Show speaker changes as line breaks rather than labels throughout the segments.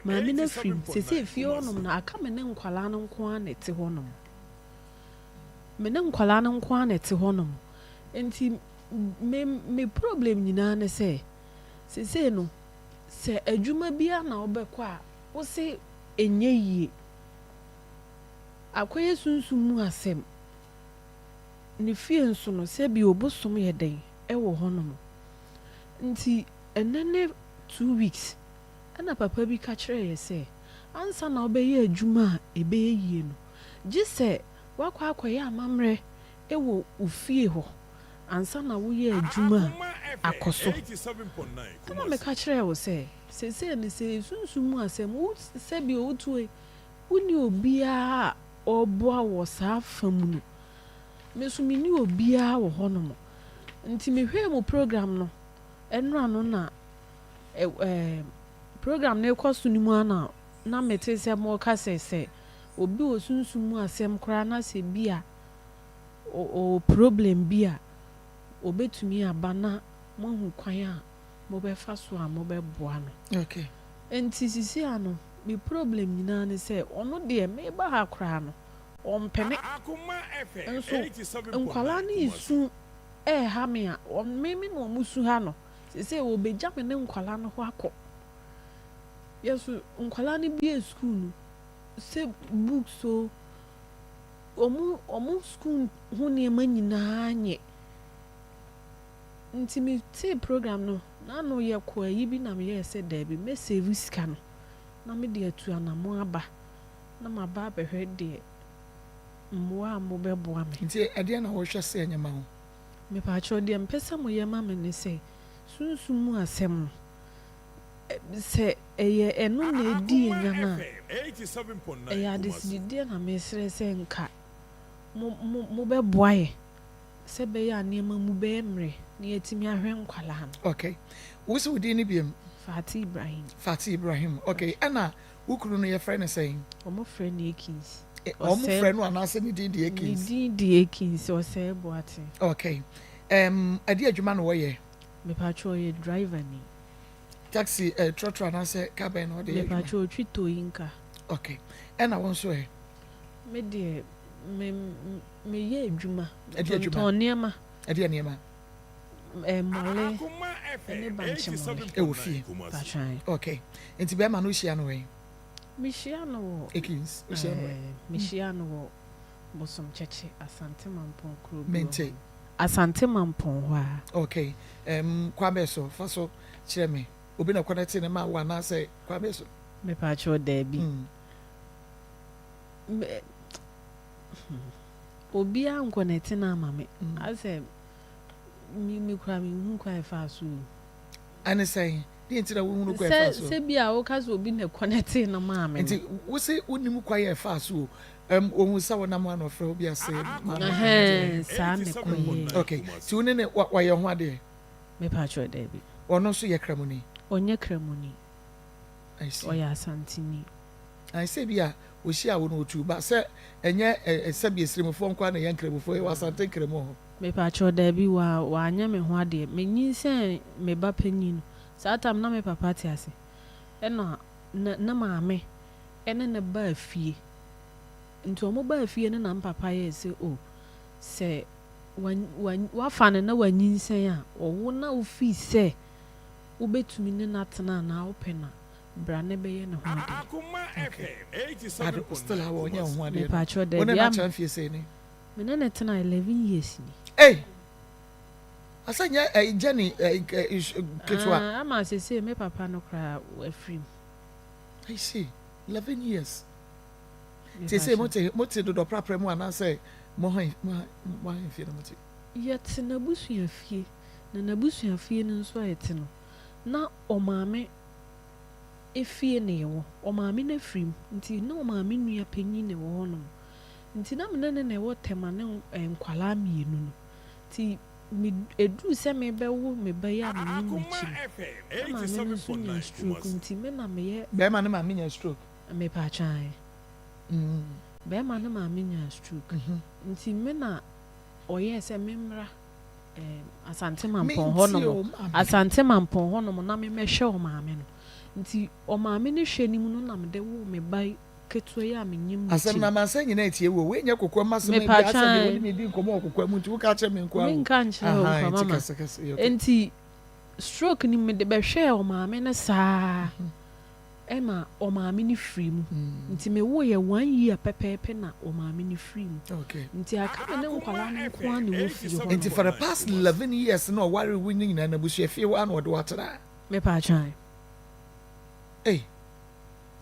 Maame no afiri mu. Seesei fie hɔnom no, aka me ne nkwadaa no nko ara na ɛte hɔnom. Me ne nkwadaa no nko ara na ɛte hɔnom. Nti me problem nyinaa ne sɛ, seesei no, sɛ adwuma biara na wobɛkɔ a, wose ɛnyɛ yie. Akɔyɛ sunsum mu asɛm. Ne fie nso no, sɛbi obosom yɛ dɛn wɔ hɔnom. Nti ɛnnɛ ne 2 weeks ɛna papa bi ka kyerɛɛ yɛ sɛ, ansa na wobɛyɛ adwuma a ɛbɛyɛ yie no, gye sɛ woakɔ akɔyɛ amammerɛ wɔ wo fie hɔ ansa na woyɛ adwuma a akɔ so. Ɛna meka kyerɛɛ wo sɛ, seesei no sɛ sunsum mu asɛm, wo sɛbi wotuo wonni obiara a ɔreboa wɔ saa fa mu no. Me nso menni obiara wɔ hɔnom. Nti mehwɛɛ mu program no, ɛnora no na program no rekɔ so no mu a na mete sɛ moka sɛ obi wɔ sunsum mu asɛm koraa na sɛ bi a ɔwɔ problem bi a, obetumi aba na moahu kwan a mobɛfa so a mobɛboa no. Nti sisi ano, me problem nyinaa ne sɛ, ɔno deɛ meba ha koraa no, ɔmpene. Nso nkwalaa no esu ɛɛha me a, me na ɔmo su ha no. Sese wɔbɛgya me ne nkwalaa no hɔ akɔ. Yɛso nkwalaa no bie school no, sɛ books o, ɔmo school ho nneɛma nyinaa nyɛ. Nti me tee program no, n'ano yɛ kɔ ayi bi na meyɛɛ sɛ daabi, mɛ save sika no na mede atu anamo aba na maba abɛhwɛ deɛ mmoa a mobɛboa me.
Nti ɛdeɛ na wɔhwɛ sɛ ɛnyɛ ma wo?
Mepaakyɛw, deɛ mpɛ sɛ moyɛ ma me ne sɛ, sunsum mu asɛm no, sɛ ɛyɛ ɛno na ɛdi enya no a, ɛyɛ adesinideɛ na mesrɛ sɛ nka mobɛboa yɛ sɛ bɛyɛ a nneɛma mu bɛyɛ mmerɛ na yɛatumi ahwɛ nkwalaa no.
Okay, wo sɛ wo din ne biam?
Fati Ibrahim.
Fati Ibrahim, okay. Ɛna wo kunu no, yɛfrɛ no sɛn?
Ɔmo frɛ no Akins.
Ɔmo frɛ no anaasɛ ne din de Akins?
Ne din de Akins Ɔsɛe Boate.
Okay, ɛde adwuma na wɔyɛ?
Mepatwa, ɔyɛ driver ni.
Taxi, trɔtrɔ anaasɛ car bɛn na ɔde yɛ adwuma?
Mepatwa, otwi towing car.
Okay, ɛna wo nso ɛ?
Me deɛ, me meyɛ adwuma.
Ɛde adwuma?
Tontɔn nneɛma.
Ɛde nneɛma?
Mmɔle ɛne bankye mmɔle.
Ɛwɔ fie?
Patwan.
Okay, nti bɛrima no, wohyia no wɔ
Mehyia no wɔ
Akins, wohyia no wɔ
Mehyia no wɔ Bosom Kyɛkye, Asante Mampɔn kuro bi wɔ
Mente.
hɔ. Asante Mampɔn hɔ a.
Okay, kwan bɛɛ so fa so kyerɛ me, obi na connect ne ma wo anaasɛ kwan bɛɛ so?
Mepatwa, daabi. Obiara n connect no ama me. Asɛ me kura me nhu kwan ɛfa so o.
Ɛne sɛn deɛ nti na wohunu kwan
sɛ
ɛfa so?
Sɛ bi a woka sɛ obi na connect no maa me no.
Nti wo se wonim kwan yɛ ɛfa so o, ohun sɛ wonam hɔ a na ɔfrɛ wo bi ase maame?
Ɛhɛn, saa ne kɔyɛ.
Okay, nti wo ne ne wayɛ ho adeɛ?
Mepatwa, daabi.
Ɔno nso yɛ Kramoni?
Ɔnyɛ Kramoni.
I see.
Ɔyɛ Asanteni.
I say bi a ohyia wo no otu ba sɛ ɛnyɛ ɛ sɛbi esirimufoɔ nkoa na ɛyɛ Nkramofoɔ, yɛwɔ Asante Nkramu hɔ.
Mepatwa, daabi, wa wanyɛ me ho adeɛ. Menyinsɛn me ba panyin no, saa time na me papa te ase, ɛna ne maame ɛne ne baa fie. Nti ɔmo baa fie no na me papa yɛɛ sɛ o, sɛ wafa no na wanyinsɛn a, ɔwo na wofii sɛ wobɛtumi ne no atena anaa wopɛ no a, bra ne bɛyɛ ne ho adeɛ.
Okay, but still a wɔnyɛ wo ho adeɛ no,
Mepatwa,
wo ne
daabi.
no
Am
akyerɛ mfie sɛ ni?
Me ne ne tena 11 years ni.
Ei, asɛ nyɛ ɛ journey ɛ ɛ ketewa.
Ah, ama sese me papa no koraa wafiri mu.
I see, 11 years. Te sɛ mote dodɔ prapra mu anaasɛ mo ahemfie no mote?
Yɛte n'abusua fie, na n'abusua fie no nso a yɛte no na ɔmaame efie na yɛwɔ. Ɔmaame no afiri mu, nti na ɔmaame nua panyin na ɛwɔ hɔnom, nti na me ne na ɛwɔ Tɛma ne nkwalaa mmienu no. Nti me eduru sɛ mebɛwo me ba yi a menim n'akyi no, na maame no nso nya stroke, nti me na meyɛ.
Bɛrima ne maame nya stroke?
Mepatwan. Bɛrima ne maame nya stroke. Nti me na ɔyɛɛ sɛ memmra Asante Mampɔn
Mente
hɔnom.
O, maame.
Asante Mampɔn hɔnom na memmɛhwɛ ɔmaame no. Nti ɔmaame no hwɛ no mu no na mede woo me ba ketewa yi a menyem no
Asɛm
ti
no
no.
amansan nyinaa tie wo o, wei nyɛ kokoam asɛm a ebia asɛ deɛ wo ne
Mepatwɛn.
me di nkɔmmɔ wɔ kokoam nti woka kyerɛ me nko ara o.
Menka nkyerɛ wo
Ahaa,
nkwa
nti
mama.
kasa kasa, yɛ okay.
Nti stroke no mede bɛhwɛɛ ɔmaame no saa ɛma ɔmaame no firii mu. Nti mewoeɛ one year pɛpɛɛpɛ na ɔmaame no firii mu.
Okay.
Nti aka me ne nkwadaa no nko ara na ɛwɔ fie hɔ
Nti
nom.
for the past 11 years na ɔwaree wo no nyinaa no abusua fie hɔ ara na ɔde wo atena?
Mepatwɛn.
Ei,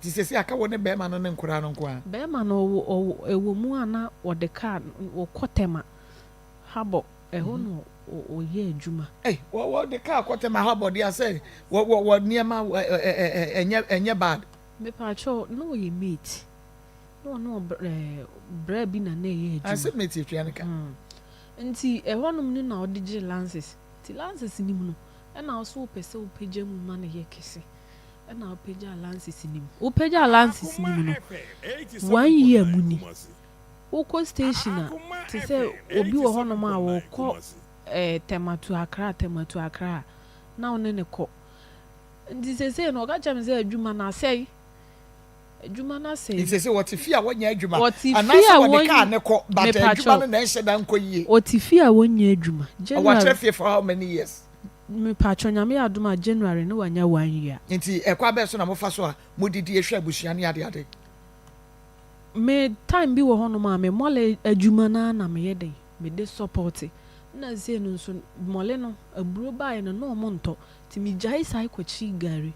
nti seesei aka wo ne bɛrima no ne nkoraa no nko ara?
Bɛrima no ɔwɔ ɔwɔ ɛwɔ mu a na ɔde car no ɔkɔ Tema habɔ ɛhɔ na ɔyɛ adwuma.
Ei, wɔ wɔde car kɔ Tema habɔ deɛ sɛ wɔ wɔ wɔ nneɛma ɛ ɛ ɛ ɛnyɛ ɛnyɛ bad.
Mepaakyɛw na ɔyɛ mate na ɔne ɔbr ɛɛ bra bi na na ɛyɛ
Ah,
adwuma.
sɛ mate etua ne ka.
Hmm. Nti ɛhɔnom no na ɔde gyee lances. Nti lances no mu no ɛna ɔso wopɛ sɛ wopagya mu ma no yɛ kɛse. Ɛna wopagyaa lances no mu. Wopagyaa lances no mu no, one year mu ni, wokɔ station a, te sɛ obi wɔ hɔnom a wɔkɔ eh, Tema to Accra, Tema to Accra a, na wo ne no kɔ. Nti seesei no, ɔka kyerɛ me sɛ adwuma no asɛe. Adwuma no asɛe.
Nti seesei wɔte fie a wɔnyɛ adwuma
Wɔte fie
anaasɛ
a
wɔde kaa
wɔn,
no kɔ but adwuma
mepakyɛw,
no na ɛnhyɛ da nkɔ yie.
wɔte fie a wɔnyɛ adwuma.
Wɔatra
January.
fie for how many years?
Mepakyɛw Nyame yɛ adom a January no wanya one year.
Nti ɛkwan bɛn so na mofa so a modidi hwɛ abusua ne adeade?
Me time bi wɔ hɔ nom a me mɔle adwuma no ara na meyɛ dɛn mede support na sei no nso mɔle no aburo baeɛ no na ɔmo ntɔ nti me gyae saa kɔkyii gari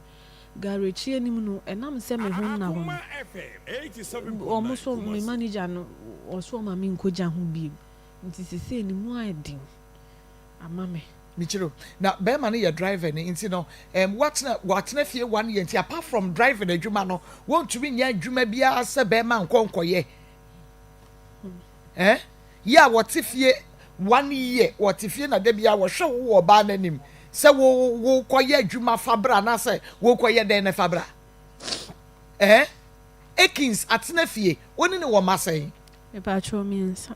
gari akyi anim no ɛnam sɛ me ho nna hɔ no ɔmo so me manager no ɔso ɔma me nkɔgya ho biem nti sesei no mu ayɛ den. ama me.
Mekyerɛ o, na bɛɛma no yɛ driver ni nti no ɛɛm watena watena fie one year nti apart from driving adwuma no wɔntumi nyɛ adwuma biara sɛ bɛɛma nkɔ nkɔyɛ ɛɛ yɛ a wɔte fie one year wɔte fie na da biara wɔhwɛ wo wɔ ɔbaa n'anim sɛ wo wo kɔyɛ adwuma fa bra anaasɛ wo kɔyɛ dɛn na fa bra ɛɛ Akins atena fie wo ne ne wɔ mma sɛn?
Mepatwɔ miensa.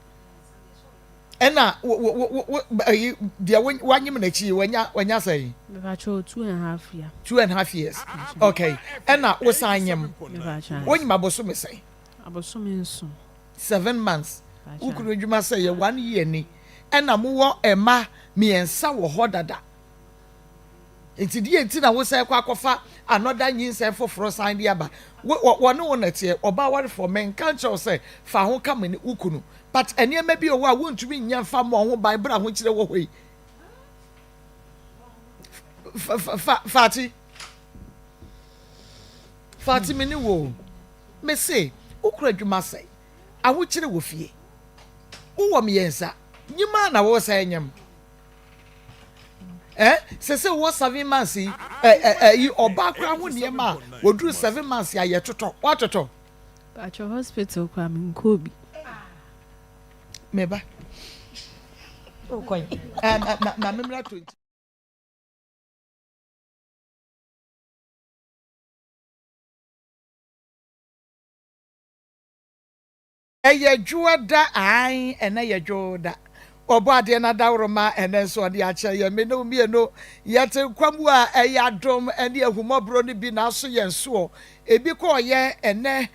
Ɛna wo wo wo wo ɛyi deɛ wo wanyem n'akyi yi wanya wanya sɛn?
Mepakyɛw 2½ year.
2½ years okay ɛna wosan nyem
Mepakyɛw.
wonyim abosome sɛn?
Abosome nson.
7 months wo
Mepakyɛw.
kunu adwuma sɛ yɛ one year ni ɛna mowɔ ɛma mmiɛnsa wɔ hɔ dada. Nti deɛ nti na wosan kɔ akɔfa another nyinsɛn foforɔ san de aba? Wo wɔ wɔne wo na ɛteɛ, ɔbaa warefoɔ, menka nkyerɛ wo sɛ fa ho ka me ne wo kunu, but nneɛma bi wɔ hɔ a wontumi nyɛ mfa mmɔ ho ban berɛ a ahokyerɛ wɔ hɔ yi. Fa fa fa Fati, Fati me ne wo o, mese wokura adwuma sɛn, ahokyerɛ wɔ fie, wowɔ mmiɛnsa, nyim a na wosan nyem. Eh, sɛ sɛ wɔ 7 months yi, ɛ ɛ ɛyi ɔbaa koraa ho nneɛma a wɔduru 7 months a yɛtotɔ, woatotɔ?
Pakyɛ hospital koraa menkɔɔ bi.
Meba.
Wokɔ yi.
Ɛ ma ma ma memmra 20. Ɛyɛ Dwoda ae ɛnɛ yɛ Dwoda. Ɔbɔ adeɛ no adaworoma ɛnɛ nso ɔde akyɛ yɛn. Me ne wo mmienu yɛte nkwa mu a ɛyɛ adom ne ahummɔborɔ no bi na aso yɛn soɔ. Ebi kɔɔyɛ ɛnɛ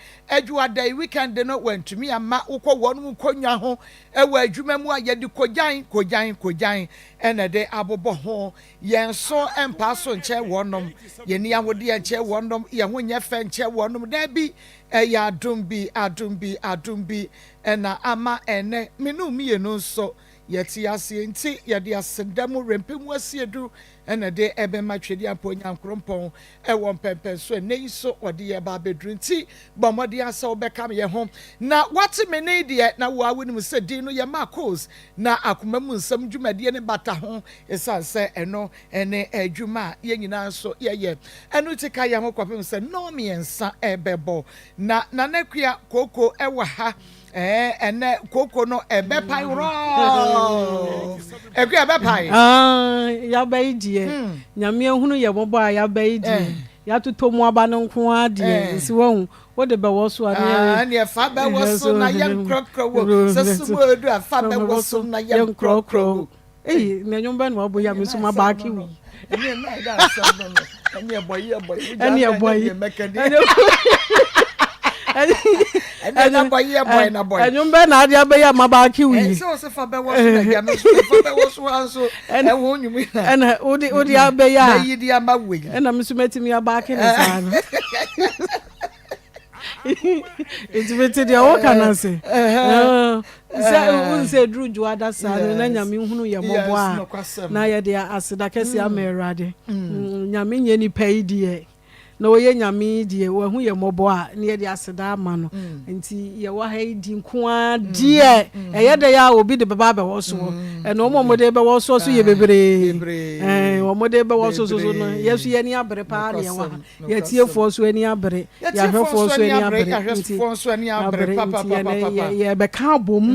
Dwoada yi weekend no wantumi amma wokɔ wɔn nkonnwa ho wɔ adwuma mu a yɛde kogyan kogyan kogyan ɛna ɛde abobɔ ho. Yɛn so mpaa so nkyɛn wɔnom, yɛnni ahodeɛ nkyɛn wɔnom, yɛn ho nyɛ fɛ nkyɛn wɔnom. Daabi, Ɛyɛ adom bi, adom bi, adom bi na ama ɛnnɛ me ne wo mmienu nso yɛte aseɛ nti yɛde aseda mu rempɛ mu asiedu na ɛde ɛbɛma Twedeampɔ Nyankoropɔn wɔ mpɛmpɛnso ɛnnɛ yi nso ɔde yɛn ba abɛduru nti bɔ mmɔden ara sɛ wobɛka yɛn ho na woate me nne deɛ na wo ara wonim sɛ din no yɛ Marcos na akoma mu nsɛm dwumadie no bata ho ɛsiane sɛ ɛno ne adwuma a yɛn nyinaa nso yɛyɛ. Ɛno nti ka yɛn ho kɔpem sɛ nnɔnmiɛnsa rebɛbɔ. Na Nana Akua kooko wɔ ha. Ɛɛ, ɛnɛ kooko no ɛbɛpae worɔɔ. Akua ɛbɛpae.
Ah, yaba yi deɛ, hmm. Nyame ahunu yɛ mmɔbɔ a yaba yi deɛ, eh. yɛatotɔ mu aba no nko ara deɛ, eh. nsi wahu, wode bɛwɔ so a.
Ah, neɛ fa bɛwɔ so na yɛnkorɔkorɔ wo, sɛ sumu odu a fa bɛwɔ so na yɛnkorɔkorɔ wo.
Ei, na nnwom bɛn na wabɔ yi a me nso mabaake wo yi?
Ɛne ɛna ɛda asɛm no no. Ɛne ɛbɔ yi ɛbɔ yi.
Ɛne ɛbɔ yi.
Ɛne ɛna bɔ yi ɛbɔ yi na bɔ yi.
Ɛnwom bɛ na ade abɛyɛ ama baake wo yi.
Ɛsɛ ɔsɛ fa bɛwɔ so na gya no so fa bɛwɔ so ha nso ɛho nnwom yi na.
Ɛna wode wode abɛyɛ a.
Mɛyi de ama wo yi.
Ɛna me nso mɛtumi abaake ne saa no. Nti mete deɛ woka no ase. Sɛ wohu sɛ ɛduru dwoada saa no na Nyame hunu yɛ mmɔbɔ a na yɛde aseda kɛseɛ ama Awurade. Nyame nyɛ nipa yi deɛ na ɔyɛ Nyame yi deɛ wahu yɛ mmɔbɔ a na yɛde aseda ama no. Nti yɛwɔ ha yi di nko ara deɛ ɛyɛ dɛ a obi de bɛba abɛwɔ soɔ. Ɛna wɔn a wɔde bɛwɔ soɔ so yɛ bebree. Wɔn de bɛwɔ so so no yɛ so yɛn ani abere paa na yɛwɔ ha. Yɛatiefoɔ nso ani abere, yɛahwɛfoɔ nso ani abere, nti abere nti yɛne yɛbɛka abom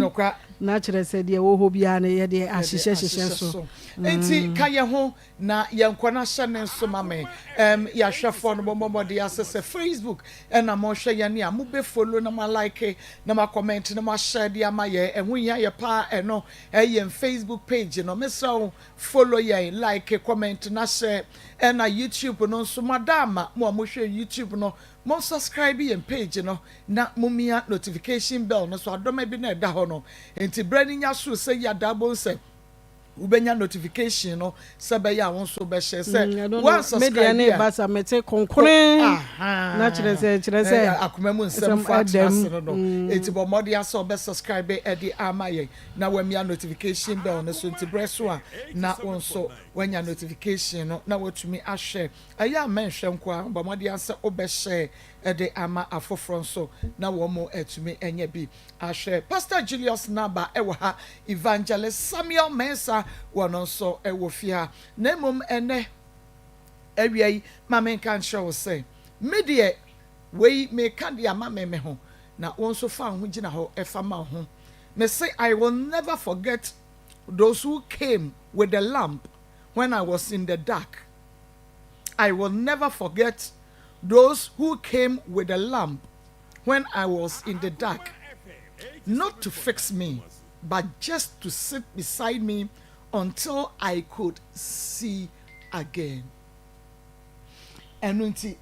na kyerɛ sɛ deɛ ɛwɔ hɔ biara no yɛde ahyehyɛ hyehyɛ so.
Nti ka yɛn ho na yɛnkɔ na hyɛ ne nso ma me. Um, yɛahwɛfoɔ no bɔmmɔ mmɔden ase sɛ Facebook ɛna mohwɛ yɛn a mobɛ follow na mo like na mo comment na mo ahyɛ de ama yɛn. Ɛho hia yɛ paa ɛno ɛyɛ yɛn Facebook page no. Mesrɛ wo Follow yɛn, like, comment na share. Ɛna YouTube no nso mo ada ama mo a mo hwɛ YouTube no mo subscribe yɛn page no na mo mia notification bell no so adɔma bi na ɛda hɔ no nti berɛ no nya soro sɛ yi adaa bohu sɛ wobɛnya notification no sɛ bɛyɛ a wo nso wobɛhyɛ sɛ
Mm,
wo unsubscribe
me deɛ ne
a
ba sa mete konkonen
Aha.
na kyerɛ sɛ kyerɛ sɛ
Eh, akoma mu nsɛm
nsɛm
fo atena
ɛdam.
ase no no enti bɔ mmɔden asɛ ɔbɛ subscribe ɛde ama yɛn na wamia notification bell no so nti berɛ so a na wo nso wanya notification no na watumi ahwɛ. Ɛyɛ a mɛnhwɛ nko ara, bɔ mmɔden ara sɛ wobɛhyɛ de ama afoforɔ nso na wɔn atumi anya bi ahwɛ. Pastor Julius Naba wɔ ha, Evangelist Samuel Mensah wɔn nso wɔ fie ha. Na mmom ɛnnɛ awia yi ma menka nkyerɛ wo sɛ me deɛ wei meka de ama me me ho na wo nso fa wo ho gyina hɔ fa ma wo ho. Mese I will never forget those who came with the lamp when I was in the dark. I will never forget those who came with the lamp when I was in the dark. Not to fix me, but just to sit beside me until I could see again. Ɛno nti,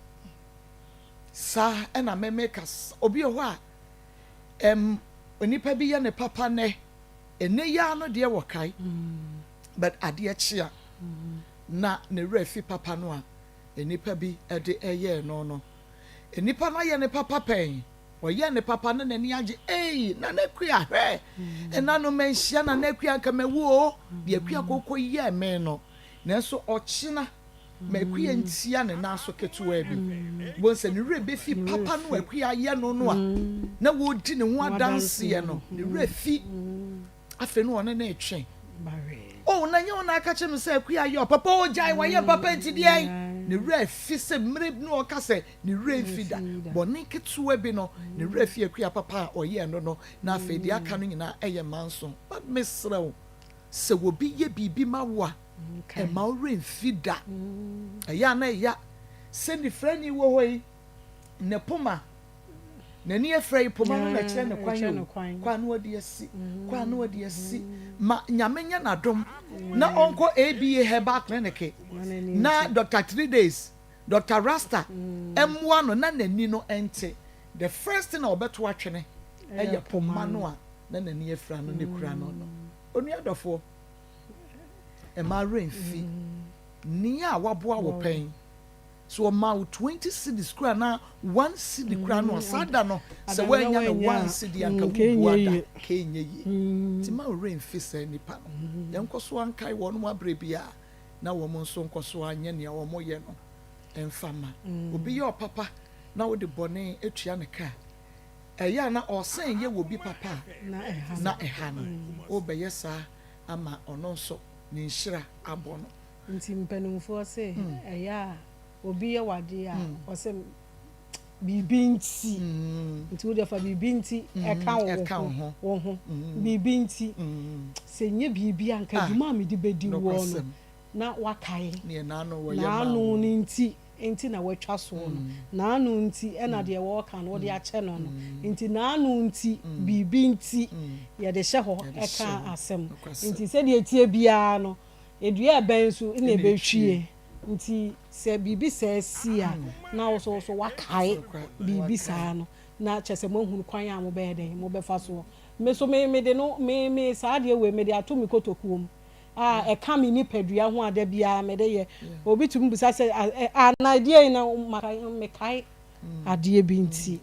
saa ɛna mɛmɛka obi wɔ hɔ a Ɛm onipa bi yɛ ne papa nnɛ, ɛnnɛ yi ara no deɛ wɔkae, but adeɛ kye a na ne werɛ afi papa no a nnipa bi de yɛɛ no no. Nnipa no ayɛ ne papa pɛn, ɔyɛɛ ne papa no n'ani agye, ei Nana Akua hwɛ, ɛna no manhyia Nana Akua anka mawu o, deɛ Akua koko yɛɛ me no, nanso ɔkyena ma Akua ntia ne nan so ketewaa bi. Bohu sɛ ne werɛ bɛfi papa no a Akua ayɛ no no a na wɔredi ne ho adanseɛ no, ne werɛ fi. Afei no ɔne no retwe. Oh, na nyɛ wo na aka kyerɛ me sɛ Akua ayɛ ɔpapa o, gyae wayɛ papa nti deɛn? Ne werɛ afi sɛ mmerɛ bi no ɔka sɛ ne werɛ mfi da. Bɔne ketewa bi no, ne werɛ fi Akua papa a ɔyɛɛ no no, na afei deɛ aka no nyinaa ɛyɛ manso. But mesrɛ wo, sɛ obi yɛ biribi ma wo a, Mma wo werɛ mfi da. Ɛyɛ a na ɛya sɛ nifirani wɔ hɔ yi, ne poma, n'ani afira yi, poma no na ɛkyerɛ ne kwan o. Kwan no ɔde asi, kwan no ɔde asi. Ma Nyame nyɛ n'adom na ɔnkɔ ABA Herbal Clinic na Doctor Three Days, Doctor Rasta mmoa no na n'ani no nte. The first thing a ɔbɛto atwene yɛ poma no a na n'ani afira no na ekura no no. Onua dɔfoɔ. Mma werɛ mfi nea waboa wo pɛn. Sɛ ɔmaa wo 20 cedis koraa anaa one cedi koraa no a, saa da no sɛ woannya no one cedi a, anka wobua da, ka ɛnyɛ yie. Nti mma wo werɛ mfi saa nnipa no. Yɛnkɔ so ara nkae wɔn aberɛ biara na wɔn nso nkɔ so ara nyɛ nea wɔyɛ no mfa mma. Obi yɛ ɔpapa na wode bɔne tua no ka a, ɛyɛ a na ɔresan yɛ wɔ bi papa a na ɛha no. Worebɛyɛ saa ama ɔno nso ne nhyira abɔ no.
Nti mpanimfoɔ se ɛyɛ a obi yɛ wo adeɛ a ɔse biribi nti, nti wo deɛ fa biribi nti ɛka wo ho, biribi nti, sɛ nyɛ biribi a nka dwuma a mede bɛdi woɔ no na wakae, n'ano no nti. nti na watwa soɔ no, n'ano nti na deɛ wɔreka no wode akyɛ no no nti, n'ano nti, biribi nti, yɛde hyɛ hɔ ka asɛm. Nti sɛdeɛ ɛteɛ biara no, Dua a ɛbɛn nso na ɛbɛhwie. Nti sɛ biribi saa si a, na wo nso wo so woakae biribi saa no, na kyerɛ sɛ moahunu kwan a mobɛyɛ dɛn, mobɛfa soɔ. Me nso me mede no, me me saa adeɛ wei mede ato me kotokuo mu a ɛka me nipadua ho a da biara mede yɛ. Obi tumi bisa sɛ, ah na ɛdeɛn na makae, mekae adeɛ bi nti.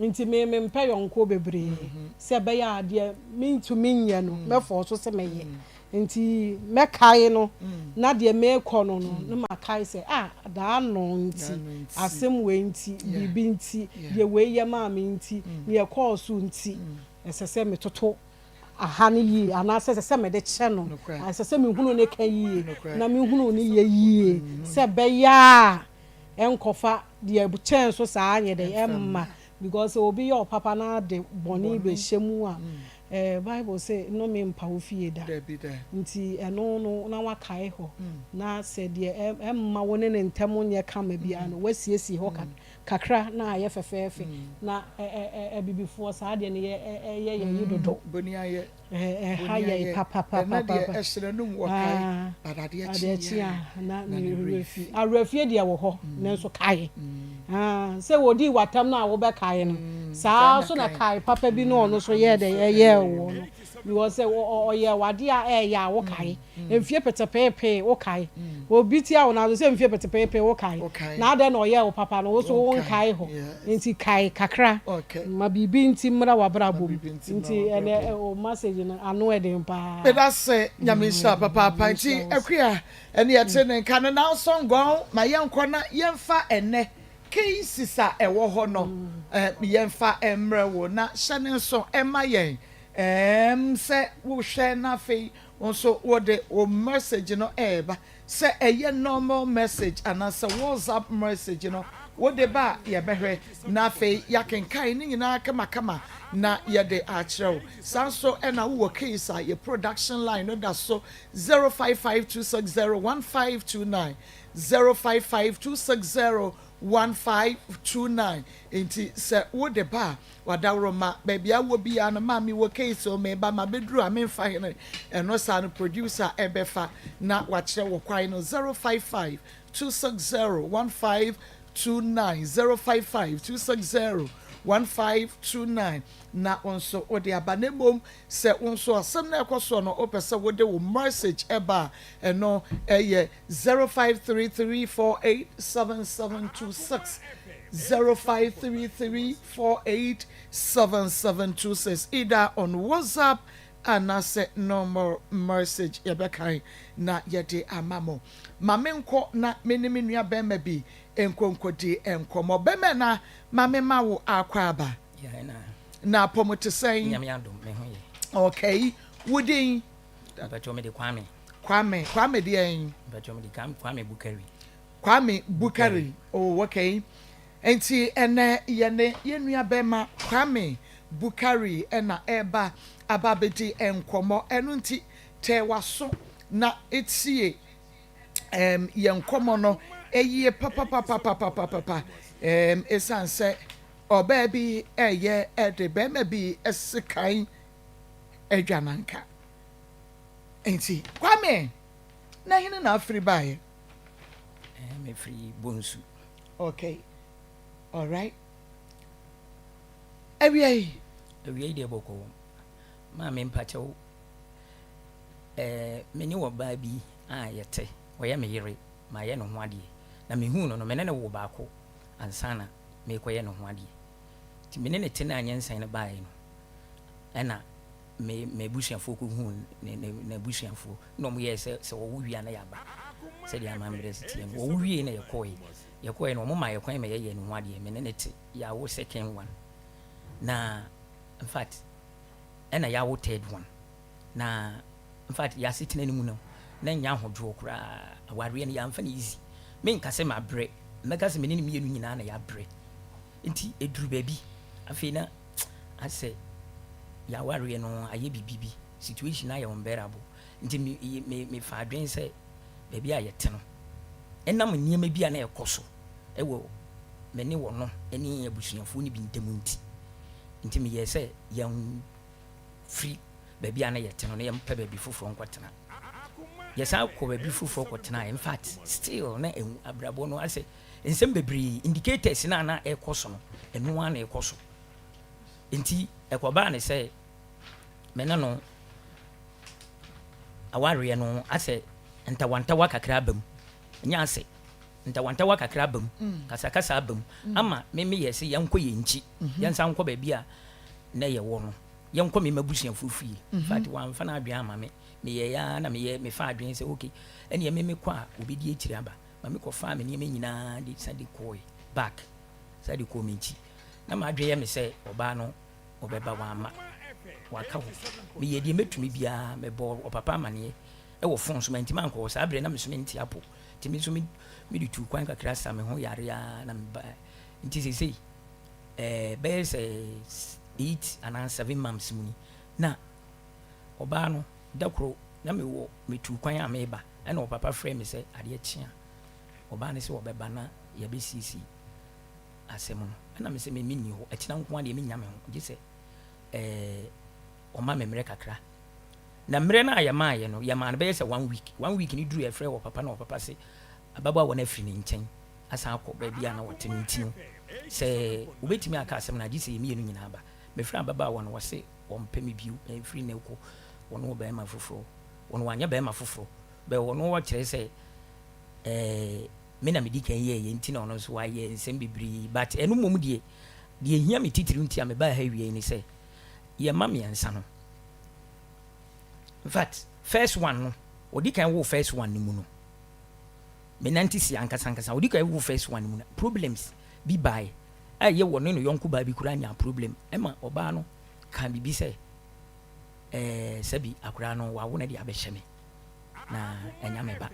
Nti me mempɛ yɔnkoɔ bebree sɛ ɛbɛyɛ a deɛ mentumi nyɛ no mɛfɔɔso sɛ mɛyɛ. Nti mɛkae no na deɛ merekɔ no no na makae sɛ ah daa no nti, asɛm wei nti, biribi nti, deɛ wei yɛ maa me nti, deɛ ɛkɔɔ so nti, ɛsɛ sɛ metoto aha no yie anaasɛ ɛsɛ sɛ mede kyɛ no, ɛsɛ sɛ mehunu ne ka yie na mehunu ne yɛ yie sɛ ɛbɛyɛ a ɛnkɔfa deɛ kyɛn so saa nyɛ dɛn ɛmma because sɛ obi yɛ ɔpapa na ade bɔne bɛhyɛ mu a eh, Bible se nnome mpa wo fie da nti ɛno no na wakae hɔ na sɛ deɛ ɛmma wo ne ne ntɛm nyɛ kama biara no wasiesie hɔ kakra na ayɛ fɛfɛɛfɛ na abibifoɔ saa deɛ no yɛ ɛyɛ yɛ yi dodo ɛha yɛ papapapapa adeɛ kye a na ne werɛ fi awerɛfie deɛ wɔ hɔ nanso kae sɛ wɔdii w'atam no a wobɛkae no saa nso na kae papa bi no ɔno nso yɛɛ dɛ ɛyɛɛ wɔ no because sɛ ɔyɛɛ w'adeɛ a ɛyɛ a wokae mfie petepeepee wokae obi tia wo nanso sɛ mfie petepeepee wokae na adɛn na ɔyɛɛ wo papa no wo so wonkae hɔ nti kae kakra ma biribi nti mmra w'abrabɔ mu nti ɛnɛ o message no ano ɛden paa.
Meda se Nyame nhyira papaapa nti Akua ɛne yɛte ne nka no nanso ngɔn ma yɛnkɔ na yɛmfa ɛnɛ cases a ɛwɔ hɔ no yɛmfa mmrɛ wo na hyɛ ne nso ɛma yɛn ɛɛm sɛ wohwɛ na afei Wo nso wode wo message no reba, sɛ ɛyɛ normal message anaasɛ WhatsApp message no, wode ba a yɛbɛhwɛ na afei yɛakenkan ne nyinaa kamakama na yɛde akyerɛ wo. Saa nso na wowɔ case a, yɛ production line no da so 0552601529, 0552601529. Enti sɛ wode ba a, W'adaworoma, baabi a wowɔ biara no, ma mewɔ case o, meba, mabɛduru a memfa hene, ɛno saa no producer ɛbɛfa na wakyerɛ wo kwan no, 055 260 1529, 055 260 1529, na wo nso wode aba. Na mmom sɛ wo nso asɛm no a ɛkɔ soɔ no wopɛ sɛ wode wo message ɛba a, ɛno ɛyɛ 0533 487726, 0533 487726 either on WhatsApp anaasɛ normal message yɛbɛkan na yɛde ama mo. Ma menkɔ na me ne me nua bɛrima bi nkɔ nkɔdi nkɔmmɔ. Bɛrima na ma mema wo akwaaba. Na apɔmu te sɛn?
Nyame adom, me ho yɛ.
Okay, wo din?
Mpakyɛw mede Kwame.
Kwame, Kwame deɛn?
Mpakyɛw mede Kwame Bukari.
Kwame Bukari, oh okay. Enti ɛnnɛ yɛne yɛn nua bɛɛma Kwame Bukari na ɛreba aba abɛdi nkɔmmɔ. Ɛno nti tɛɛ w'aso na tie um, yɛn nkɔmmɔ no yie papapapapapapa. Um, ɛsiane sɛ ɔbaa bi ɛyɛ ɛde bɛɛma bi sekan adwananka. Enti Kwame, na hene na afiri baeɛ?
Eh, mefiri Bonsu.
Okay. Alright. Awia yi.
Awia yi deɛ bɔkɔɔ. Maame mpakyɛw. Eh, me ne ɔbaa bi a yɛte, ɔyɛ me yere, mayɛ ne ho adeɛ. Na mehuu no no, me ne no wo baako ansa na merekɔyɛ ne ho adeɛ. Nti me ne no te na nyinsɛn no baeɛ no, ɛna me m'abusuafoɔ kɔhuu ne ne n'abusuafoɔ na wɔn yɛɛ sɛ sɛ wɔwo wie a na yɛaba sɛdeɛ amammerɛ si teɛ no wɔwo wie na yɛkɔe yɛkɔe no wɔn maa yɛ kwan ma yɛyɛ ne ho adeɛ me ne ne te yɛawo second one na in fact ɛna yɛawo third one na in fact yɛasetena no mu no na nyɛ ahodwoɔ koraa awareɛ no yɛamfa no easy menka sɛ mabrɛ mɛka sɛ me ne ne mmienu nyinaa na yɛabrɛ nti ɛduru baabi afei na asɛ y'awareɛ no ayɛ bibi bi, situation no ayɛ unbearable nti me me me fa adwene sɛ baabi a yɛte no ɛnam nneɛma bi a na ɛkɔ so ɛwɔ me ne wɔno ne abusuafoɔ no bi ntam nti nti meyɛɛ sɛ yɛn firi baabi a na yɛte no na yɛmpɛ baabi foforɔ nkɔtena. Yɛsan kɔ baabi foforɔ kɔtenaeɛ. In fact, still na ɛhu abrabɔ no asɛ nsɛm bebree, indicators no a na ɛrekɔ so no, ɛno ara na ɛrekɔ so. Nti ɛkɔbaa ne sɛ me ne no awareɛ no asɛ ntawantawa kakra aba mu. Ɛnyɛ asɛ ntawantawa kakra aba mu, kasakasa aba mu ama me meyɛ sɛ yɛnkɔ yɛn nkyi, yɛnsan nkɔ baabi a na yɛwɔ no, yɛnkɔ me m'abusuafoɔ fie. In fact, wamfa n'adwene amma me. Meyɛeɛ ara na meyɛ mefaa adwene sɛ okay, ɛnneɛ me mekɔ a wɔbɛdi akyire aba. Ma mekɔfaa me nneɛma nyinaa de san de kɔɔe back, san de kɔɔ me nkyi. Na m'adwene yɛ me sɛ ɔbaa no ɔbɛba, wamma. Waka hɔ. Meyɛɛ deɛ mɛtumi biara, mebɔɔ ɔpapa amaneɛ wɔ phone so, mantumi ankɔ hɔ. Saa berɛ no na me nso mente apɔ, nti me nso mede tuu kwan kakra sa me ho yareɛ ara na mebaeɛ. Nti seesei ɛɛ bɛyɛ sɛ 8 anaa 7 months mu ni na ɔbaa no, da koro na mewɔ metuu kwan a mereba ɛna ɔpapa frɛɛ me sɛ adeɛ kye a ɔbaa no sɛ ɔbɛba na yɛabɛsiesie asɛm no. Ɛna me sɛ me menni hɔ, akyina nko ara deɛ mennya me ho gye sɛ ɛɛ ɔma me mmerɛ kakra. Na mmerɛ no a yɛmaeɛ no, yɛmaa no bɛyɛ sɛ one week. One week no duru yɛfrɛɛ ɔpapa na ɔpapa se ababaawa no afiri ne nkyɛn asan akɔ baabi a na ɔte no nti no sɛ wobɛtumi aka asɛm no a gye sɛ yɛn mmienu nyinaa ba. Mefrɛɛ ababaawa no ɔse ɔmpɛ me bio na ɛfiri nnɛ kɔ ɔne ɔbarima foforɔ. Ɔno wanyɛ barima foforɔ but ɔno ɔkyerɛ sɛ ɛɛ me na medi kan yɛɛyɛ nti na ɔno nso wayɛ nsɛm bebree but ɛno mmom deɛ deɛ ɛhia me titiriw nti a mebaa ha awia yi ne sɛ yɛn mma mmiɛnsa no in fact first one no ɔdi kan woo first one no mu no me nante si ankasa ankasa ɔdi kan woo first one no mu no problems bi baeɛ a ɛyɛ wɔne no yɔnko baa bi koraa nyaa problem ɛma ɔbaa no kaa biribi sɛ ɛɛ sɛbi akwadaa no wawo no de abɛhyɛ me na ɛnya me ba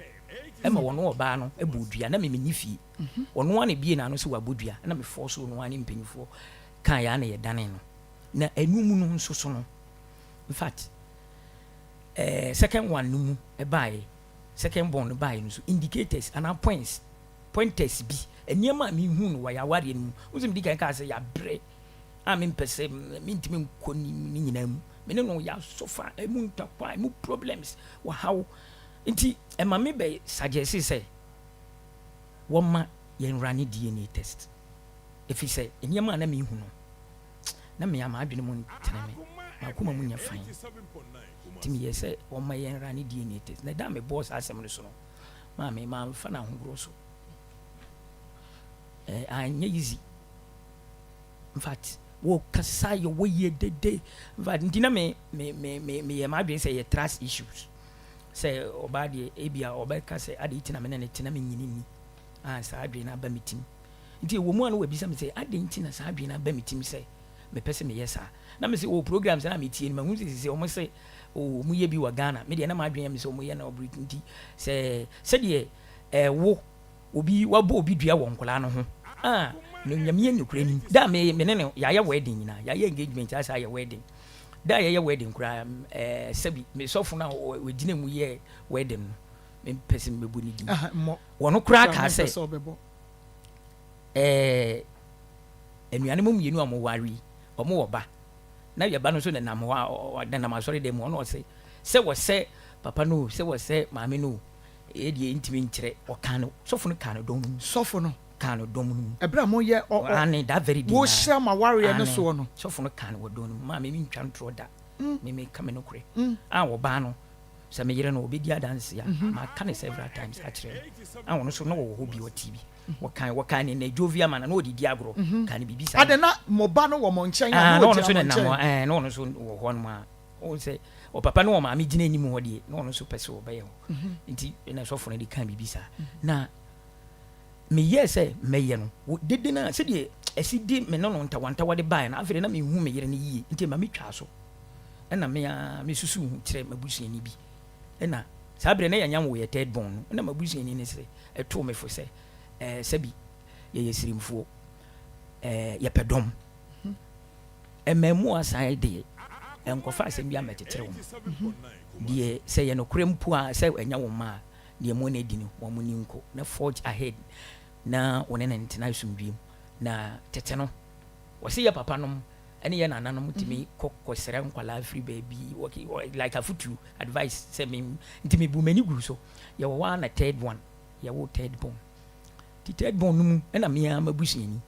ɛma wɔne ɔbaa no bɔɔ dua na me menni fie ɔno ara na ebie n'ano sɛ wabɔ dua na mefɔɔ so ɔno ara ne mpanyinfoɔ kaa yɛ a na yɛdane no na ɛno mu no nso so no in fact ɛɛ second one no mu ɛbaeɛ second born no baeɛ no so indicators anaa points pointers bi nneɛma a mehu no wɔ yɛ awareɛ no mu wo sɛ medi kan kaa sɛ yɛabrɛ a mempɛ sɛ mentumi nkɔ ne nyinaa mu me ne no yɛasɔfa ɛmu ntakwa ɛmu problems wɔhaw nti ɛma me bɛ suggest sɛ wɔma yɛn run DNA test ɛfiri sɛ nneɛma a na mehu no na me a m'adwene mu ntene me m'akoma mu nyɛ fine nti meyɛ sɛ wɔma yɛn run DNA test na ɛda a mebɔɔ saa asɛm no so no maame mamfa no ahoborɔ so eh, anyɛ easy in fact wɔkasa yɛwɔ yie dede in fact nti na me me me me meyɛ m'adwene sɛ yɛ trust issues sɛ ɔbaa deɛ ebi a ɔbɛka sɛ ade nti na me ne ne tena me nyini ni a saa adwene no aba me tim nti ɛwɔ mu a na wabisa me sɛ ade nti na saa adwene no aba me tim sɛ mepɛ sɛ meyɛ saa na me sɛ wɔ programs na metie no mahu sɛ sɛ wɔn sɛ oh wɔn yɛ bi wɔ Ghana me deɛ na m'adwene yɛ me sɛ wɔn yɛ na ɔbere nti sɛ sɛdeɛ ɛwo obi wabɔ obi dua wɔ nkwadaa no ho a na nyame yɛ nokorɛ ni da me me ne no yɛayɛ wedding nyinaa yɛayɛ engagement asa ayɛ wedding da yɛyɛ wedding koraa ɛɛ sɛbi me sɔfo no a wɔgyina mu yɛ wedding no mempɛ sɛ mebɛbɔ ne din wɔno koraa kaa sɛ ɛɛ anuanom mmienu a wɔware yi wɔn wɔ ba na yɛ ba no nso nenam hɔ a nenam asɔre dɛm mu ɔno ɔsɛ sɛ wɔsɛ papa no o sɛ wɔsɛ maame no o ɛyɛ deɛ ntumi nkyerɛ ɔka no sɔfo no kaa no dɔm no mu
sɔfo no
kaa no dɔm no mu
ɛberɛ a moyɛ ɔ ɔ
ane that very day
wɔhyira ma wareɛ no soɔ no
sɔfo no kaa no wɔ dɔm no mu maame mi ntwa ntorɔ da me me ka me nokorɛ a ɔbaa no sɛ me yere no ɔbɛdi adanse a maka no several times akyerɛ no a ɔno nso na ɔwɔ hɔ bi ɔte bi wɔkan wɔkan ne na jovi ama na na ɔde di agorɔ kan ne biribi saa
ade na mo ba no wɔ mo nkyɛn a na
ɔgyina mo nkyɛn ɛɛ na ɔno nso wɔ hɔ nom a ɔn sɛ ɔpapa ne ɔmaame gyina anim hɔ deɛ na ɔno nso pɛ sɛ ɔbɛyɛ hɔ nti na sɔfo no de kan biribi saa na meyɛɛ sɛ mɛyɛ no dede no a sɛdeɛ ɛsi di me ne no ntawantawa de baeɛ no afei na mehu me yere no yie nti ma metwaa so ɛna me a mesusu ho kyerɛ m'abusuani bi ɛna saa berɛ na yɛanya wo yɛ third born no ɛna m'abusuani no sɛ ɛtoo me fo sɛ ɛɛ sɛbi yɛyɛ sirimfoɔ ɛɛ yɛpɛ dɔm Mmaamua saa deɛ, nkɔfa asɛm bi ammɛkyekyere wɔn. Deɛ sɛ ɛyɛ nokorɛ mpo a, sɛ ɛnyɛ wo mma a, deɛ mo ne adi no, wɔn ani nkɔ. Na forge ahead na wo ne no ntena asomdwoeɛ mu. Na tete no, wɔse yɛ papa nom. Ɛne yɛ nananom tumi kɔ kɔsrɛ nkwadaa firi baabi, like afotuo, advice sɛ me nti mebu m'ani gu so. Yɛwɔ hɔ ara na third one, yɛwo third born. Nti third born no mu ɛna me ara m'abusuani,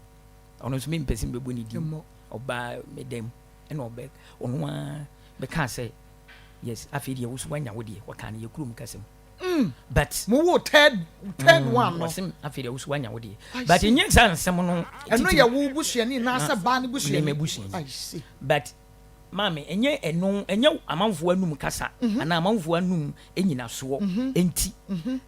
ɔno nso mempɛ sɛ mebɛbɔ ne din, ɔbaa me dan mu ɛna ɔbɛ ɔno ara bɛkaa sɛ yes, afei deɛ wo so woanya wo deɛ, ɔkaa no yɛ kurom kasa mu. But
Mo wo third one no.
Wɔsem afei deɛ wo so woanya wo deɛ. But ɛnyɛ saa nsɛm no.
Ɛno yɛ wo busuani na sɛ baa ne busuani?
Me busuani. I see. But maame, ɛnyɛ ɛno, ɛnyɛ amanfoɔ anum kasa anaa amanfoɔ anum nyinasoɔ nti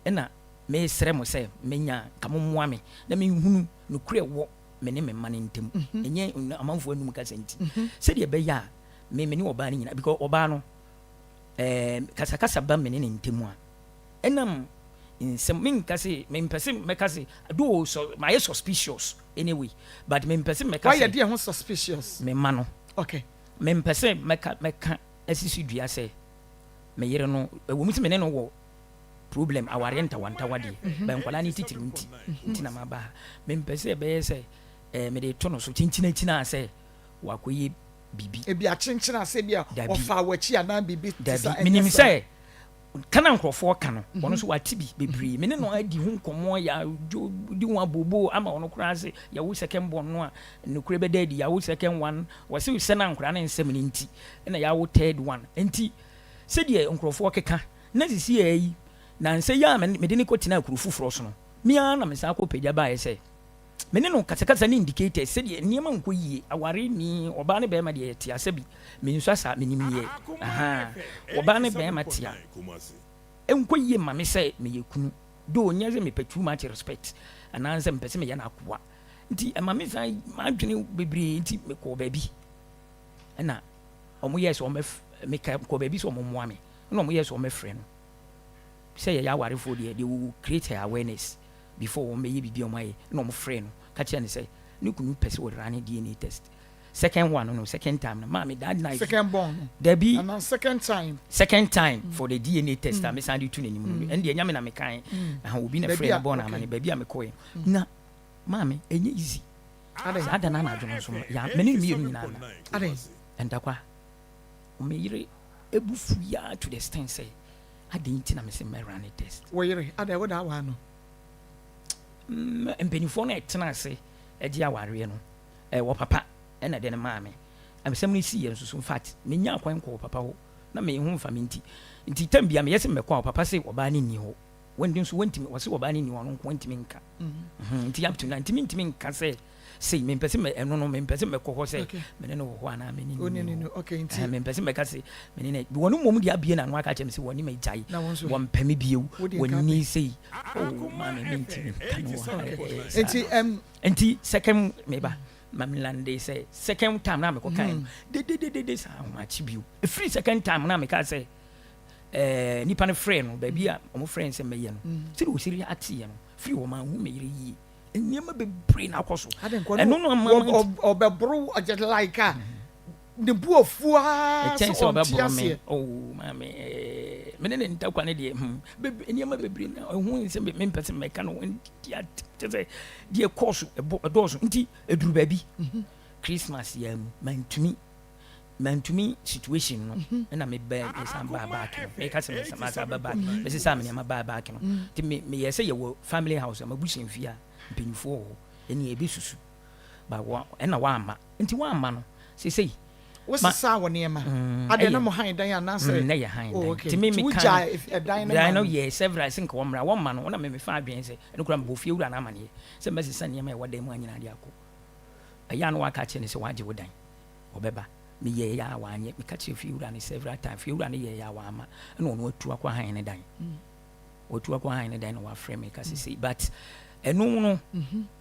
ɛna mesrɛ mo sɛ menya nka mo mmoa me na menhunu nokorɛ wɔ me ne me mma no ntam. Ɛnyɛ amanfoɔ anum kasa nti. Sɛdeɛ ɛbɛyɛ a me me ne ɔbaa no nyina, because ɔbaa no ɛɛ kasakasa ba me ne ne ntam a, ɛnam nsɛm, menka se, mempɛ se mɛka se, though so, mayɛ suspicious anyway, but mempɛ se mɛka
se. Wayɛ deɛ ho suspicious?
Me mma no.
Okay.
Mempɛ sɛ mɛka mɛka asi so dua sɛ me yere no, ɛwɔ mu sɛ me ne no wɔ problem, awareɛ ntawantawa deɛ, but nkwadaa no titiriw nti, nti na maba ha. Mempɛ sɛ ɛbɛyɛ sɛ eh, mede to no so kyinkyinakyinaa sɛ wakɔyɛ biribi.
Ebi akyenkyena sɛ bi a ɔfaa w'akyi anaa biribi te saa,
ɛnyɛ saa. Menim sɛ ka na nkurɔfoɔ ka no, ɔno nso wate bi bebree. Me ne no adi ho nkɔmmɔ, yɛadi ho abooboo ama ɔno koraa se yɛwo second born no a, nokorɛ bɛda adi, yɛawo second one, wɔse sɛ na nkwadaa no nsɛm no nti na yɛawo third one. Nti sɛdeɛ nkurɔfoɔ keka na sisiaa yi, nansa yi a mede no kɔtenaa kuro foforɔ so no, me ara na mesan kɔpagya baeɛ sɛ Me ne no kasakasa ne indicators sɛdeɛ nneɛma nkɔ yie, aware ni, ɔbaa ne barima deɛ yɛte asa bi, mensua saa, menim neɛ, ahaa, ɔbaa ne barima te a, ɛnkɔ yie mma me sɛ meyɛ kunu, though nyɛ sɛ mepɛ too much respect anaa sɛ mepɛ sɛ meyɛ no akoa, nti ɛma me san m'adwene bebree nti mekɔɔ baabi ɛna wɔn yɛɛ sɛ wɔn bɛ, meka kɔɔ baabi sɛ wɔn mmoa me, ɛna wɔn yɛɛ sɛ wɔn bɛfrɛ no sɛ yɛyɛ awarefoɔ deɛ, they will create her awareness. Before wɔn bɛyɛ biribi a wɔn ayɛ na wɔn frɛɛ no ka kyerɛ no sɛ ne kunu pɛ sɛ ɔrane DNA test second one no second time no maame that night
Second born no
dabi
anaa second time.
Second time for the DNA test a me san de tu n'anim no ɛno deɛ ɛnyɛ me na me kan ɛha obi na
Baabi
frɛɛ no
a
bɔɔ no
okay.
amane baabi a me kɔɛ no na maame ɛnyɛ easy
Adɛn?
saa da no anadwo no nso no ya me ne no mmienu nyinaa nna
Adɛn?
Ntakwa me yere bu fui ara to the extent sɛ Adɛn nti na mese mɛ runne test?
Wo yere, adɛn wo na awaa no?
Mm, mpanimfoɔ no a ɛtena ase gye awareɛ no, eh, wɔ papa ɛna ɛde no maa me. Asɛm no siiɛ nso so, in fact, menyaa kwan kɔɔ papa hɔ, na me ho mfa me nti. Nti tam bia meyɛ sɛ mɛkɔ a, papa se ɔbaa no nni hɔ. Wɔn nso wɔntumi, wɔse ɔbaa no nni hɔ, ɔno nko ntumi nka. Mm-hmm. Nti up to now, ntumi ntumi nka sɛ sei, mempɛ sɛ mɛ, ɛno no, mempɛ sɛ mɛkɔ hɔ sɛ me ne no wɔ hɔ anaa me ne no nni hɔ. Ɛhɛn, mempɛ sɛ mɛka sɛ me ne no, wɔn mmom deɛ abue n'ano aka akyerɛ me sɛ wɔne me agyae, wɔmpɛ me bio, wɔnni sei. Oh, maame, mentumi nka no wɔ ha. Ɛyɛ saa.
Nti,
Nti second, meba, ma me lande sɛ second time na mekɔ kae no, dedededede saa ahomakye bio. Ɛfiri second time na meka sɛ, ɛɛ, nipa no frɛ no, baabi a wɔn frɛ no sɛ mɛyɛ no, sɛdeɛ ɔsi react yɛ no, firi hɔ manhu me yere yie. Nneɛma bebree na akɔ so. Ɛno no ama
ɔbɛboro ɔgyɛ like a ne bu afu ara
sɛ ɔnte aseɛ. Oh maame ɛɛ me ne ne ntakwa ne deɛ hmm nneɛma bebree na ɛho nsɛm mempɛ sɛ mɛka no nti kyɛ sɛ deɛ kɔɔ so ɛbɔ ɛdɔɔso nti ɛduru baabi mhm. Christmas yɛ mu mantumi mantumi situation no mhm. ɛna me bɛ mesan baa back no meka sɛ mesan masan ba back mhm. mesesa me nneɛma baa back no mhm. nti me meyɛ sɛ yɛwɔ family house ama busua fie a mpanyinfoɔ wɔ hɔ ɛne ɛbɛsusu ba wa ɛna wamma nti wamma no sesei
wosesa wɔ nneɛma mm, adɛn na mo han dan anaasɛ
na yɛ han
oh,
dan
okay.
nti me
me
kan
ɛdan no
dan no yɛ several sɛ nka wɔmmra wɔmma no wɔna me mefa adwene sɛ ɛno kora mebɔ fie wura no amaneɛ sɛ mɛsesa nneɛma ɛwɔ dan mu anyina de akɔ ɛyɛ a na waka kyerɛ no sɛ wagye wo dan ɔbɛba. Meyɛeɛ a wanyɛ. Meka kyerɛɛ fiewura no several times. Fiewura no yɛeɛ a wamma. Ɛna ɔno atu akɔ han ne dan. Watu akɔ han ne dan na wafrɛ me ka sesei. But ɛno no,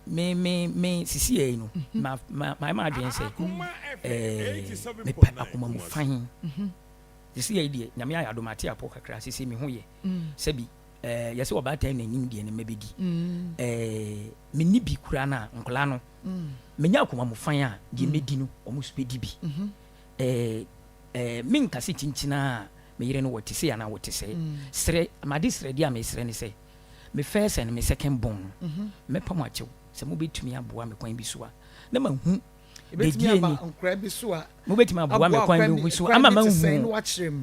me me me sisi yɛ yi no, ma ma ma ma adwene sɛ ɛɛ mepɛ akoma mu fan. Sisi yɛ yi deɛ, Nyame ayɛ adom ate apɔ kakra. Sisi me ho yɛ. Sɛbi ɛɛ yɛsɛ ɔbaatan na anim deɛ ne mma bɛdi. Ɛɛ menni bi koraa no a, nkwadaa no. Menya akoma mu fann a, deɛ mɛdi no, wɔn nso bɛdi bi. Ɛɛ, menka sɛ kyinkyin ara a me yere no wɔte sei anaa wɔte sɛɛ. Srɛ, m'ade srɛdeɛ a mesrɛ ne sɛ, me first and me second born no, mɛpa mo akyɛw sɛ mobɛtumi aboa me kwan bi so a, na mahu. The DNA. Mobɛtumi aboa me kwan bi so ama mahu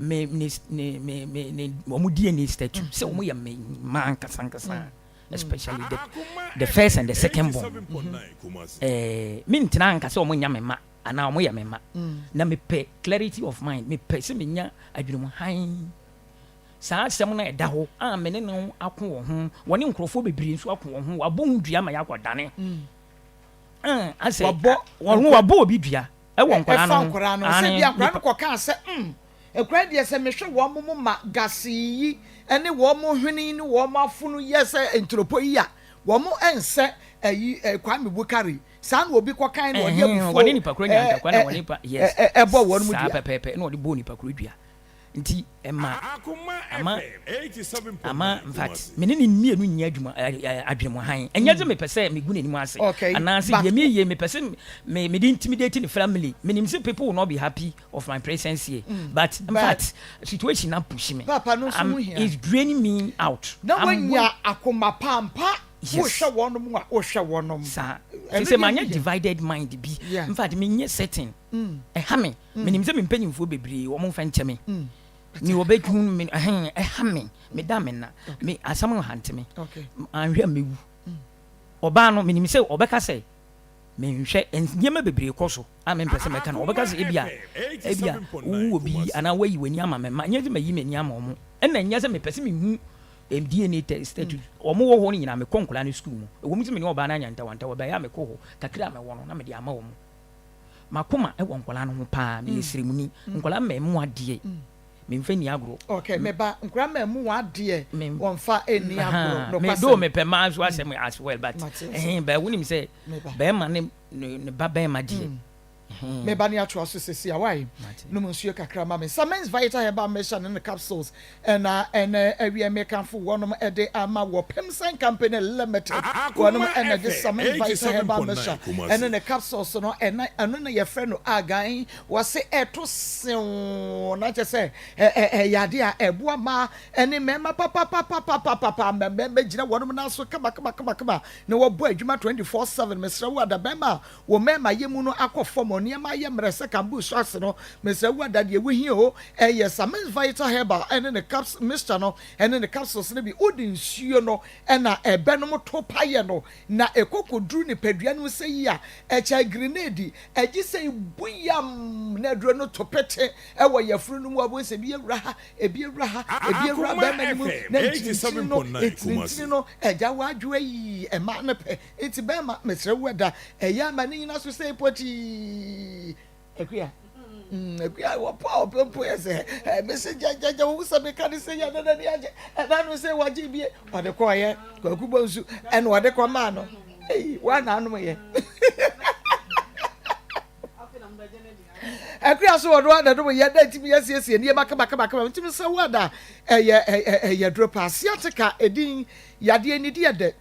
me ne ne me me ne wɔn DNA statue sɛ wɔn yɛ me mma ankasa ankasa especially the the first and the second born. Ɛɛ mentena anka sɛ wɔn nya me mma anaa wɔn yɛ me mma na mepɛ clarity of mind, mepɛ sɛ menya adwene mu hann. Saa asɛm no a ɛda hɔ a me ne no ako wɔ ho, wɔne nkurɔfoɔ bebree nso ako wɔ ho, wabɔ ho dua ma yɛakɔdane. Asɛ
Wabɔ
wɔn wabɔ obi dua ɛwɔ nkwadaa no
ɛfa
ho.
nkwadaa no sɛ
Aane,
bi akwadaa no
nipa
kɔkaa sɛ nkwadaa deɛ sɛ mehwɛ wɔn mo ma gasee yi ne wɔn mo hwene ne wɔn afono yɛ sɛ nturopo yi a, wɔn nsɛ ayi Kwame Bukari. Saa na obi kɔkan na ɔde
Ɛhɛn,
abufuo
wɔne nipa koro nya ntakwa na wɔne nipa, yes,
ɛbɔ wɔn mu
saa
dua.
Pɛpɛɛpɛ na ɔde bɔɔ nipa koro dua. Nti ɛma ama ama in fact me ne ne mmienu nyɛ adwuma adwene mu hann. Ɛnyɛ sɛ mepɛ sɛ megu n'anim ase anaasɛ deɛ meyɛ mepɛ sɛ me mede intimidate ne family. Menim sɛ people will not be happy of my presence here, but in fact situation na push me.
Papa no nso ho hia.
It's draining me out.
Na wanya akoma pampa.
Yes.
Wohwɛ wɔnom a wohwɛ wɔnom.
Saa
ɛno
sɛ
deɛ
manyɛ
ho hia.
Divided mind bi. In fact menyɛ certain. Ɛha me. Menim sɛ me mpanyimfoɔ bebree wɔn mfa nkyɛ me ne wɔbɛhu me. Ɛhɛn, ɛha me, meda me na me asɛm nhante me. Anhwɛ a mewu. Ɔbaa no menim sɛ ɔbɛka sɛ menhwɛ nneɛma bebree kɔ so a mempɛ sɛ mɛka no. Ɔbɛka sɛ ebia wowɔ bi anaa woayi w'ani ama me ma nyɛ sɛ mayi m'ani ama ɔmo, ɛna nyɛ sɛ mepɛ sɛ mehu DNA test status. Ɔmo wɔ hɔ no nyinaa, mekɔ nkɔlaa no sukuu mu. Ɛwɔ mu sɛ mene ɔbaa no anya ntawantawa bɛyɛ a mekɔ hɔ kakra a mewɔ no na mede ama wɔn. Makoma ɛwɔ nkɔlaa no ho paa. Meyɛ siremuni. Nkɔlaa mmamu adeɛ memfa ni agorɔ.
Okay, meba nkura mmamu adeɛ wɔmfa ɛni agorɔ.
Me do mepɛ mmaa nso asɛm as well, but ɛhɛn bɛɛ wonim sɛ bɛrima ne ba bɛrima deɛ.
Meba ne atoa so sesi a wae nom nsuo kakra ma me. Samens Vital Herbal Mixture ne ne capsules ɛna ɛnɛ awie mekamfo wɔnom ɛde ama wɔ Pemsan Company Limited. Wɔnom ɛna de Samens Vital Herbal Mixture ɛne ne capsules no, ɛna ɛno na yɛfrɛ no agan. Wɔse ɛto sew na kyɛ sɛ ɛyɛ ade a ɛboa mmaa ɛne mmarima papapapapapapa. Mmarima gyina wɔnom nan so kama kama kama kama na wɔbɔ adwuma 24/7. Mesrɛ wo ada, bɛrima a wɔ mmarima yɛ mu no akɔ fam, nneɛma ayɛ mmerɛ sɛ kambu so ase no, mesrɛ wo ada, deɛ wohia o ɛyɛ Samens Vital Herbal ɛne ne caps mixture no ɛne ne capsules no bi. Wode nsuo no ɛna ɛbɛnom to payɛ no na ɛkɔkɔduru nipadua no sɛ yi a ɛkyɛ grenade ɛgye sɛ ebu yam na aduro no to pete ɛwɔ yɛfunu no mu. Abo sɛ ebi awura ha, ebi awura ha, ebi awura bɛrima no mu na ntintin no ntintin no ɛgya wadwo ayi ɛma no pɛ. Nti bɛrima, mesrɛ wo ɛda ɛyɛ ama ne nyina so sɛ pɔtii. Akua, akua wɔpɔ a ɔpɛ mpo yɛ sɛ ɛ mesi gyɛgyɛgyɛ wo sɛ meka ne sɛ yɛ nana ni agye ɛna no sɛ wagye bie ɔde kɔɔyɛ Kwaku bɔ nsu ɛna ɔde kɔ maa no. Eyi wa na anom yɛ akua so wɔde wa na yɛ dɛ ntumi yɛsiesie nneɛma kamakama. Ntumi sɛ wada ɛyɛ duro paa. Sciatica edin yadeɛ ni di yɛ dɛ,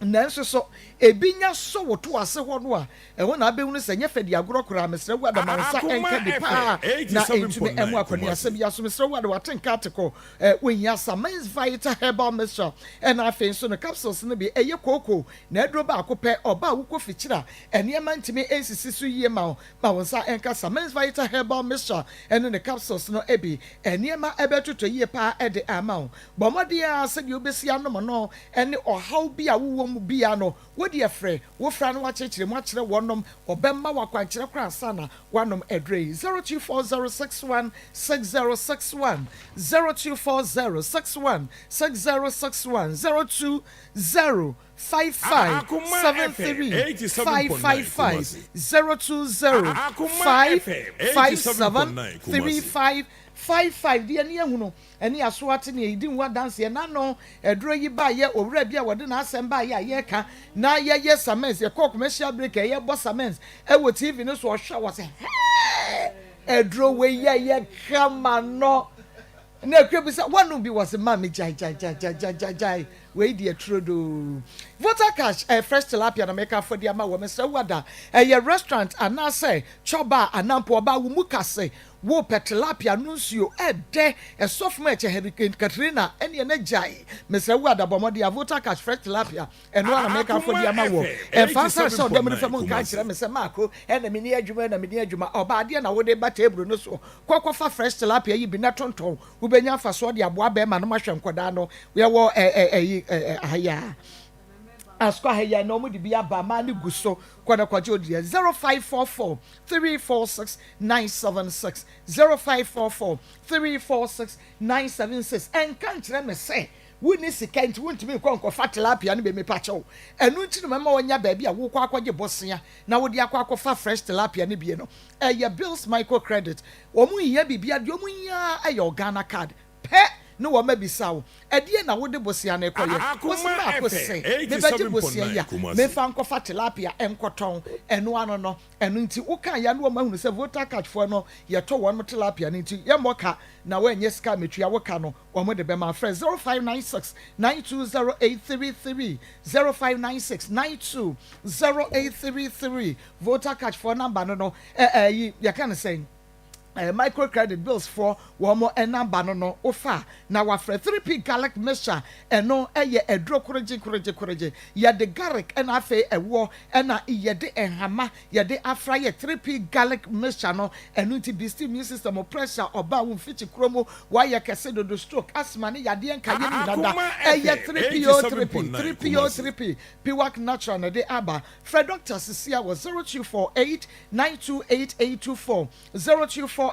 nanso so ebi nya so woto ase hɔ no a ɛhɔ na abɛhunu sɛ nyɛ fɛ di agorɔ koraa. Mesrɛ wo adama nsa ɛnka bi paa na ɛntumi ɛmu akɔneasɛm bi aso. Mesrɛ wo ada, wate nka atekɔ ɛ wohia Samens Vital Herbal Mixture ɛna afei nso no capsules no bi. Ɛyɛ kooko na aduro baako pɛ. Ɔba a wokɔ fikyiri a nneɛma ntumi nsisi so yie ma wo, ma wo nsa ɛnka Samens Vital Herbal Mixture ɛne ne capsules no bi, nneɛma ɛbɛtotɔ yie paa ɛde ama wo. Bɔ mmɔden a sɛdeɛ wobɛsi anom no ɛne ɔhaw bi a wowɔ mu bia no, wode ɛfrɛ wofra no wakyerɛkyerɛ mu akyerɛ wɔnom, ɔbɛma wakwankyerɛ kora ansa na wanom aduro yi. 024061 6061, 024061 6061, 020 55 73 555, 020 557 3555. Deɛ ne ehunu ɛne aso ate ne yɛdi ho adanseɛ n'ano. Aduro yi baayɛ owura bi a wɔde n'asɛm baayɛ a yɛreka na yɛyɛ Samens, yɛkɔɔ commercial break a yɛbɔ Samens ɛwɔ TV no so. Ɔhwɛ wɔ sɛ hɛɛ, aduro wei yɛ yɛ kama no na ekura bi sɛ wɔn bi wɔ sɛ maame gyae gyae gyae gyae gyae gyae gyae wei deɛ turodoo. Voter Cash ɛyɛ fresh tilapia na mɛka afɔdi ama wɔ. Mesrɛ wada, ɛyɛ restaurant anaasɛ chɔba anampo ɔbaa wo mu kase. Wopɛ tilapia no nsuo ɛdɛ ɛsɔ fam ɛkyɛ Hurricane Katrina ɛneɛ na gyae. Mesrɛ wo ada bɔ mmɔden a Volta Cash fresh tilapia ɛno ara na mekamfo de ama woɔ. Ɛmfa nsa nhyɛ ɔdɔ mu fam nka nkyerɛ me sɛ Marko ɛna menni adwuma ɛna menni adwuma. Ɔbaa deɛ na wode ba table no soɔ. Kɔ kɔfa fresh tilapia yi bi na tontɔn. Wobɛnya mfasoɔ de aboa bɛrima no mahwɛ nkwadaa no. Yɛwɔ ɛ ɛ ɛyi ɛ ɛ aha yi ara. Asukɔ aha yi ara na wɔde bi aba maa no gu so. Kɔ na kɔgye wo deɛ. 0544 346 976 0544 346 976 Ɛnka nkyerɛ me sɛ wonni sika nti wontumi nkɔ nkɔfa tilapia no bi mepakyɛw. Ɛno nti na mɛma woanya baabi a wokɔ akɔgye bosea na wode akɔ akɔfa fresh tilapia no bi no. Ɛyɛ Bills Microcredit. Wɔn nhia biribiara, deɛ wɔn hia ara yɛ wo Ghana card pɛ ne wɔn abisa wo ɛdeɛn na wode bosea no rekɔyɛ. Wose maako se mebɛgye bosea yi a memfa nkɔfa tilapia nkɔtɔn. Ɛno ano no, Ɛno nti wo kaa ya na wɔn ahunu sɛ Volta Catch foɔ no yɛtɔ wɔn tilapia no nti yɛmmɔ ka na woanyɛ sika a metua wo ka no wɔn de bɛma. Frɛ 0596 920833 0596 920833 Volta Catch foɔ number no no ɛ ɛyi yɛka no sɛn? Eh, micro credit bills foɔ wɔn number no no wofa a na wafrɛ 3P garlic mixture ɛno ɛyɛ aduro korogye korogye korogye yɛde garlic ɛna afei ɛwoɔ ɛna yɛde nhama yɛde afra yɛ 3P garlic mixture no ɛno nti boost immune system pressure ɔbaa wo mfikyi kuro mu wayɛ kɛse dodo stroke asthma ne yadeɛ nkaeɛ no nyina da ɛyɛ 3P o 3P 3P o 3P Piwak natural na ɛde aba frɛ doctor sisia wɔ 0248 928824 0248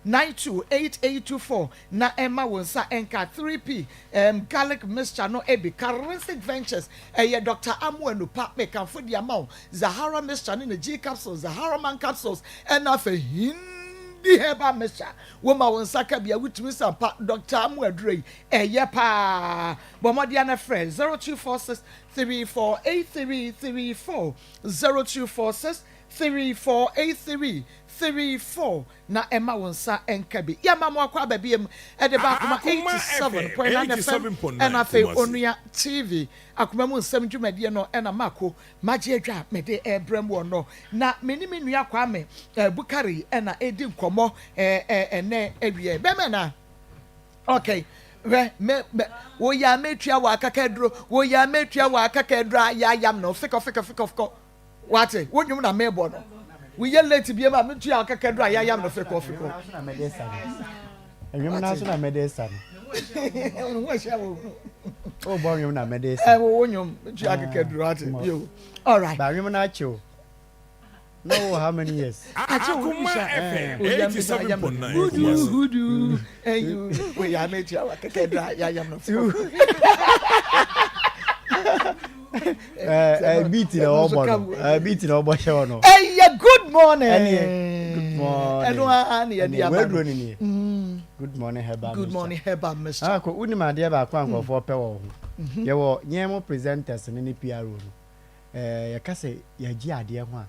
928824 na ɛmma wo nsa nka 3P um, garlic mixture no bi. Charistic Ventures, ɛyɛ Doctor Amoah Nupa, mekamfo de ama wo, Zahara mixture ne ne G capsules, Zahara man capsules, ɛna afei Hindi herbal mixture. Woma wo nsa ka bi a, wotumi sa mpa. Doctor Amoah aduro yi, ɛyɛ paa. Bɔ mmɔden ara na frɛ 0246 348334, 0246 3483 34 na ɛma wo nsa nka bi. Yɛma mo akɔ aba biam de ba Akoma 87.9 FM ɛna afei Onua TV. Akoma mu nsɛm dwumadie no ɛna Mako magye adwa a mede ɛrebrɛ mu wɔ no. Na me ne me nua Kwame Bukari ɛna ɛredi nkɔmmɔ ɛnɛ awia. Bɛmɛ na? Okay. Hwɛ, me, me, woyɛ a metua wɔ akaka aduro, woyɛ a metua wɔ akaka aduro a yɛayam no, fikɔ, fikɔ, fikɔ, fikɔ. Wate? Wo nnwom na mebɔ no. Woyɛ late biem a metua akakaduru a yɛayam no fekɔ fekɔ.
Nnwom no nso na mede sa no. Wobɔ nnwom na mede sa.
Ɛwɔ wo nnwom metua akakaduru ate. Yo. All right.
Ba nnwom no akye o. Na wo how many years?
Akye wo
Akoma
bisa.
FM
Oyam bi na ayam no.
87.9
Hudu
Kumasi.
hudu. Eyu. Woyɛ a metua akakaduru a yɛayam no fekɔ.
Beat na ɔbɔ no beat na ɔbɔ hyɛ no.
Ɛyɛ good morning.
Ɛne good morning.
Ɛno ara na yɛde aba no.
Waduro ni nie. Good morning herbal
mixture. Good morning herbal mixture.
Ah ko wonim adeɛ baako a nkurɔfoɔ pɛ wɔ ho. Yɛwɔ yɛn mo presenters ne ne PRO no. Ɛɛ yɛka sɛ yɛgye adeɛ ho a.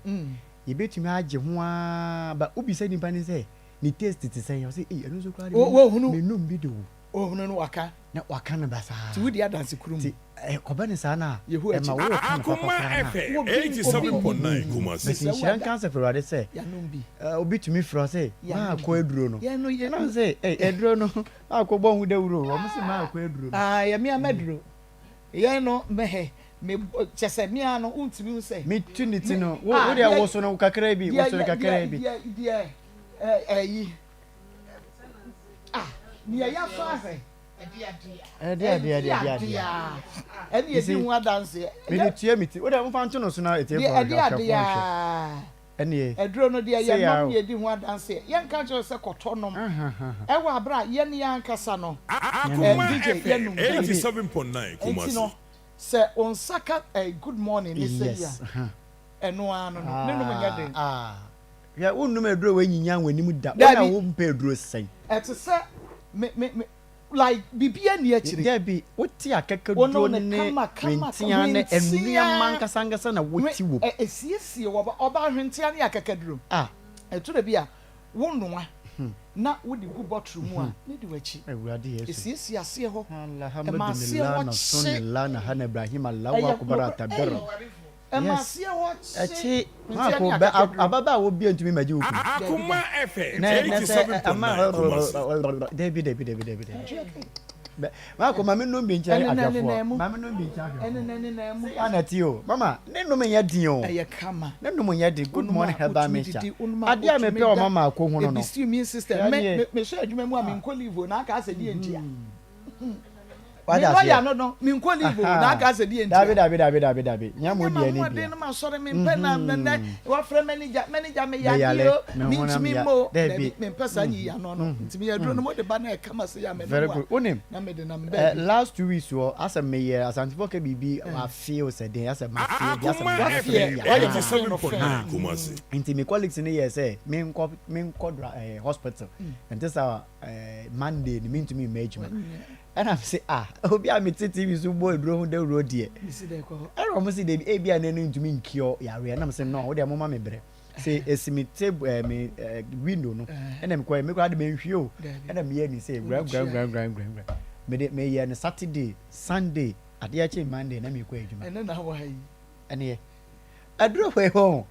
Yɛbɛtumi agye ho ara ba wobisa nipa ne sɛ ne taste te sɛn ɔsɛ ei ɛno nso koraa de menum bi de o.
Ohunu no waka.
Na waka no basaa.
Nti wodi adanse koro mu.
Nti ɛkɔba no saa no a,
Yehowa
ɛma
akyi.
woka no papa
Akoma
koraa no a.
FM
Obi obi
87.9 Kumasi.
But nhyira nka Asafo Awurade sɛ,
Yɛanom bi.
obi tumi frɛ wo sɛ,
Yɛanom
maakɔ
bi.
aduro no.
Yɛn no yɛ.
Ɛna wo sɛ, ei aduro no, maakɔ bɔ ho dawuro o, wɔn se maakɔ aduro no.
Ah, yɛ mea m'aduro. Yɛn no, mehɛ, me, kyɛ sɛ mea no, wontumi hu sɛ.
Metu ne ti
Me,
no, wo,
ah,
wo deɛ
deɛ,
woso no kakraa bi,
deɛ,
woso no
deɛ,
kakraa bi.
deɛ, deɛ, ɛ, ɛyi. Ah, nea yɛafa ahwɛ.
Ɛde adeɛ ɛde adeɛ adeɛ.
Ɛne yɛdi ho adanseɛ.
Mede tua me ti. Wode momfa nto no so na ɛtiefo
Deɛ ɛde
ahwɛfoɔ
adeɛ
nhwɛ. Ɛneɛ.
Aduro no deɛ
Sei
yɛnom
ara o.
ne yɛdi ho adanseɛ. Yɛnka nkyerɛ wo sɛ kɔtɔ nom. Ɛwɔ aberɛ a yɛne yɛn ankasa no.
Akoma
DJ
FM
yɛnom bi.
87.9
Nti
Kumasi.
no sɛ wo nsa ka eh, good morning ne sɛ yi a,
Yes.
ɛno ara no no, ne nom nyɛ den.
Ah, ah. Hwɛ, wonnom aduro a woanyinyan w'anim da. Wo na
Dabi.
wompɛ aduro sɛn?
Ɛte sɛ me me me like biribiara nni akyire.
Dabi, wote akakaduro
Wonom no
ne
kama kama
hwenteaa ne
hwenteaa
nneɛma ankasa ankasa na wote
hwe
wom.
ɛ esiesie wɔ ɔba ɔbaa hwenteaa ne akakaduro.
Ah.
Ɛto da bi a wonoa na wode gu bɔtoro mu a na di w'akyi.
Awurade Yesu.
Esiesie aseɛ hɔ, ɛma aseɛ
Alhamdulillah
hɔ
na
kye.
sunillah na hana Ibrahim Allahu
Ɛyɛ
Akbar
nokorɛ
atabir.
ei. Ɛma
Yes.
aseɛ hɔ kye.
Ɛkye.
Nti
Maako,
ɛne
bɛ
akakaduro.
ababaawa bi ntumi mmɛgye wo kunu.
Akoma FM
Na na sɛ ɛ- ama
87.9 Kumasi.
dabi dabi dabi dabi dabi. Bɛ Maako ma me nom bi nkyerɛ
Ɛne na
ahwɛfoɔ.
nenam mu.
Ma me nom bi nkyerɛ ahwɛfoɔ.
Ɛne na nenam mu.
Sɛ yɛ na ti o. Mama, ne nom nyɛ den o.
Ɛyɛ kama.
Ne nom nyɛ den. Good
Wonom
morning
a
herbal
wotumi
mixture.
didi, wonom a
Adeɛ a
wotumi
mepɛ wɔ
da.
mama ako ho no no.
Ebisi immune system.
Hwɛ
Me
nie.
me mehyɛ adwuma mu a menkɔ leave o na aka asɛ deɛ ntia.
Wate
Me
aseɛ?
lawyer no no, menkɔ leave o, na aka asɛ deɛ ntia.
Dabi dabi dabi dabi dabi. Nyɛ mo
Ɛnyɛ
deɛ ne
m'ahoɔden
bia.
no masɔre mempɛ na nɛ wafrɛ manager, manager meyɛ
Meyale,
adeɛ o,
me honam
mentumi
ya.
mmɔ o.
Dabi.
Dabi, mempɛ saa nyiyi ano no. Nti meyɛ aduro no mode ba na ɛkama sɛ yɛ a
Very
menom
good.
a
Wonim,
na mede nam
eh,
baabi.
last 2 weeks wɔ asɛ meyɛ Asantefoɔ ka biribi afee o sɛ den asɛ mafee bi asɛ
Akoma
meyɛ
Wafeɛ,
FM
ya.
wayɛ fee no fee.
87.9 Kumasi.
Nti me colleagues no yɛ sɛ menkɔ menkɔ dra eh, hospital. Nti sɛ eh, Monday no mentumi mma adwuma. Ɛna me se ah obi a mete TV so bɔ aduro ho dawuro deɛ.
Mesi dɛ kɔ hɔ.
Ɛna wɔn se debi ebi a n'ani ntumi nkiɔ yareɛ. Ɛna me se no wo deɛ moma me brɛ. Sɛ esi me table ɛɛ me ɛɛ window no ɛna me kɔ yɛ me koraa de me nhwie o.
Dabi.
Ɛna me yɛ ne sɛ gura gura gura gura gura gura. Me de me yɛ no Saturday, Sunday, adeɛ kye Monday na me kɔ adwuma.
Ɛnɛ na awɔ ha yi.
Ɛneɛ aduro wei hɔ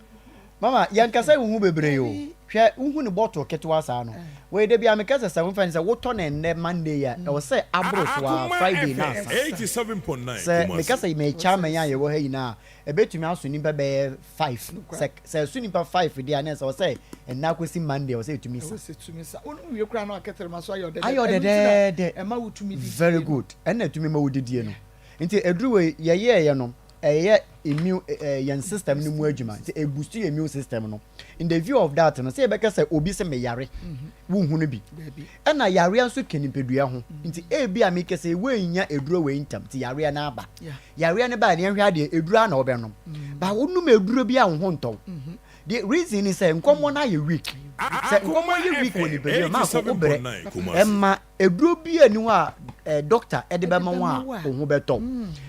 mama yɛnkasa nhu bebree o hwɛ wohu ne bottle ketewa saa no wei da bia meka sɛ sɛ womfa ne sɛ wotɔ no ɛnnɛ Monday a ɛwɔ sɛ aboro so a
Akoma
Friday na
FM
asa
87.9
sɛ meka
Kumasi.
sɛ mekyɛ ama yɛn a yɛwɔ ha nyinaa a ɛbɛtumi aso nnipa bɛyɛ 5 sɛ sɛ ɛso nnipa 5 deɛ a na ɛsɛ wɔ sɛ ɛnnɛ akɔsi Monday ɛwɔ sɛ ɛtumi sa
Ɛwɔ sɛ tumi sa. Wonom wie koraa na wakɛtɛrɛma so ayɛ ɔdɛdɛ.
ayɛ
Ɛno nti na
ɔdɛdɛɛdɛ
ɛma wotumi didi
very
no.
good ɛna ɛtumi ma wodidie no nti ɛduru wei yɛyɛɛyɛ no ɛyɛ immune yɛn system no mu adwuma nti ɛboost yɛ immune system no. In the view of that no sɛ yɛbɛka sɛ obi sɛ meyare wonhu no bi ɛna yareɛ nso ka nipadua ho nti ebi a meka sɛ woanya eduro wei ntam nti yareɛ no aba yareɛ no baa ne yɛnhwɛ adeɛ eduro a na wɔbɛnom ba wonom eduro bi a wo ho ntɔw the reason ni sɛ nkɔmmɔ no ayɛ weak sɛ nkɔmmɔ
Akoma
yɛ weak wɔ
FM
nipadua mu maako wobrɛ
87.9 Kumasi.
ɛma eduro bi a ni hɔ a doctor ɛde bɛma wo a
bɛma wo a.
wo ho bɛtɔ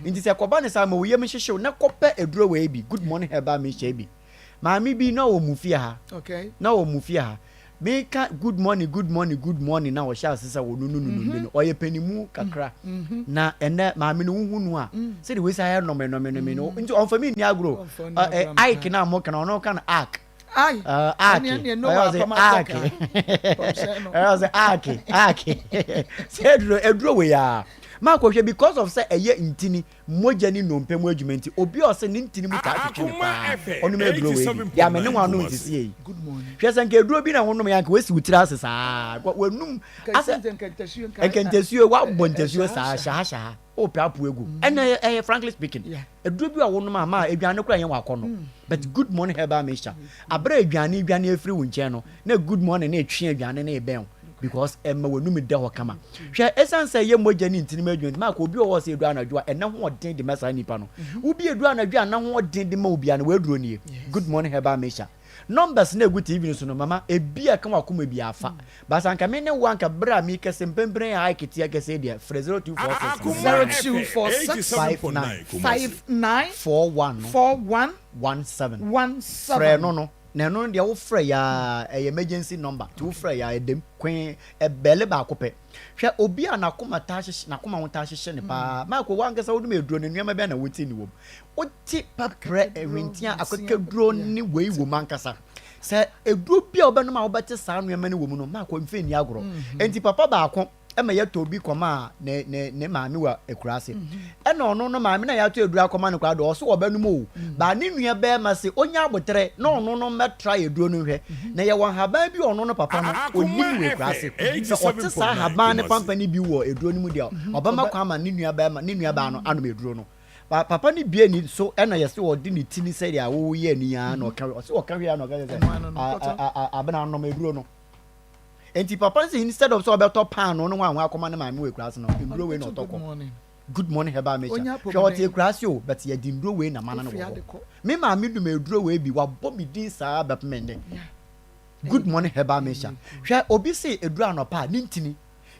nti sɛ kɔba ne saa ma wo yam hyehyew na kɔpɛ eduro wei bi Good Morning Herbal Mixture bi. Maame bi na ɔwɔ mu fie ha na ɔwɔ mu fie ha meka good morning, good morning, good morning na ɔhyɛ ase sɛ ɔno no no no no ɔyɛ panimu kakra na ɛnɛ maame no wohu no a sɛde wei sɛ ayɛ nɔme nɔme nɔme no nti ɔmfa mi nni agorɔ.
Ɔmfa nni agorɔ ampa.
Ike na mo kana ɔno ka no Ark.
Ai.
Ark.
Ɛne ɛne Noah
Ɔyɛ ɔsɛ
apam
Ark.
adaka. Kɔmhyɛn no.
Ɔyɛ ɔsɛ Ark Ark sɛ aduro aduro wei a maakɔhwɛ because of sɛ ɛyɛ ntini mogya ne nnompe mu adwuma nti obi a ɔsɛ ne ntini mu taa twetwe ne
Akoma
paa
FM
ɔnom aduro wei bi deɛ amene wɔn ano
87.9
nti sie yi
Good morning.
hwɛ sɛ nka aduro bi na wɔnom yɛ anka wɔasi wo tiri ase saa wɔnum asɛ
Nka nkɛntɛsuo nka.
nkɛntɛsuo wabɔ ntɛsuo saa hyaha hyaha wopɛ apo egu ɛna ɛyɛ frankly speaking
Yeah.
aduro bi a wɔnom a ma aduane koraa nyɛ wakɔ no but Good Morning Herbal Mixture abere aduane dwane afiri wo nkyɛn no na Good Morning na etwe aduane na ebɛn wo because ɛma w'anum da hɔ kama. Hwɛ ɛsiane sɛ ɛyɛ mogya ne ntini mu adwuma nti maakɔ obi a ɔwɔ sɛ edu anadwo a ɛnɛ ho ɔden de ma saa nipa no wobi edu anadwo a na ho ɔden de ma obi a na w'aduro nie Good Morning Herbal Mixture numbers na egu TV no so no mama ebi a ka wakoma bi afa basa nka me ne wo anka bere a mi kɛse mpempren a ayɛ ketewa kɛse deɛ frɛ 0246
Akoma
0246
FM 87.9 Kumasi.
59
41 no
41
17
17.
Frɛ no no na ɛno no deɛ wofrɛ yaa ɛyɛ emergency number nti wofrɛ yaa ɛdɛm kwen ɛbɛle baako pɛ. Hwɛ obi a n'akoma taa hyehyɛ n'akoma ho taa hyehyɛ ne paa maako wankasa wodum eduro ne nneɛma bɛn na wote ne wɔm wote pɛprɛ ɛhwentia akakaduro ne wei wɔ mu ankasa sɛ eduro bi a wobɛnom a wobɛte saa nneɛma no wɔ mu no maako mfe nni agorɔ. Nti papa baako ɛma yɛtɔ bi kɔma a ne ne ne maame wɔ akura ase ɛna ɔno no maame na yɛatɔ eduro akɔma no koraa do ɔso ɔbɛnom o baa ne nua bɛrima se onya abotrɛ na ɔno no mmɛtra eduro no hwɛ na yɛwɔ nhaban bi ɔno no papa no onim wɔ akura ase sɛ ɔte saa nhaban ne pampa ne bi wɔ eduro no mu deɛ ɔbɛma kwan ma ne nua bɛrima ne nua baa no anom eduro no. Papa no bie ni so ɛna yɛsɛ ɔde ne ti ne sɛdeɛ awoyɛ ni ara na ɔka ɔsɛ ɔka hwɛ na ɔka sɛ abena anom eduro no. Nti papa sɛ instead of sɛ ɔbɛtɔ paano no ho ahoa akɔma ne maame wɔ ekura ase no nduro wei na ɔtɔ kɔ Good Morning Herbal Mixture. Hwɛ ɔte ekura ase o but yɛde nduro wei na mana no wɔ hɔ. Me maame dum eduro wei bi wabɔ mi din saa bɛpem ndɛ. Good Morning Herbal Mixture. Hwɛ obi se eduro anɔpa a ne ntini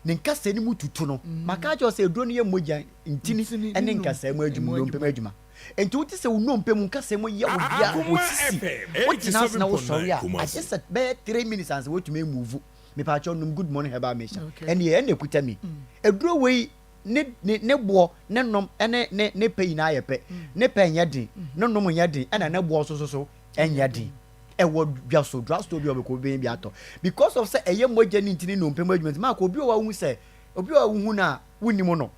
ne nkasa ne mu tutu no maka akyerɛ sɛ eduro no yɛ mogya ntini ɛne nkasa mu adwuma nnompe mu adwuma. Nti wote sɛ wo nnompe mu nkasa mu yɛ wo bia
Akoma
osisi
FM
wotena ase na wosɔre a
87.9
agye
Kumasi.
sɛ bɛyɛ 3 minutes ansa wotumi emove. Mepaakyɛw nom Good Morning Herbal Mixture. Ɛne ɛna ekuta mi eduro wei. Ne ne ne boɔ, ne nom ne ne ne pɛ nyinaa yɛ pɛ. Ne pɛ nyɛ den, ne nom nyɛ den, ɛna ne boɔ nso so so nyɛ den. Ɛwɔ dwa so, drug store bi a ɔbɛkɔ obɛnya bi atɔ. Because of sɛ ɛyɛ mogya ne ntini nnompe mu adwuma nti, maakɔ obi wɔ hɔ a wohu sɛ obi wɔ hɔ a wohu no a wonnim no.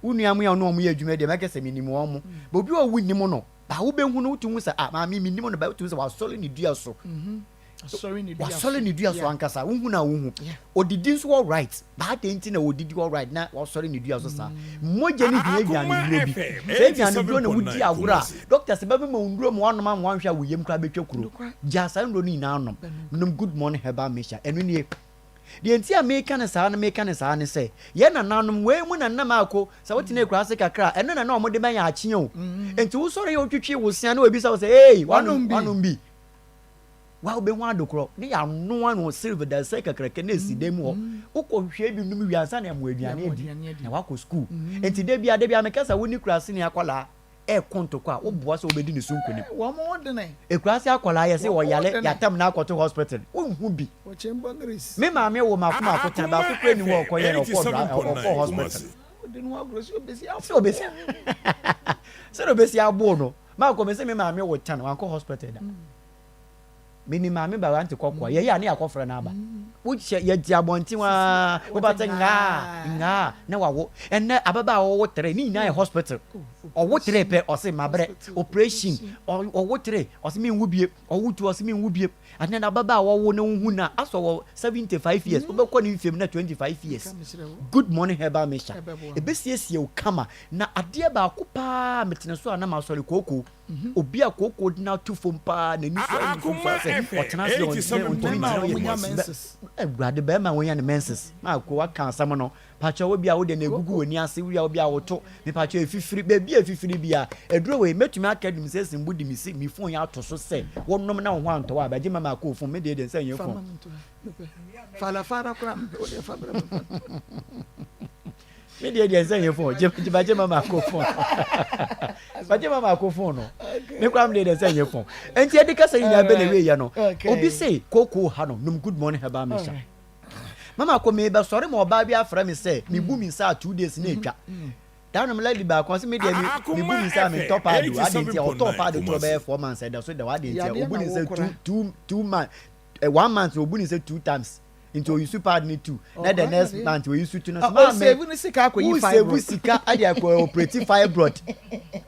Wo nua mo a ɔne wɔn yɛ adwuma deɛ mɛka sɛ menim wɔn mo. But obi wɔ hɔ a wonnim no, ba wobɛhu no wotumi hu sɛ ah maame menim no, but wotumi hu sɛ wasɔre ne dua so. Wasɔre ne dua so ankasa, wohu no a wohu. Odidi nso wɔ right, but adɛn nti na odidi wɔ right na wasɔre ne dua so saa? Mogya no hia aduaneduro bi. Saa aduaneduro na wodi agorɔ a, doctors bɛmema wo nnuro ma woanom ama woanhwɛ a wo yam koraa bɛtwa kuro. Gyaa saa nnuro no nyinaa nom. Nom Good Morning Herbal Mixture. Ɛno nie. Deɛ nti a meka no saa no meka no saa ne sɛ, yɛn nananom, wei mu na nam akɔ, sɛ wotena akuraase kakra a, ɛno na na wɔde ma yɛn akyeɛ o. Nti wosɔre yɛ wotwitwi wo sea na wɔbisa wo sɛ, ei, wanom bi? Wa wobɛhu adekorɔ ne yɛanoa no silver dasɛ kakraka na ɛsi dan mu hɔ. Wokɔ hwehwɛ bi nom wie ansa na ɛmo aduane adi na wakɔ sukuu. Nti da bia da bia meka sɛ wo ne kuraseni akwadaa ɛko ntɔkwa a woboa sɛ wobɛdi ne so nkonim. Ekuraase akwadaa yɛse ɔyare yɛatam no akɔto hospital wonhu bi. Me maame wo mako mako tena baako kura ni hɔ ɔkɔyɛ no ɔkɔɔ hospital. Sɛ obɛsi abo no. Maakɔ me se me maame wo tan wankɔ hospital da. Me ni maame ba wante kɔkɔa yɛyɛ a ne yɛakɔfrɛ no aba. Wohyɛ yɛte abɔnten waa wobɛte ngaa ngaa na wawo. Ɛnɛ ababaa ɔwo tere ne nyinaa yɛ hospital. Ɔwo tere pɛ ɔse mabrɛ operation ɔwo tere ɔse menwo bie ɔwo tu ɔse menwo bie. Ɛnɛ na ababaa ɔwo ne wohu na asɔ wɔ 75 years wobɛkɔ ne mfem na 25 years. Good morning herbal mixture ɛbɛsiesie wo kama. Na adeɛ baako paa a metene so a na masɔre kooko. Obi a kooko de no ato fam paa n'ani so ayɛ no fam saa sɛ ɔtena ase a ɔntumi ɔntumi ngyina ɔyɛ Awurade bɛrima a wɔnya ne menses maako waka asɛm no pakyɛ wo bi a wode na egugu w'ani ase wia wo bi a woto mepakyɛ efifiri baabi a efifiri bi a aduro wei mɛtumi aka dim sɛ simbu de me si me phone yɛ ato so sɛ wonom na wo ho antɔ wo a bɛgye ma maako phone me deɛ deɛ nsɛ nyɛ phone.
Falafala koraa mepɛ wo deɛ fa brɛ me.
Me deɛ deɛ nsɛ nyɛ phone gye gye bagye mama akɔ phone bagye mama akɔ phone no me kora me deɛ deɛ nsɛ nyɛ phone nti ɛde kasa nyinaa bɛ na ewie yɛ no obi se kooko ha no nom good morning herbal mixture mama akɔ me bɛ sɔre ma ɔbaa bi afrɛ me sɛ me bu mi nsa two days na etwa daa nom lady baako ɔse me deɛ me me bu mi nsa me ntɔ paado adi nti ɔtɔ paado torɔ bɛyɛ 4 months ɛda so da hɔ adi nti obu ne nsa two two two months eh, one month obu ne nsa two times nti oyi su pad ne tu na the next month oyi su tu no so maame
osevu ne sika akɔyi
fibroid wosevu sika ade akɔ operate fibroid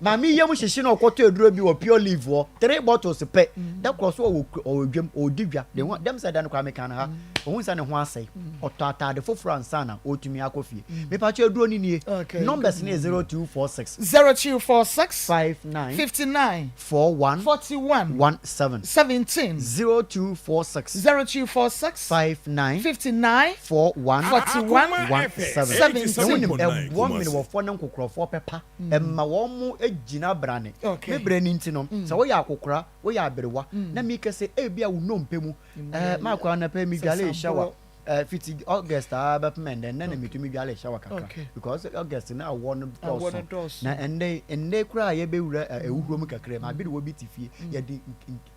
maame yam hyehye na ɔkɔtɔ aduro bi wɔ pure leaf hɔ three bottles pɛ mm. da korɔ so ɔwɔ ɔwɔ dwam ɔdi dwa de ho dɛm sɛ da no koraa meka no ha mm. ohun sɛ ne ho asɛe mm. ɔtɔ ataade foforɔ ansa na ɔtumi akɔ fie mepatwa aduro ne nie numbers ne yɛ 0246
0246
59
59
41
41
17.
17.
0246.
0246.
59.
59.
41.
41.
17.
17.
Na wonim, ɛboa mmenewɔfoɔ ne nkokorɔfoɔ pɛpa. Ɛma wɔn gyina brane.
Okay.
Me brɛ no nti no, sɛ woyɛ akokora, woyɛ aberewa, na meka sɛ ebia wo nnompe mu, ɛɛ, makɔ anɔpa yi medwalee shower. Eh, fiti August aa bɛpem ɛndɛ, ɛndɛ na metumi dwale shower kakra. Because August na awɔ no dɔɔso. Na ɛndɛ, ɛndɛ koraa a yɛbɛwura eh, awuhuro mu kakra, ma aberewa bi te fie, yɛde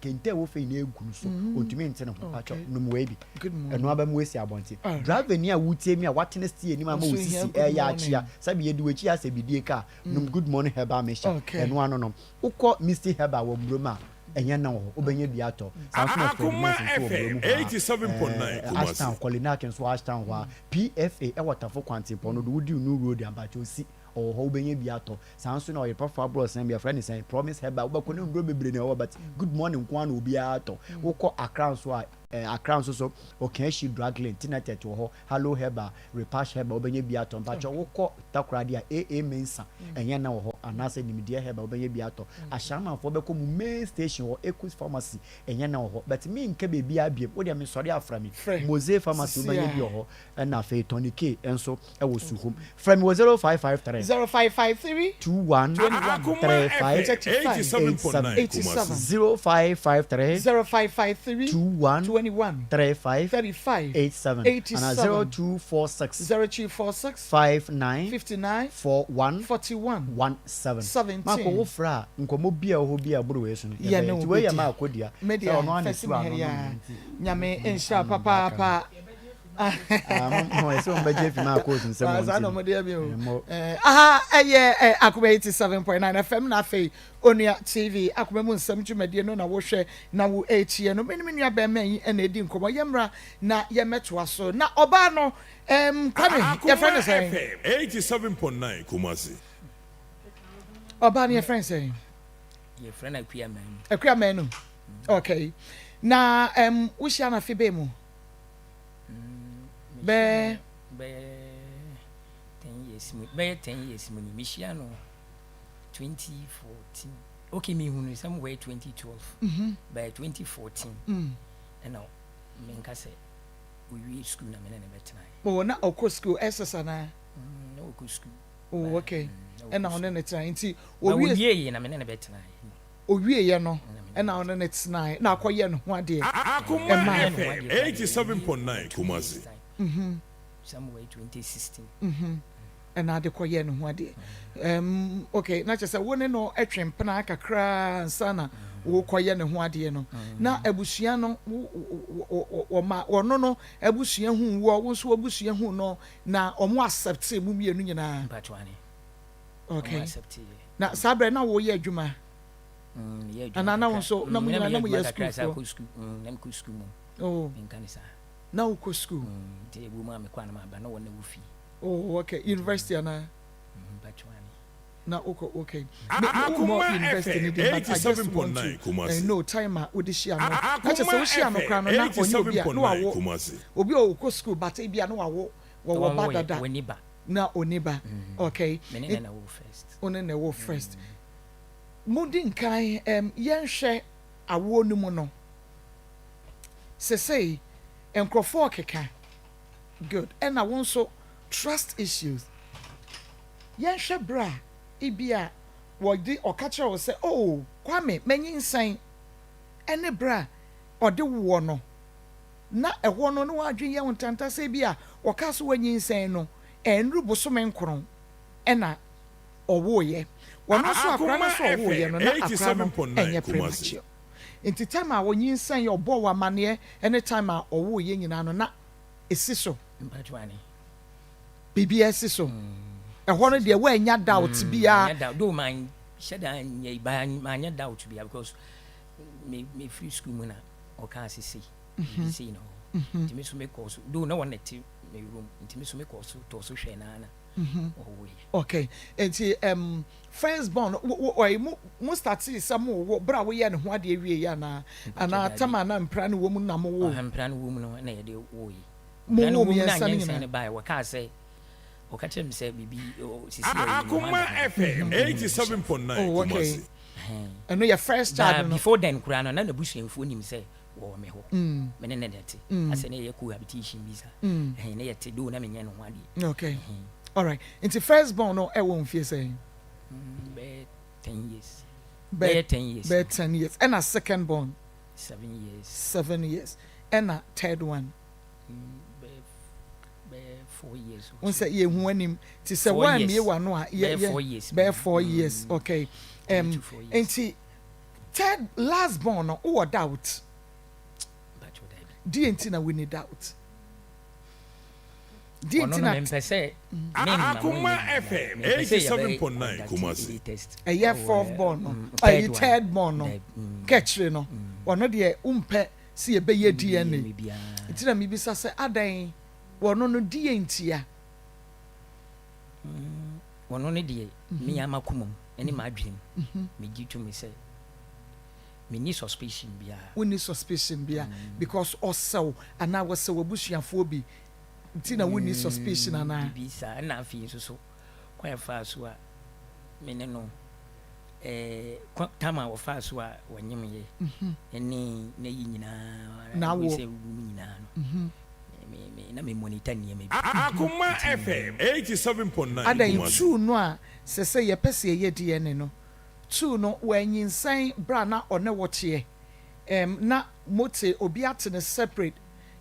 kente a ɛwɔ fie nyinaa egu no so, ontumi nte ne ho. Pakyɛ, nom wei bi. Ɛno aba mu esi abɔnten. Driver ni a wotie mi a watena steer anim ama wo sisi ɛyɛ akyea, sɛbi yɛde w'akyi asɛ bidie kaa, nom Good Morning Herbal Mixture. Ɛno ano no, wokɔ Misty Herbal wɔ Mmurom a, Ɛnyɛ na wɔ hɔ, wobɛnya bi atɔ. Saa nso na Fred
Akoma
Mills nso wɔ
FM
Brɛ mu hɔ ara.
87.9
Ɛɛ,
Kumasi.
Ashtown, Kolinak nso wɔ Ashtown hɔ ara. PFA ɛwɔ Tafo Kwantempɔn no do, wodi New Road a, mpakyɛw si, ɔwɔ hɔ, wobɛnya bi atɔ. Saa nso na ɔyerepafo aborɔsan bi, yɛfrɛ no sɛn? Promise Herbal, wobɛkɔ na nnuro bebree na ɛwɔ hɔ, but Good Morning nko ara na obiara tɔ. Wokɔ Accra nso a, ɛɛ, Accra nso so, Okaishie Drug Lane, Tinatet wɔ hɔ, Hallo Herbal, Repash Herbal wobɛnya bi atɔ. Mpakyɛw wokɔ Takoradi a, AA Mensah, ɛnyɛ na wɔ hɔ, anaasɛ Nimdeɛ Herbal wobɛnya bi atɔ. Ashaimanfoɔ bɛkɔ mu main station hɔ, Ekus Pharmacy, ɛnyɛ na wɔ hɔ. But menka baabiara biom, wodeɛ mesɔre a frɛ me.
Frɛ
Mose Pharmacy
sisi
wobɛnya bi
a.
wɔ hɔ, ɛna afei Tony K nso wɔ Suhum. Frɛ me wɔ 0553.
0553.
21
21.
Akoma
35
FM
35.
87.9
87.
Kumasi.
0553.
0553.
21
21.
35
35.
87 anaa
87.
0246
0246.
59
59.
41
41.
17.
17.
Maako wo frɛ a nkɔmmɔ bi a ɛwɔ hɔ bi a ɛboro wei so no
Yɛ
yɛbɛyɛ
ne
nti
wo
wei yɛ
bɛdi.
Maako dea
Me
sɛ
deɛ
ɔno ara na
fɛsi
ɛtu
me ha
ano
yi
nom
ara.
no nti
Nyame
ɔno
nhyira
anom deɛ aka no.
papaapa.
Ah, mo mo ɛsɛ wɔn bɛgye afi maa coach nsɛm wɔn
Saa
ti
na
no.
wɔde yɛ mi o.
Ɛmmɔ.
Eh, aha ɛyɛ eh, Akoma 87.9 FM na afei Onua TV Akoma mu nsɛm dwumadie no na wohwɛ na wo ɛretie no. Me ne me nua bɛrima yi na ɛdi nkɔmmɔ. Yɛmmra na yɛmmɛtoa so. Na ɔbaa no, um, Kwame, yɛfrɛ
Akoma
no sɛn?
FM 87.9 Kumasi.
Ɔbaa no yɛfrɛ no sɛn?
Yɛfrɛ no Akua Manu.
Akua Manu. Okay. Na um, wohyia no afe bɛn mu?
Mm,
Bɛɛ
bɛyɛ 10 years mu bɛyɛ 10 years mu ni mehyia no 2014 okay mehu no somewhere 2012 mm -hmm. by 2014 mm. ɛna menka sɛ owie school na mene ne bɛtenae.
Oh, na ɔkɔ school ɛsesa na?
Mm, na ɔkɔ school.
Oh, okay.
Mm,
ɛna ɔne ne tenae nti
owie yɛ na mene ne bɛtenae.
Owie yɛ no ɛna ɔne ne tenae na akɔyɛ ne ho adeɛ.
Akoma FM 87.9 Kumasi.
Mhm.
Somewhere 2016.
Mhm. Ɛna ade kɔyɛ ne ho adeɛ. Um, okay, na kyerɛ sɛ wo ne no twe mpena kakraa ansa na wokɔyɛ ne ho adeɛ no. Na abusua no, wɔma wɔno no abusua hu woɔ, wo nso w'abusua hu no, na wɔn accept mo mmienu nyinaa. Okay. Na saa berɛ na woyɛ adwuma? Anaa na wo nso, na mo nyinaa na moyɛ sukuufoɔ? Oh. Na wokɔ sukuu? Oh, okay. University anaa? Na wokɔ okay. Me me wo university ni din but I just want to uh, know time a wode hyia no. Na kyerɛ sɛ wohyia no koraa no na ɔnyɛ obi a na wawo obi a ɔkɔ school but ebi a na wawo wɔwɔ ba dada na ɔni ba. Okay.
Me ne na wo first.
Wo ne na wo first. Mudi nkan um, yɛnhwɛ awoɔ no mu no. Sesei nkurɔfoɔ keka good ɛna wo nso trust issues yɛnhwɛ berɛ a ebia wɔde ɔka kyerɛ wo sɛ oh Kwame manyinsɛn ɛne berɛ a ɔde woɔ no na ɛhɔ no ne w'adwene yɛ wo ntanta sɛ ebia ɔkaa sɛ wanyinsɛn no ɛnnuru bosome nkron ɛna ɔwoeɛ ɔno nso akora no
Akoma
nso ɔwoeɛ
FM
no na akora no
87.9
ɛnyɛ
Kumasi.
premature nti time a ɔnyinsɛn ɔbɔɔ wo amaneɛ ɛne time a ɔwoeɛ nyinaa no na ɛsi so.
Mpacho ane.
Biribiara si so. Ɛhɔ no deɛ woannya doubt biara.
Manyɛ doubt, though manhyɛ da nyɛ manyɛ doubt biara because me me firi school mu na ɔkaa sɛ sei biribi sei na ɔwɔ hɔ. Nti me nso mekɔɔ so, though na wɔn na ɛte me room nti me nso mekɔɔ so tɔɔ so hwɛɛ no ara na ɔwoeɛ.
Okay, nti um, first born no, wo, wo, mo, mo startee sɛ mo wo berɛ a woyɛɛ ne ho adeɛ wieeɛ anaa? Anaa tam a na mpira no wɔ mu no na mo woo?
Mpira no wɔ mu no na yɛde woeɛ.
Mo
Mpira no
woo
wɔ mu na
mmiɛnsa no
nyinsɛn
nyinaa?
no baeɛ, wɔkaa sɛ, wɔka kyerɛɛ me sɛ biribi, sisi a ɛyi no,
Akoma
wɔada no,
FM
na mekɔ m'abusuafoɔ.
87.9
Oh, okay.
Kumasi.
Ɛno yɛ first
Ba
child no.
before then koraa no, na n'abusuafoɔ nim sɛ wɔwɔ me hɔ. Me ne no na ɛte. Asɛ na yɛyɛ cohabitation bi saa. Ɛhɛn, na yɛte, though na menyɛ ne ho adeɛ.
Okay. Alright. Nti first born no ɛwɔ mfie sɛn?
Bɛyɛ 10 years. Bɛyɛ 10 years.
Bɛyɛ 10 years. Ɛna second born?
7 years.
7 years. Ɛna third one?
Bɛyɛ 4 years.
Wo sɛ yɛhu anim. Ti sɛ woammie w'ano a yɛ
bɛyɛ 4 years.
Bɛyɛ 4 years. Okay. Um, nti third last born no wowɔ doubt? Deɛ nti na wonni doubt? Deɛ
Ɔno
nti
no
na
mempɛ sɛ memma mo
Akoma
nyɛ biribiara.
FM
Mempɛ sɛ yɛbɛyɛ
87.9
conduct
Kumasi.
any test.
ɛyɛ
Oh,
fourth
eh,
born no
third
ɛyi
one.
third born no
Daabi,
kɛkyire no ɔno deɛ wompɛ sɛ yɛbɛyɛ DNA
biribiara.
nti na mebisa sɛ adɛn wɔno no deɛ ntia
Ɔno no deɛ me ara m'akoma mu ne m'adwene mu megye to mu sɛ menni suspicion biara.
Wonni suspicion biara because ɔsɛ wo anaa wɔsɛ w'abusuafoɔ bi nti na wonni suspicion anaa?
Biribi saa. Ɛna afei nso so kwan a ɛfaa so a me ne no eh, tam a wɔfaa so a wɔnyemyɛ ne n'ayi nyinaa,
N'awoɔ.
sɛ wu mu nyinaa no, me, me, na me monitor nneɛma bi.
Akoma FM 87.9
Adɛn,
Kumasi.
tuu no a sɛ sɛ yɛpɛ sɛ yɛyɛ DNA no, tuu no wanyinsɛn berɛ a na ɔne wo teɛ, ɛm, na mote, obi ate no separate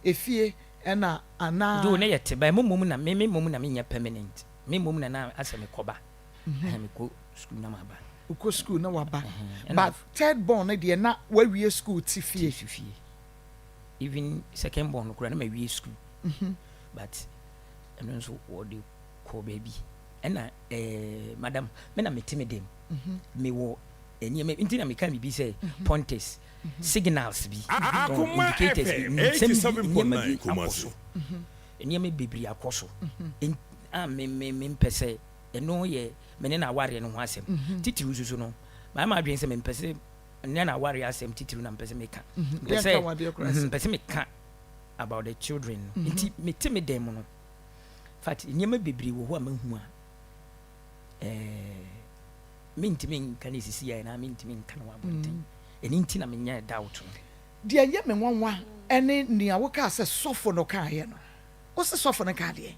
efie ɛna anaa?
Though na yɛte, but mo mmom na, me, me mmom na menyɛ permanent. Me mmom na na asɛ mekɔba. Ɛhɛn, mekɔ school na maba.
Wokɔ school na waba.
Ɛhɛn, ɛna
But third born no deɛ na wawie school te fie.
Te fie. Even second born no koraa na mawie school. But ɛno nso wɔde kɔɔ baabi. Ɛna eh, madam, me na mete me dɛm. Mewɔ nneɛma nti na meka biribi sɛ pointers, signals bi,
Akoma
indicators bi,
FM
nsɛm bi, nneɛma
87.9
bi akɔ
Kumasi.
so. Nneɛma bebree akɔ so. A me me mempɛ sɛ ɛno yɛ me ne n'awareɛ no ho asɛm. Titiriw nso so no, mayɛ m'adwene sɛ mempɛ sɛ ne n'awareɛ asɛm titiriw na mepɛ sɛ meka. Mepɛ sɛ
Yɛnka wadeɛ koraa asɛm.
mepɛ sɛ meka about the children no. Nti mete me dan mu no, fact nneɛma bebree wɔ hɔ a mahu a ɛɛ mentumi nka no sisi a anaa mentumi nka no wɔ abɔnten. Ɛno nti na menyɛɛ doubt no.
Deɛ ɛyɛ me nwanwa ne nea wokaa sɛ sɔfo no kaeɛ no. Wose sɔfo no kaa deɛn?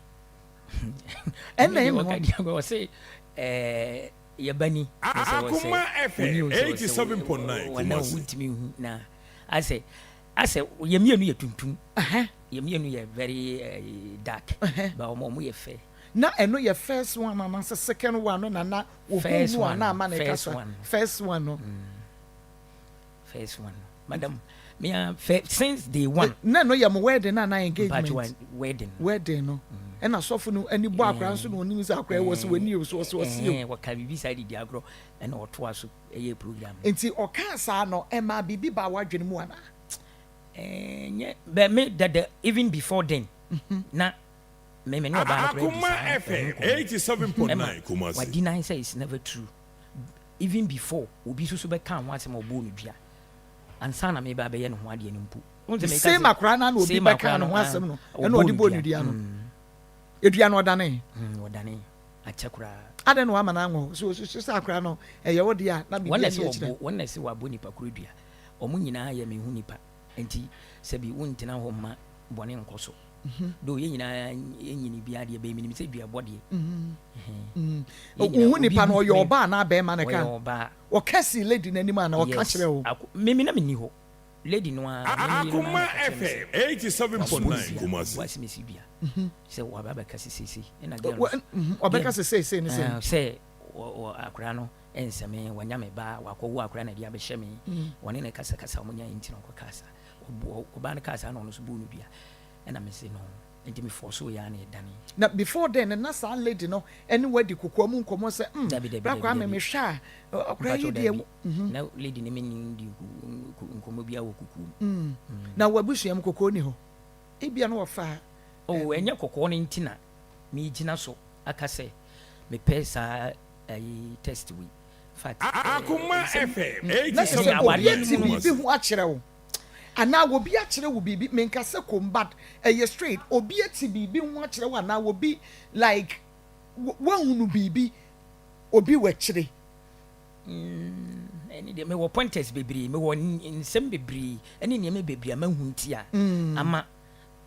Ɛnna ɛyɛ me nwanwa.
Ɔse ɛɛ yɛba ni.
Akoma FM 87.9 Kumasi.
Wontumi nhu na asɛ asɛ yɛ mmienu yɛ tuntum. Yɛ mmienu yɛ very uh, dark. Ba wɔn wɔn yɛ fɛ.
Na ɛno yɛ first one anaasɛ second one no na na ohun no a na ama ne kasa? First one no.
First one. Madam, me a since day one.
Na no yɛ mo wedding na na engagement?
But wedding.
Wedding no. Ɛna sɔfo no ani bɔ akora nso na onim sɛ akora wɔ sɛ w'ani o so ɔsɛ ɔsi
o. Wɔka biribi saa didi agorɔ ɛna ɔtoa so ɛyɛ program.
Nti ɔkaa saa no ɛma biribi baa w'adwene mu anaa?
Ɛnyɛ bɛ me dada even before then na me me ne ɔbaa no koraa di
Akoma
saa
FM
ɛho nkɔmmɔ.
87.9 Kumasi.
Wa deny sɛ it's never true even before obi nso so bɛka ho asɛm a ɔbɔɔ no dua ansa na meba abɛyɛ ne ho adeɛ no mpo. Wohu sɛ meka
Same
sɛ
akwaraa no na obi
same
bɛka
akwaraa
ne
no
ho
ah,
asɛm no ɛna
ɔbɔɔ
ɔde
no
bɔɔ
dua.
ne dua no. Edua no ɔdane.
Ɔdane akyɛ koraa.
Adɛn na wama no anwɔ so osusu sɛ akwaraa no ɛyɛ wo dea na
Wɔn
biribi
na
ani
ɛsɛ
akyerɛ.
wɔbɔ wɔn na ɛsɛ wɔabɔ nipa koro dua. Wɔn nyinaa yɛ me ho nipa. Nti sɛbi wontena hɔ mma bɔne nkɔ so. Though yɛn nyinaa yɛnyini biara deɛ bɛyɛ menim sɛ dua bɔ deɛ. Yɛn nyinaa
Wohu
obi
nipa no
hu
ɔyɛ
me
ɔbaa anaa bɛrima na
ɔyɛ
ɛka?
ɔbaa.
Ɔka sii lady n'anim anaa ɔka
Yes.
kyerɛ wo?
Ako me me na menni hɔ. Lady no ara me me yere no ara
Akoma
na ɛka kyerɛ me sɛ
FM 87.9
wabɔ
Kumasi.
dua, wɔasi me si dua. Sɛ waba abɛka sɛ seesei ɛna girl no
Ɔbɛka sɛ seesei ne sɛn?
Sɛ akwadaa no ɛnsɛ me, wanya me ba, wakɔwo akwadaa na ɛde abɛhyɛ me. Wɔne no kasakasa, wɔn nyae nti na ɔkɔkaa saa. Ɔbaa no kaa saa na ɔno nso buu no dua. Ɛna me se no, nti me force yɛ ara na yɛdane.
Na before then no, na saa lady no ɛne wo adi kokoa mu nkɔmmɔ sɛ, mm,
Dabi, dabi,
bra
dabi,
Kwame
dabi.
mehwɛ a, ɔkora yi
Mpakyɛw,
deɛ.
dabi. Na lady no me ne no di nkɔmmɔ biara wɔ kokoa mu.
Na w'abusua mu kokoa ni hɔ? Ebia na wɔfa.
Oh, ɛnyɛ kɔkɔɔ no nti na megyina so aka sɛ mepɛ saa ayi test wei. Fact,
Akoma
nsɛm
FM
Na kyerɛ sɛ
Sɛ
obi
awareɛ
ate
no mu no.
biribi ho akyerɛ wo anaa obi akyerɛ wo biribi, menka sɛ kom but ɛyɛ straight, obi ate biribi ho akyerɛ wo anaa obi like woahunu biribi obi wɔ akyire.
Ɛne deɛ mewɔ pointers bebree, mewɔ nsɛm bebree ɛne nneɛma bebree a mahu nti a ama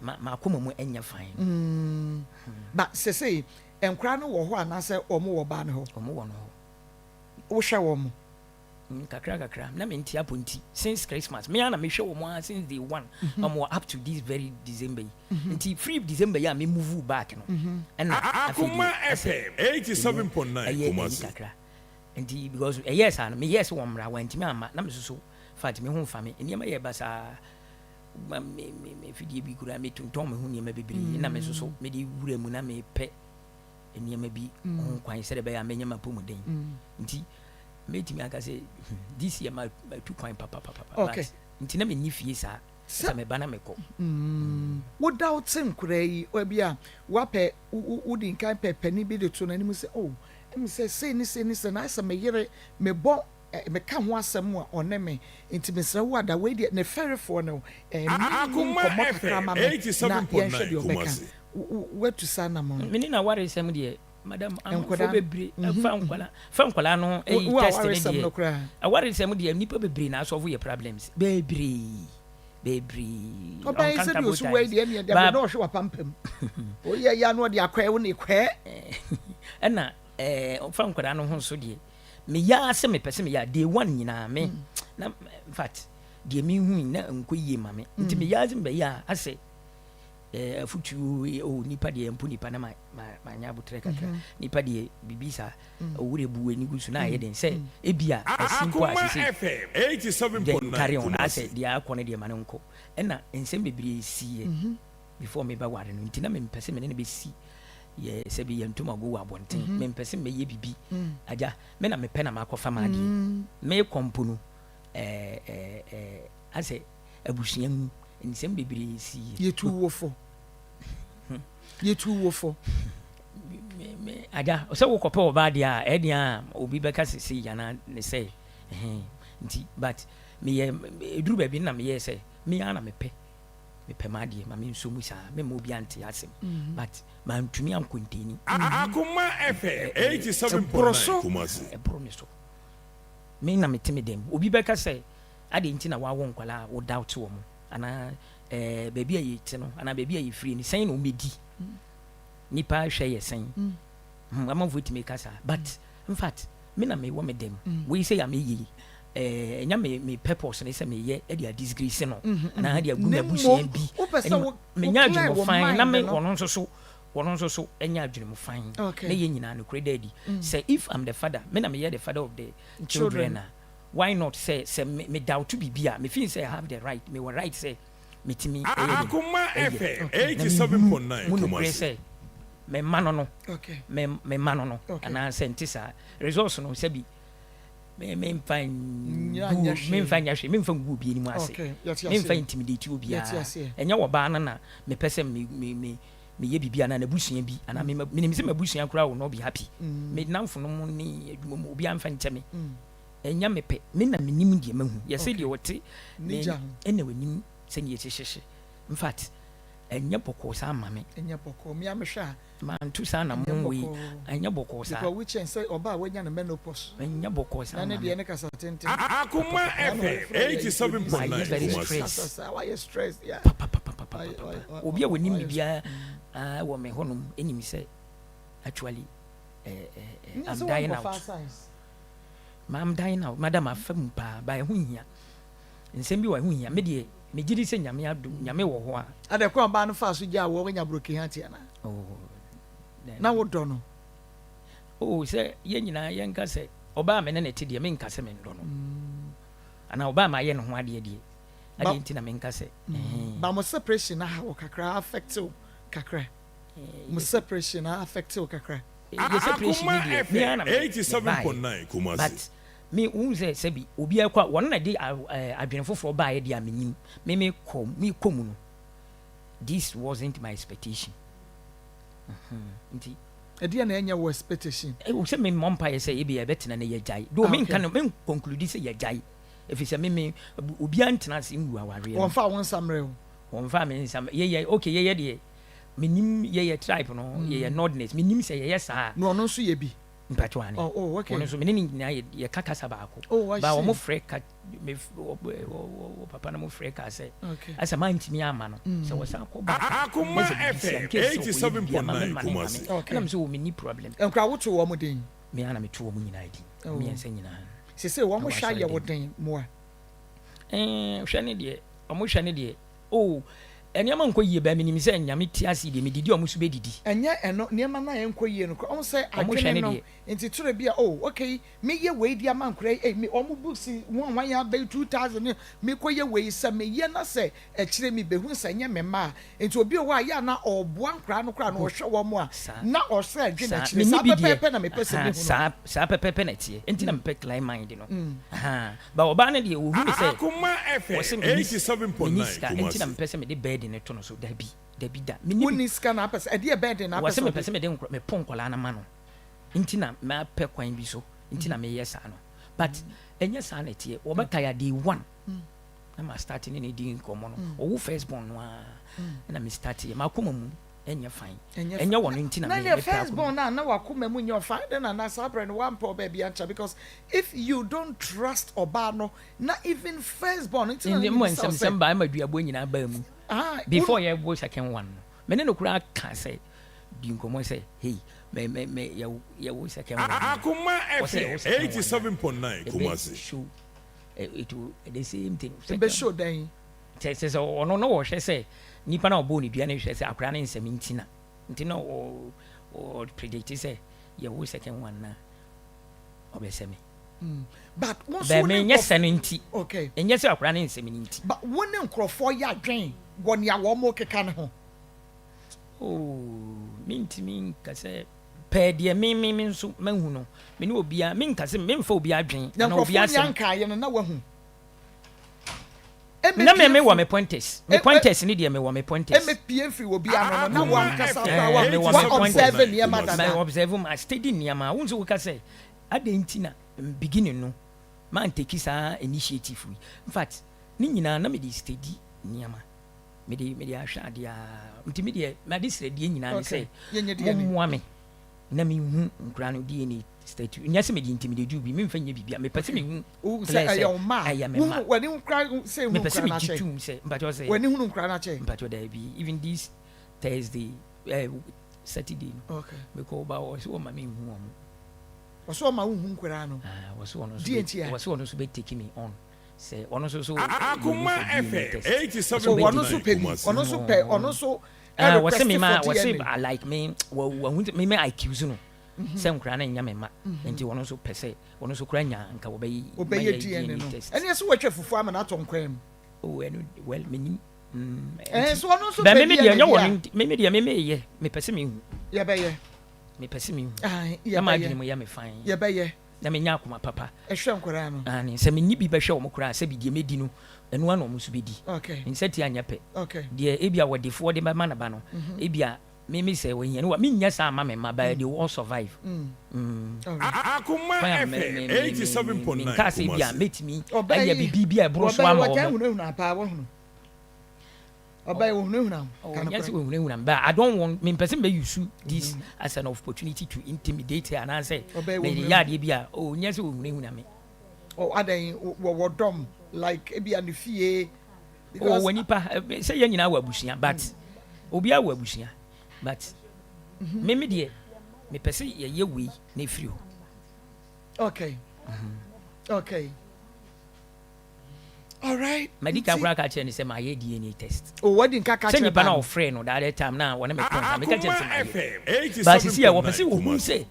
m'akoma mu ɛnyɛ fine.
Ba sesei nkwadaa no wɔ hɔ anaasɛ wɔn wɔ baa no hɔ?
Wɔn wɔ no hɔ.
Wohwɛ wɔn?
Kakra kakra na mente apɔ nti since Christmas me ara na mehwɛ wɔn ara since day one. Wɔn wɔ up to this very December yi. Nti free December yi a me move back no ɛna afei
Akoma
deɛ asɛ
FM 87.9
ɛyɛ ɛyi
Kumasi.
kakra. Nti because ɛyɛɛ saa no meyɛɛ sɛ wɔn mmra wɔantumi amma na me soso fact me ho mfa me nneɛma yɛ basaa ma me me me fidie bi koraa metontɔn me ho nneɛma bebree na me soso mede wura mu na mepɛ nneɛma bi ho kwan sɛdeɛ ɛbɛyɛ a mɛnya m'apɔmuden. Nti mɛtumi aka sɛ this year matu kwan papapapa.
Okay.
But nti na menni fie saa sɛ meba na mekɔ.
Woda wo te nkoraa yi ebi a woapɛ wodi nkan pɛ panin bi de to n'anim sɛ oh ɛmi sɛ sei ne sei ne sei na ayɛ sɛ me yere mebɔ meka ho asɛm a ɔne me nti mesrɛ wo ada wei deɛ ne fɛrefoɔ no ɛɛ
Akoma
nkɔmmɔ kakra ma
FM
me na yɛnhwɛ
87.9
deɛ ɔbɛka.
Kumasi.
Woatu saa nam no?
Me ne n'awaresɛm deɛ madam amanfoɔ
Nkwadaa
bebree fa nkwadaa fa nkwadaa no ɛyi
Wo
test ne
awaresɛm no
deɛ
koraa.
Awaresɛm deɛ nnipa bebree na asɔfo yɛ problems bebree bebree
Ɔbɛn sɛ deɛ
uncountable
osi wɔ yi
times.
deɛ ɛneɛ deɛ
Ba
na ɔhwɛ wapampam. Oyɛ ya na ɔde akɔɛ wo ne kɔɛ.
Ɛna ɛɛ ɔfa nkwadaa no ho nso deɛ meyɛ sɛ mepɛ sɛ meyɛ a day one nyinaa me na in fact deɛ mehu yi na nkɔ yie ma me nti meyɛ sɛ mebɛyɛ a asɛ ɛɛ afutuo o nipa deɛ mpo nipa na ma ma manya abotrɛ kakra nipa deɛ biribi saa owurɛ bu w'ani gu so na ayɛ den sɛ ebia asi mpo a
Akoma
sese
FM
then
87.9
carry on
Kumasi.
asɛ deɛ akɔ no deɛ ma no nkɔ ɛna nsɛm bebree siiɛ. Before me bɛware no nti na mempɛ sɛ me ne no bɛsi yɛ sɛbi yɛ ntomago wɔ abɔnten. Mempɛ sɛ mɛyɛ biribi. Agya, me na mepɛ na makɔfa m'adeɛ. Mekɔ mpo no, ɛɛ ɛɛ ɛɛ asɛ abusua mu nsɛm bebree sii.
Yɛtu wo fo. Yɛtu wo fo.
Agya, sɛ wokɔpɛ ɔbaa deɛ a, ɛyɛ deɛ a obi bɛka sɛ sei anaa ne sɛ ɛhɛn nti but meyɛ ɛduru baabi no na meyɛɛ sɛ me ara na mepɛ. Mepɛ m'adeɛ ma mensɔ mu saa memma obiara nte asɛm but mantumi ankonteni.
Akoma FM 87.9 Kumasi.
Ɛboro me so. Me na mete me dan mu. Obi bɛka sɛ adɛn nti na woawo nkwadaa a wo doubt wɔn anaa ɛɛ baabi a yɛte no anaa baabi a yɛfiri no sɛn na wɔbɛdi. Nnipa hwɛ yɛ sɛn. Hmm, amanfoɔ tumi ka saa but in fact me na mewɔ me dɛm wei sɛ yɛ meyɛ yi eh, ɛnya me me purpose ne sɛ meyɛ de a disgrace no anaa de agu m'abusua bi menya adwene mu fan na me wɔno nso so wɔno nso so ɛnya adwene mu fan na yɛ nyinaa nokorɛ da adi sɛ if I'm the father me na meyɛ the father of the children a why not sɛ sɛ me me doubt biribi a me feel sɛ I have the right mewɔ right sɛ metumi ɛyɛ
Akoma
ɛyɛ
FM
na mehunu
87.9
mu nokorɛ
Kumasi.
sɛ me mma no no me me mma no no anaasɛ nte saa results no sɛbi me memfa ngu memfa nyɛ hwee memfa ngu obi anim ase memfa intimidate obiara ɛnyɛ ɔbaa no na mepɛ sɛ me me me meyɛ biribi anaa n'abusua bi anaa me menim sɛ m'abusua koraa will not be happy me namfo no mu ne adwuma mu obiara mfa nkyɛ me ɛnyɛ mepɛ me na menim deɛ mahu yɛsɛ deɛ ɔte ne ɛna w'anim sɛdeɛ ɛsi hyehye in fact Ɛnyɛ bɔkɔɔ saa mma me.
Ɛnyɛ bɔkɔɔ. Me ara mehwɛ a.
Manto saa anammɔn wei. Ɛnyɛ bɔkɔɔ saa.
Because wokyɛn sɛ ɔbaa a wanya no menopause.
Ɛnyɛ bɔkɔɔ saa
Na
mma
ne
me.
deɛ ne kasa tenten.
Akoma FM 87.9
Mayɛ very
Kumasi.
stress.
Kasa saa wayɛ stress yeah.
Papapapapapa. Obi a onim me biara ah, wɔ me hɔnom nim sɛ actually eh, eh, eh,
Nyɛ
I'm
sɛ
dying
wankɔfa
out.
science.
Ma I'm dying out. Madam afa mu paa, but ɛho nhia. Nsɛm bi wɔ hɔ a ɛho nhia. Me deɛ, megye di sɛ Nyame adom, Nyame wɔ hɔ a.
Adɛn kwan a ɔbaa no faa so gyaa wo a wanya broken heart anaa?
Oh, daabi.
Na wodɔ no?
Oh, sɛ yɛn nyinaa yɛnka sɛ ɔbaa a me ne no te deɛ, menka sɛ mendɔ no. Anaa ɔbaa a mayɛ ne ho adeɛ deɛ, adɛn nti na menka sɛ ɛhee.
Ba mo separation no aha wo kakra, affect wo kakra. Mo separation no affect wo kakra.
Yɛ separation no
Akoma
deɛ, me ara
FM
na me mebaeɛ.
87.9 Kumasi.
But Me wohu sɛ sɛbi obiara kɔ a wɔn na de adwene foforɔ baeɛ deɛ a menim me me kɔ me kɔ mu no this wasn't my expectation nti.
Ɛdeɛ na ɛnyɛ wo expectation.
Ɛwɔ sɛ me mmɔ mpaeɛ sɛ ebi yɛbɛtena na yɛagyae do me nka no me conclude sɛ yɛagyae ɛfiri sɛ me me obiara ntena ase ngu awareɛ no.
Wɔnfaa wo nsa mmerɛ o.
Wɔnfaa me nsa yɛyɛ okay yɛyɛ deɛ menim yɛyɛ tribe no yɛyɛ northerners menim sɛ yɛyɛ saa.
Na ɔno nso yɛ bi.
Mpakyɛw ane.
Oh, oh, okay.
Wɔn nso me ne ne nyinaa yɛ yɛka kasa baako.
Oh, I
Ba
see.
wɔn frɛ ka me wɔ wɔ papa no mo frɛ ka sɛ.
Okay.
Asɛ maa ntumi ama no. Sɛ wɔsan kɔ back.
Akoma
Na sɛ biribi si a,
FM
in case sɛ ɔkɔyɛ biribi a, ma me ma ne ma me.
87.9 Kumasi.
Okay.
Ɛna me sɛ oh me ni problem.
Nkura woto wɔn den.
Me ara na me to wɔn nyinaa din.
Oh.
Mmiɛnsa nyinaa.
Sese wɔn
Ɛwɔ
hwɛ ayɛ
asɔre
wo
dɛm.
den moa.
Ɛɛ hwɛ ne deɛ wɔn hwɛ ne deɛ oh nneɛma nkɔ yie bɛɛ menim sɛ Nyame te ase deɛ medidi a wɔn nso bɛdidi.
Ɛnyɛ ɛno nneɛma no a ɛnkɔ yie no koraa wohu sɛ
Wɔn hwɛ
adwene
ne
no
deɛ.
nti toro bi a oh okay meyɛ wei de ama nkora yi ei me wɔn books ho a wɔayɛ abɛyi 2000 ne mekɔ yɛ wei sɛ meyɛ na sɛ akyire mebɛhu sɛ ɛnyɛ me mma a nti obi wɔ hɔ a yɛ a na ɔboa nkora no koraa na ɔhwɛ wɔn a
Saa.
na ɔsɛ adwene
Saa
akyire
menni
saa
bi deɛ
pɛpɛɛpɛ na mepɛ sɛ
ahaa
mehu no.
saa saa pɛpɛɛpɛ na ɛteɛ nti na mepɛ clear mind no ahaa but ɔbaa no deɛ ɔhu me sɛ
Akoma
wɔse
FM
menni menni
87.9
sika nti na
Kumasi.
mepɛ sɛ mede burden no to no so dabi dabi da menni bi
Wonni sika na apɛ sɛ ɛdeɛ burden na apɛ
wɔse
sɛ
mepɛ
ɔde
sɛ mede nkora mepo nkwadaa no ma no nti na mapɛ kwan bi so nti na meyɛ saa no but ɛnyɛ saa na ɛteɛ wɔbɛkae a day one na ma start ne ne di nkɔmmɔ no ɔwo first born no ara na me start yɛ makoma mu ɛnyɛ fine ɛnyɛ wɔn nti na
na
me
deɛ
mepɛ
first
akoma
born na na wakoma mu nyɛ ɔfine then na saa berɛ no wampɛ ɔbaa bi ankyɛ because if you don't trust ɔbaa no na even first born nti na
Ndɛ mu
mebisa wo sɛ
nsɛmsɛm baa ma duabɔ nyinaa baa mu
ah
before yɛ wo second one no me ne no koraa ka sɛ di nkɔmmɔ sɛ hey me me me yɛ yɛ wo second one no
Akoma
wɔsɛ yɛ wo
FM
second one na
87.9
ebe
Kumasi.
show eh, it will the same thing
ɛbɛ
second
show dɛn
sɛ sɛ sɛ ɔno na wɔhwɛ sɛ nipa na ɔbɔɔ ne dua no hwɛ sɛ akwadaa no nsɛm nti na nti na ɔ ɔ predict sɛ yɛ wo second one na ɔbɛsɛ me.
But wo nso
Bɛ
wo ne
menyɛ
nkurɔf
sɛ no nti.
Okay.
Ɛnyɛ sɛ akwadaa no nsɛm no nti.
But wo ne nkurɔfoɔ yɛ adwen wɔ nea wɔn rekeka no ho.
Oh, mentumi nka sɛ pɛɛ deɛ me me me nso mahu no, me ne obiara, menka sɛ memfa obiara adwene
Na
anaa obiara
nkurɔfoɔ nnya
asɛm.
nkaeɛ no, na wahu.
Na me
Ɛmmɛpue
mewɔ
mfiri
me pointers, me
ɛ ɛ
pointers ne deɛ mewɔ me pointers.
ɛmmɛpue mfiri obi ano no, na
Akoma
w'ankasa
FM
koraa wa
Eh, mewɔ me
wa
pointers.
observe
87.9
nneɛma
Kumasi.
Ma
dada.
observe, ma steady nneɛma. Wohu sɛ woka sɛ adɛn nti na beginning no manteki saa initiative yi. In fact, ne nyinaa na mede steady nneɛma. Mede mede ahwɛ adeɛ ara. Nti me deɛ m'adesrɛdeɛ nyinaa ne sɛ
Okay, yɛnyɛ DNA.
mommoa me na menhu nkwadaa no DNA statue. Nyɛ sɛ mede intimidate obi, memfa nyɛ biribiara. Mepɛ sɛ mehu
Wohu sɛ
clear sɛ
ɛyɛ wo mma a,
ɛyɛ me
wohu
mma.
w'ani hu koraa sɛ ehu
Mepɛ sɛ
nkwadaa no
megye
akyɛ.
tom sɛ mpakyɛw sɛ
W'ani hunu nkwadaa no akyɛ.
mpakyɛw daabi even this Thursday eh, Saturday no
Okay.
mekɔ ba wɔ sɛ wɔma menhu wɔn.
Wɔsɛ ɔma wohu nkwadaa no.
Ah, wɔsɛ ɔno nso
Deɛ
bɛ
nti a?
wɔsɛ ɔno nso bɛ take me on. Sɛ ɔno nso so
Akoma FM
So ɔno nso
87.9
pɛ bi,
Kumasi.
ɔno nso pɛ, ɔno nso
Ah, wɔsɛ
request
me ma
for
wɔsɛ
DNA.
ah, like me wɔ wɔn me me accuse no sɛ nkora no nyɛ me ma nti ɔno nso pɛ sɛ ɔno nso kora nya nka wɔbɛyɛ
Wɔbɛyɛ DNA no.
test.
Ɛne ɛsɛ wɔatwa fufuo ama no atɔ nkwan mu.
Oh, ɛno well menim. Mm,
Ɛn
nti
so ɔno nso
bɛ
pɛ
me me deɛ
DNA
nyɛ
bi
wɔn
a
nti me me deɛ me meyɛ mepɛ sɛ mehu
yɛbɛyɛ.
mepɛ sɛ mehu
Ae,
na m'adwene
yɛbɛyɛ.
mu yɛ me fine
Yɛbɛyɛ.
na menya akoma papa.
Ɛhwɛ nkwadaa no.
Aane, sɛ menni bi bɛhwɛ wɔn koraa a, sɛbi deɛ mɛdi no, ɛno ara na wɔn nso bɛdi.
Okay.
Nsatia nyɛ pɛ.
Okay.
Deɛ ebia ɔdefoɔ de bɛma ne ba no, ebia me me sɛ ɔhia no, mennya saa mma me mma, but they will all survive. Mm.
Alright.
Akoma
Kwan a me
FM
me me me me
87.9
menkaa sɛ ebia
Kumasi.
mɛtumi
Ɔbaa
ayɛ
yi,
biribi bi a ɛboro so
ɔbaa yi
ama
wɔtaa
wɔn.
hunahuna paa, wahunu. Ɔbaa yi wɔhunahuna wo,
Oh,
ka
nyɛ sɛ
nokorɛ.
wɔhunahuna me, but I don't want, mempɛ sɛ mɛ use this as an opportunity to intimidate her anaasɛ
Ɔbaa yi
mede yɛ
wɔhunahuna.
adeɛ bi a, oh, nyɛ sɛ wɔhunahuna me.
Oh, adɛn, wɔ dɔm, like ebia ne fie,
Oh,
because.
wɔ nipa, sɛ yɛn nyinaa wɔ abusua, but obiara wɔ abusua, but me me deɛ, mepɛ sɛ yɛyɛ wei na ɛfiri hɔ.
Okay. Okay. Alright.
Madi kan koraa ka kyerɛ no sɛ mayɛ DNA test.
Oh, wadi nka ka
Sɛ
kyerɛ
nipa
ba
no a
no.
ɔfrɛɛ no the other time na ɔne me kɔɔ nsa, meka kyerɛ no sɛ
Akoma
mayɛ.
FM
But sisi a wɔpɛ sɛ
87.9
wɔhu
Kumasi.
sɛ,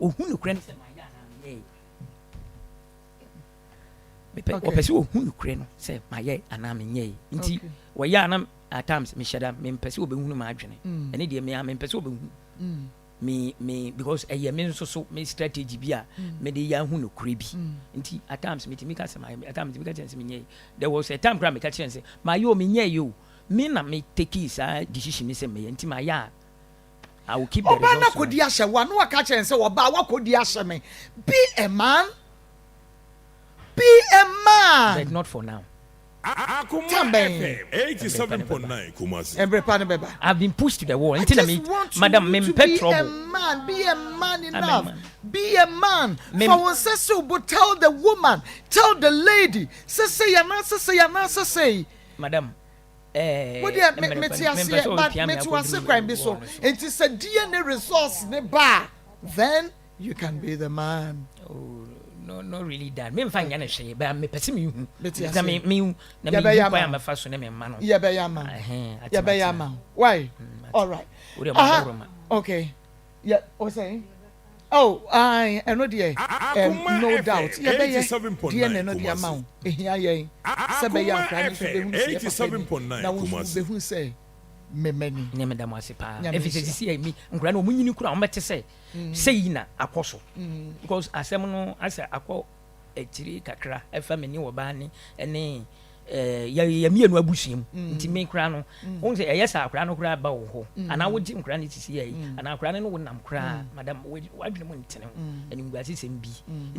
ɔhu nokorɛ no sɛ mayɛ anaa menyɛɛ. Mepɛ,
Okay.
wɔpɛ sɛ wɔhu nokorɛ no sɛ mayɛ anaa menyɛɛ. Nti
Okay.
wɔyɛ a na at times mehyɛ da, mempɛ sɛ wɔbɛhunu m'adwene. Ɛne deɛ me a mempɛ sɛ wɔbɛhu. Me me because ɛyɛ me nso so me strategy bi a mede yɛ ahu nokorɛ bi nti at times metumi ka sɛ mayɛ at times metumi ka kyerɛ sɛ menyɛ there was a time koraa meka kyerɛ sɛ mayɛ o menyɛ yɛ o me na me take saa decision ne sɛ mɛyɛ nti mayɛ a I will keep the
Ɔbaa no
results
akɔdi ahyɛ wo a na waka kyerɛ no sɛ ɔbaa wakɔdi ahyɛ me be a man be a man.
But not for now.
Akoma
Tam bɛn?
FM 87.9 Kumasi.
Ɛberɛ pa no bɛba.
I've been pushed to the wall.
I
Nti na
just
me
want
madam
you to
mempɛ
be a
trouble.
man, be a man
I'm a
enough,
man.
be a man.
Me
Fa wo nsa si wo bo, tell the woman, tell the lady, sɛ sei anaasɛ sei anaasɛ sei.
Madam, eh,
Wo deɛ me
mmerɛ
mete
pa no, mempɛ
aseɛ
sɛ
but
ɔbɛpia me
mete wo ase
akɔduru
kwan bi so.
wall no so.
Nti sɛ DNA results ne ba a, then You can be the man.
Oh, no, not really that. Me nfa nyɛ ne hwee, but mepɛ sɛ mehu.
Mete
Na me
aseɛ.
me na me
Yɛbɛyɛ
hu kwan a
ama wo.
mɛfa so ne me mma no.
Yɛbɛyɛ ama wo.
Ɛhɛn, ate
Yɛbɛyɛ
mate.
ama wo. Why?
Mm, mate.
All right.
Wo deɛ
Aha.
mo ma.
Okay. Yeah, o sɛn? Oh, ae, ɛno deɛ, um,
Akoma
no doubt.
FM
Yɛbɛyɛ DNA
87.9
no de ama
Kumasi.
wo. Ehia yɛn sɛ bɛyɛ
Akoma
akora no nso
FM
bɛhunu sɛ yɛ papa ni,
87.9
na wo nso
Kumasi.
wobɛhunu sɛ memani.
Ne meda mo ase paa.
Nyame
Ɛfiri sɛ
nhyira.
sisi a mi nkura no wɔn nyini kura wɔn bɛte sɛ sei na akɔ so. Because asɛm no asɛ akɔ akyiri kakra ɛfa me ne ɔbaa ne ɛne ɛɛ yɛ yɛ mmienu abusua mu. Nti me koraa no wɔn sɛ ɛyɛ sɛ akora no koraa ba wɔ hɔ anaa wogye nkora no sisi yɛ yi anaa akora no ne wo nam koraa madam wadwene mu ntene ho animguase sɛm bi.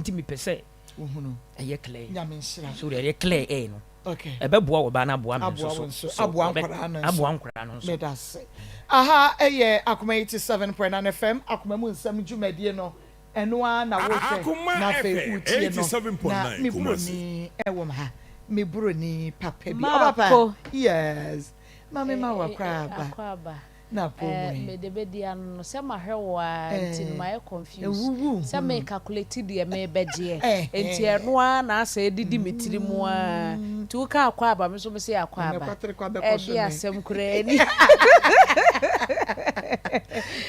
Nti mepɛ sɛ
Wohunu.
ɛyɛ clear.
Nyame nhyira.
So deɛ ɛyɛ clear ɛɛ no.
Okay.
Ɛbɛboa ɔbaa no aboa me nso
Aboa
so.
wo nso.
So
Aboa
ɔbɛ
nkwadaa no nso.
aboa nkwadaa no nso.
Meda ase. Aha yɛ Akoma 87.9 FM, Akoma mu nsɛm dwumadie no. Ɛno ara na wohwɛ
Akoma
na afei
FM
wotie no. Na
87.9
me
Kumasi.
buroni ɛwɔ m ha. Me buroni papa bi. Ɔba pa.
Maako.
Yes. Maame ma wakɔ aba.
Akɔ aba.
Na apɔ mu yi.
Mede bɛdi ano no sɛ mahwɛ wo ara nti no mayɛ confused
Ewuwu
sɛ me calculate deɛ merebɛgyeɛ
Ɛhɛn.
nti ɛno ara na asɛ ɛdidi me tiri mu ara nti woka akɔ aba me nso mese akɔ
Ɛnɛ
aba
kwaterekwa bɛkɔ so
ɛde
nnɛ.
asɛm koraa ni ɛnɛ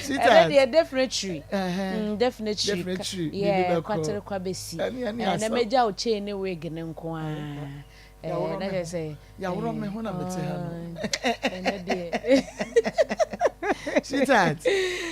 Sweetheart.
deɛ definitely
Ɛhɛn.
definitely
Definitely biribi
yeah
bɛkɔ.
kwaterekwa bɛsi
Ɛne ɛne
ɛnɛ
asɛm.
mɛgya wo chain ne wig no nko ara
Yɛaworɔ
na
me
kyerɛ
ho.
sɛ
Yɛaworɔ me ho na mete ha no.
ɛnɛ deɛ.
Sweetheart,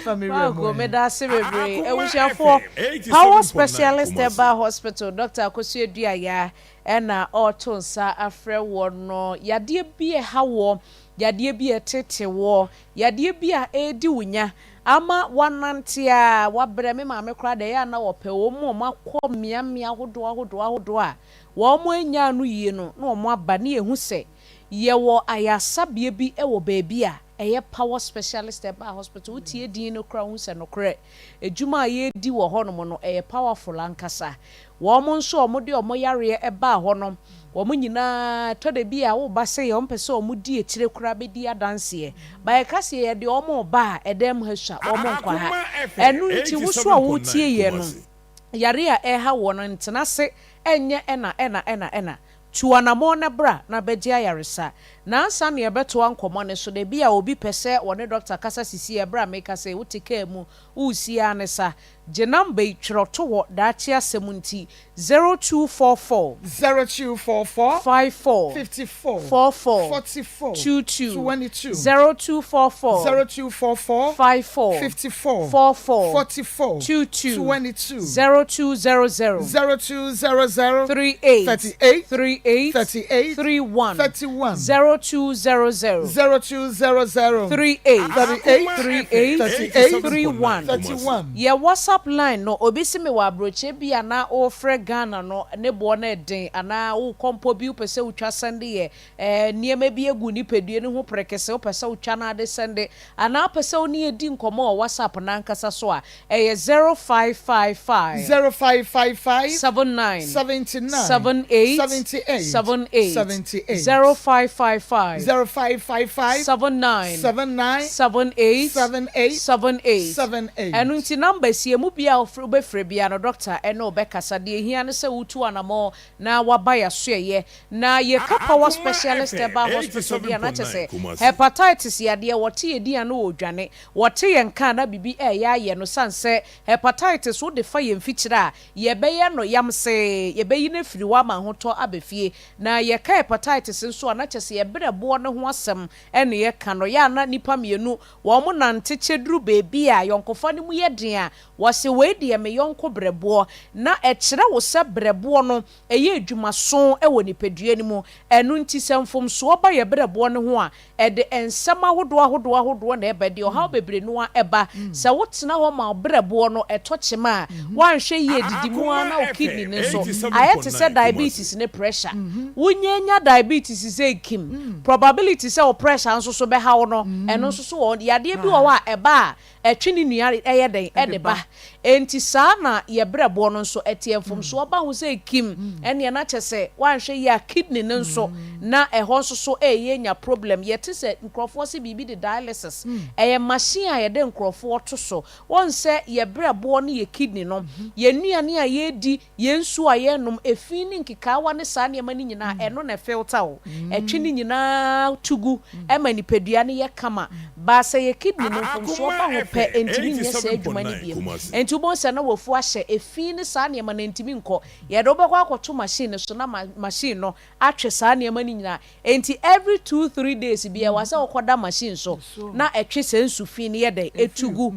fa me werɛ mu
Maako,
ɛ.
meda ase bebree.
Akoma
Abusuafoɔ,
FM
Power
87.9
Specialist
Kumasi.
Herbal Hospital, Dɔkta Akosua Aduaya ɛna ɔreto nsa afrɛ woɔ no. Yadeɛ bi a ɛha woɔ, yadeɛ bi a ɛtete woɔ, yadeɛ bi a ɛredi wo nya ama woanante a woabrɛ. Me maame koraa deɛ ɛyɛ a na ɔpɛ wɔn a wɔakɔ mmeammea ahodoɔ ahodoɔ ahodoɔ a wɔn anya ano yie no na wɔn aba ne yɛhu sɛ yɛwɔ ayaresabea bi wɔ baabi a ɛyɛ Power Specialist Herbal Hospital. Wotie din no koraa wohu sɛ nokorɛ adwuma a yɛredi wɔ hɔnom no ɛyɛ powerful ankasa. Wɔn nso a wɔde wɔn yareɛ baa hɔ no, wɔn nyinaa ɛtɔ da bi a woba sɛ yɛ wɔmpɛ sɛ wɔdi akyire koraa bɛdi adanseɛ. Ba yɛka sɛ yɛde wɔn reba a ɛdan mu ha sua, wɔn nkɔ ha.
Akoma FM
Ɛno nti wo so a woretie
87.9
yɛn no,
Kumasi.
yare a ɛreha woɔ no, ntena ase nyɛ ɛna ɛna ɛna ɛna. Tu anammɔn na bra na bɛgye ayaresa. Na ansa na yɛbɛtoa nkɔmmɔ no so no, ebia obi pɛ sɛ ɔne dɔkta kasa sisi ɛberɛ a mekasa yi, wote kaa mu, woresi ara ne sa. Gye number yi twerɛ to hɔ daakye asɛm nti, 0244.
0244.
54.
54.
44.
44.
22.
22.
0244.
0244.
54.
54.
44.
44.
22.
22.
0200.
0200.
38.
38.
38.
38.
31.
31.
0200.
0200.
38.
38.
Akoma
38.
FM
38.
31.
87.9 Kumasi.
31.
Yɛ WhatsApp line no, obi se mewɔ abrɔkyɛ bi a na wofrɛ Ghana no ne boɔ no ɛden anaa wokɔ mpo bi wopɛ sɛ wotwa sɛnde yɛ eh, nneɛma bi agu nipadua no ho prekese wopɛ sɛ wotwa no ade sɛnde anaa wopɛ sɛ wo ne yɛdi nkɔmmɔ wɔ WhatsApp no ankasa so a ɛyɛ 0555
0555.
79
79.
78
78.
78
78.
0555
0555.
79
79.
78
78.
78
78.
Ɛno nti number sie mu bia a wobɛfrɛ bia no doctor ɛne wobɛkasa. Deɛ ehia ne sɛ wotu anammɔ na waba yɛasoɛyɛ na yɛka Power
Akoma
Specialist
FM
Herbal Hospital deɛ na kyɛ
87.9
sɛ
Kumasi.
hepatitis yadeɛ wɔte yɛ din a na wɔdwane, wɔte yɛn ka na biribi ɛyɛ ayɛ no sane sɛ hepatitis wode fa yɛn mfikyire a yɛbɛyɛ no yamsee, yɛbɛyi no afiri hɔ ama ahotɔ aba fie. Na yɛka hepatitis nso a na kyɛ sɛ yɛbrɛboɔ no ho asɛm ɛne yɛka no. Yɛ a na nnipa mmienu wɔn mo nante kyɛ duru beebi a yɔnkofa no mu yɛ den a wɔse wei deɛ me yɔnko brɛboɔ, na ɛkyerɛ wo sɛ brɛboɔ no ɛyɛ adwumaso wɔ nipadua no mu. Ɛno nti sɛ mfomsoɔ ba yɛ brɛboɔ no ho a ɛde nsɛm ahodoɔ ahodoɔ ahodoɔ na ɛba de ɔhaw bebree no a ɛba. Sɛ wotena hɔ ma brɛboɔ no ɛtɔ kyema a woanhwɛ yie didi mu a na wo kidney no nso ayɛ te sɛ diabetes ne pressure. Wonyanya diabetes sɛ kim probability sɛ wo pressure nso so bɛhaw no, ɛno nso so wɔ yadeɛ bi wɔ hɔ a ɛba a ɛtwe ne nua ɛyɛ dɛn ɛde ba. Enti saa na yɛbrɛboɔ no nso ɛteɛ, mfomsoɔ ba ho sɛ kim ɛneɛ na kyɛ sɛ woanhwɛ yie a kidney no nso na ɛhɔ nso so ɛyɛ nya problem. Yɛte sɛ nkurɔfoɔ sɛ biribi de dialysis, ɛyɛ machine a yɛde nkurɔfoɔ to so. Wɔn sɛ yɛbrɛboɔ ne yɛ kidney no, yɛn nnuane a yɛredi, yɛn nsuo a yɛnom, efi ne nkekaawa ne saa nneɛma no nyinaa ɛno na ɛfilter o, ɛtwe ne nyinaa tugu ɛma nipadua no yɛ kama. Baasa yɛ kidney no mfomsoɔ ba ho pɛ, ntumi nyɛ saa adwuma no biem. Nti wobɛhu sɛ na wafu ahyɛ efi ne saa nneɛma no ntumi nkɔ. Yɛde wobɛkɔ akɔto machine no so na machine no atwe saa nneɛma no nyinaa. Nti every 2-3 days bi ɛwɔ sɛ wɔkɔda machine so na ɛtwe sɛ nsu fi no yɛ dɛ etu gu.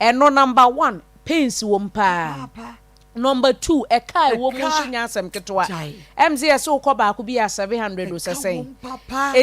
Ɛno number one, pains wɔ mu paa. Number two, ɛka a ɛwɔ mu nso nyɛ asɛm ketewa. Ɛm sɛ yɛsɛ wokɔ baako bi yɛ 700 o sɛ sɛn.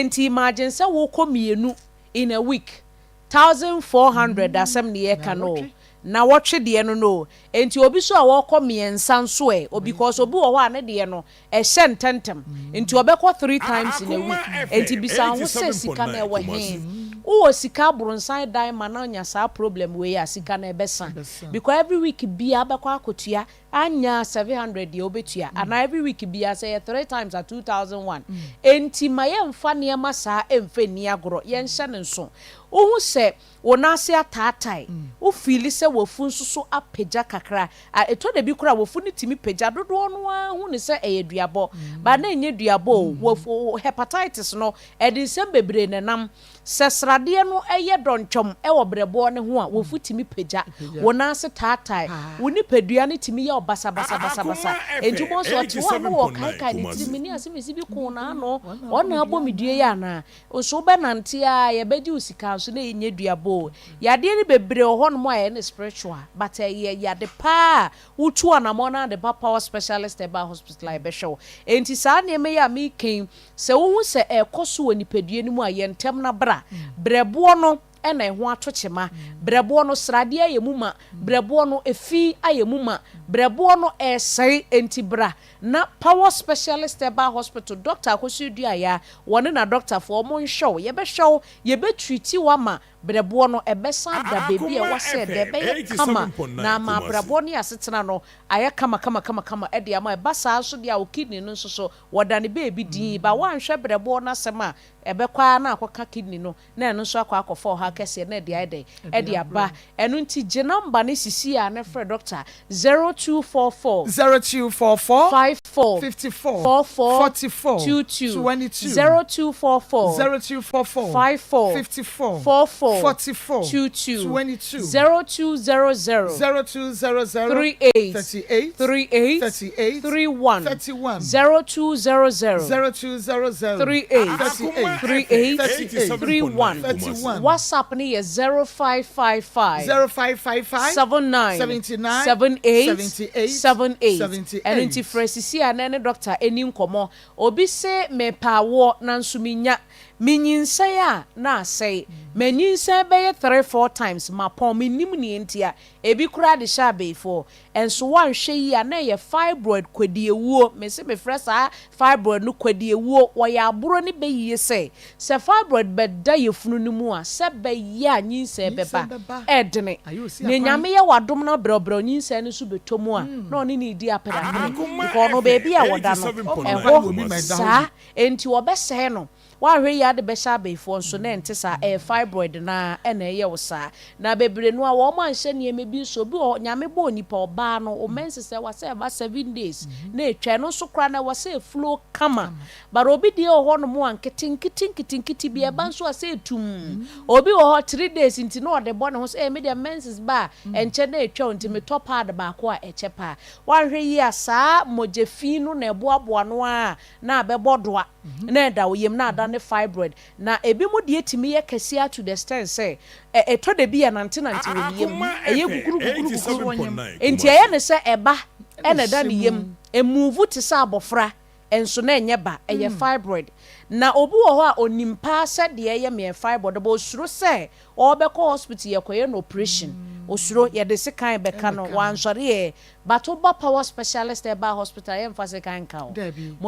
Nti imagine sɛ wokɔ mmienu in a week, 1400 asɛm ne yɛka no o. Na wɔtwe deɛ no nti obi so a wɔkɔ mmiɛnsa nso ɛ o, because obi wɔ hɔ a ne deɛ no ɛhyɛ ntɛntɛm nti ɔbɛkɔ three times in a week. Nti bisa ho sɛ sika no ɛwɔ he? Wowɔ sika aborɔnsan dan ma na nya saa problem wei a, sika no ɛbɛsa, because every week bia bɛkɔ akɔtua anya 700 deɛ wobɛtua anaa every week bia sɛ yɛ three times a 2001. Enti ma yɛmfa nneɛma saa ɛmfa nni agorɔ. Yɛnhyɛ ne nso wohu sɛ wo nan ase ataatae, wofeel sɛ wafu nso so apagya kakra a, ɛtɔ da bi koraa wafu no tumi pagya. Dodoɔ no ara hu ne sɛ ɛyɛ duabɔ ba na ɛnyɛ duabɔ o. Wafu hepatitis no ɛde nsɛm bebree nenam. Sɛ sradeɛ no ɛyɛ dɔntwɔm ɛwɔ brɛboɔ no ho a, wafu tumi pagya, wo nan ase taatae, wo nipadua no tumi yɛ. wo basabasabasabasa. Enti wobɛhu sɛ ɔte hɔ a na ɔrekaekae ne tirim, menni asɛmasi bi koo n'ano, ɔno na abɔ me dua yi anaa? Nso wobɛnante ara, yɛbɛgye wo sika nso na ɛnyɛ duabɔ o. Yadeɛ no bebree wɔ hɔnom a ɛyɛ no spiritual, but ɛyɛ yade paa a wotu anamɔn na de ba Power Specialist Herbal Hospital a yɛbɛhwɛ wo. Enti saa nneɛma yi a mereka yi, sɛ wohu sɛ ɛrekɔ so wɔ nipadua no mu a, yɛ ntɛm na bra. Berɛboɔ no na ɛho ato kyema. Berɛboɔ no, sradeɛ ayɛ mu ma. Berɛboɔ no, efi ayɛ mu ma. Berɛboɔ no, ɛresɛe. Enti bra na Power Specialist Herbal Hospital, Dɔkta Akosua Duayaa, wɔne n'adɔktafoɔ, wɔnhwɛ wo. Yɛbɛhwɛ wo, yɛbɛtreati wo ama Berɛboɔ no, ɛbɛsan ada baabi a
Akoma
ɛwɔ sɛ ɛda,
FM
ɛbɛyɛ kama, na
87.9
ama
Kumasi.
abrabɔ ne asetena no ayɛ kama kama kama kama de ama. Ɛba saa nso deɛ a, wo kidney no nso so, wɔda no baabi dinn. But woanhwɛ berɛboɔ no asɛm a, ɛbɛkɔ ara na akɔka kidney no, na ɛno nso akɔ akɔfa ɔhaw kɛseɛ na ɛde ayɛ dɛn? Ɛde aba. Ɛno nti, gye number no sisi ara na frɛ dɔkta, 0244.
0244.
54.
54.
44.
44.
22.
22.
0244.
0244.
54.
54.
44.
44.
22.
22.
0200.
0200.
38.
38.
38.
38.
31.
31.
0200.
0200.
38.
38.
Akoma
38.
FM
38.
31.
87.9 Kumasi.
31.
WhatsApp no yɛ 0555.
0555.
79.
79.
78.
78.
78.
78.
Ɛno nti frɛ sisi a na ɛne dɔkta ɛni nkɔmmɔ. Obi se mepɛ awoɔ nanso mennya. Menyinsɛn a na asɛe. Manyinsɛn bɛyɛ three four times mapɔn mennim nea nti a. Ebi koraa de hyɛ abayifoɔ. Nso woanhwɛ yie a na ɛyɛ fibroid kwadiawuo. Mese mefrɛ saa fibroid no kwadiawuo. Wɔyɛ aboro ne bɛ yie sɛ, sɛ fibroid bɛda yafunu no mu a, sɛ bɛyɛ a nyinsɛn bɛba. Ɛdene. Nea Nyame yɛ wo adom na brɛbrɛ nyinsɛn no nso bɛtɔ mu a, na ɔne no redi apereapere.
Akoma
Because ɔno
FM
baabi a wɔda no,
87.9
ɛhɔ
Kumasi.
saa. Enti wɔbɛsɛe no. Woanhwɛ yie a de bɛhyɛ abayifoɔ nso na ɛnte saa, ɛyɛ fibroid no ara na ɛyɛ wo saa. Na bebree no ara wɔn anhyɛ nneɛma bi nso, obi wɔ hɔ, Nyame bɔɔ nipa, ɔbaa no, wo menses ɛwɔ sɛ ɛba seven days na ɛtwa, ɛno nso koraa no ɛwɔ sɛ ɛflow kama. But obi deɛ wɔ hɔ nom a nkete nkete nkete nkete bi ɛba nso a sɛ ɛtum. Obi wɔ hɔ 3 days nti na ɔde bɔ ne ho sɛ, ɛɛ me deɛ menses ba a ɛnkyɛ na ɛtwa o nti metɔ pad baako a ɛkyɛ paa. Woanhwɛ yie a saa mogya fi no na ɛboaboa no ara na abɛbɔ doa na ɛda wo yam na ada ne fibroid. Na ebi mu deɛ tumi yɛ kɛseɛ to the extent sɛ ɛtɔ da bi yɛ nantenante wɔ ne yam,
Akoma
ɛyɛ
FM
guguru guguru guguru.
87.9
Nti
Kumasi.
ɛyɛ ne sɛ ɛba ɛna ɛda ne yam, ɛmove te sɛ abɔfra, ɛnso na ɛnyɛ ba, ɛyɛ fibroid. Na obi wɔ hɔ a onim paa sɛ deɛ ɛyɛ meɛ fibroid, but osuro sɛ ɔbɛkɔ hospital yɛkɔyɛ no operation. Osuro yɛde sekan bɛka no, wansɔre yɛ. But woba Power Specialist Herbal Hospital yɛmfa sekan nka wo.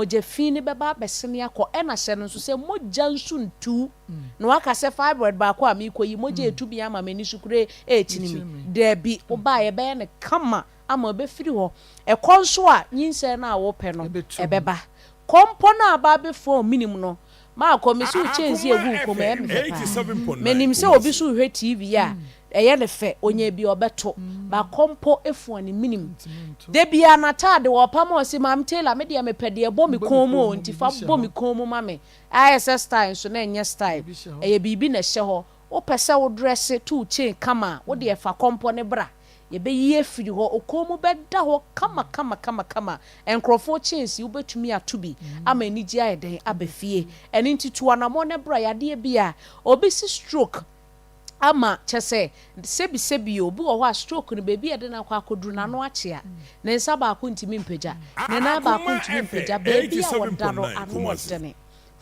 Mogya fi no bɛba abɛsene akɔ ɛna hyɛ no nso sɛ mogya nso ntu. Na waka sɛ fibroid baako a meekɔ yi mogya etu bi ama m'ani so kure ɛrekyini me. Daabi, woba a yɛbɛyɛ no kama ama ɛbɛfiri hɔ. Ɛkɔ nso a nyinsɛn no a wopɛ no ɛbɛba. Kɔmpɔ no a aba abɛfua wo minim no, maakɔ mesi wo kyɛnse egu wo kɔn mu ɛyɛ me fɛ paa. Menim sɛ obi so rehwɛ TV a ɛyɛ ne fɛ, onya bi ɔbɛto. Ba kɔmpɔ efua ne minim. Da biara n'ataade wɔpam a ɔse Maame Taylor me deɛ mepɛ deɛ ɛbɔ me kɔn mu o nti fa bɔ me kɔn mu ma me. Ayɛ sɛ style nso na ɛnyɛ style. Ɛyɛ biribi na ɛhyɛ hɔ. Wopɛ sɛ wo dress to wo chain kama a, wo deɛ fa kɔmpɔ no bra. Yɛbɛyi afiri hɔ. Wo kɔn mu bɛda hɔ kama kama kama kama. Nkurɔfoɔ chains yi wobɛtumi ato bi ama anigye ayɛ dɛn aba fie. Ɛno nti tu anammɔn na bra. Yadeɛ bi a obi si stroke ama kyɛ sɛ sɛbi sɛbi obi wɔ hɔ a stroke no baabi a yɛde no akɔ akɔduru n'ano akyea. Ne nsa baako ntumi mpagya. Ne nan baako
Akoma
ntumi mpagya.
FM
Baabi a wɔda no
87.9
ano
Kumasi.
ɔdene.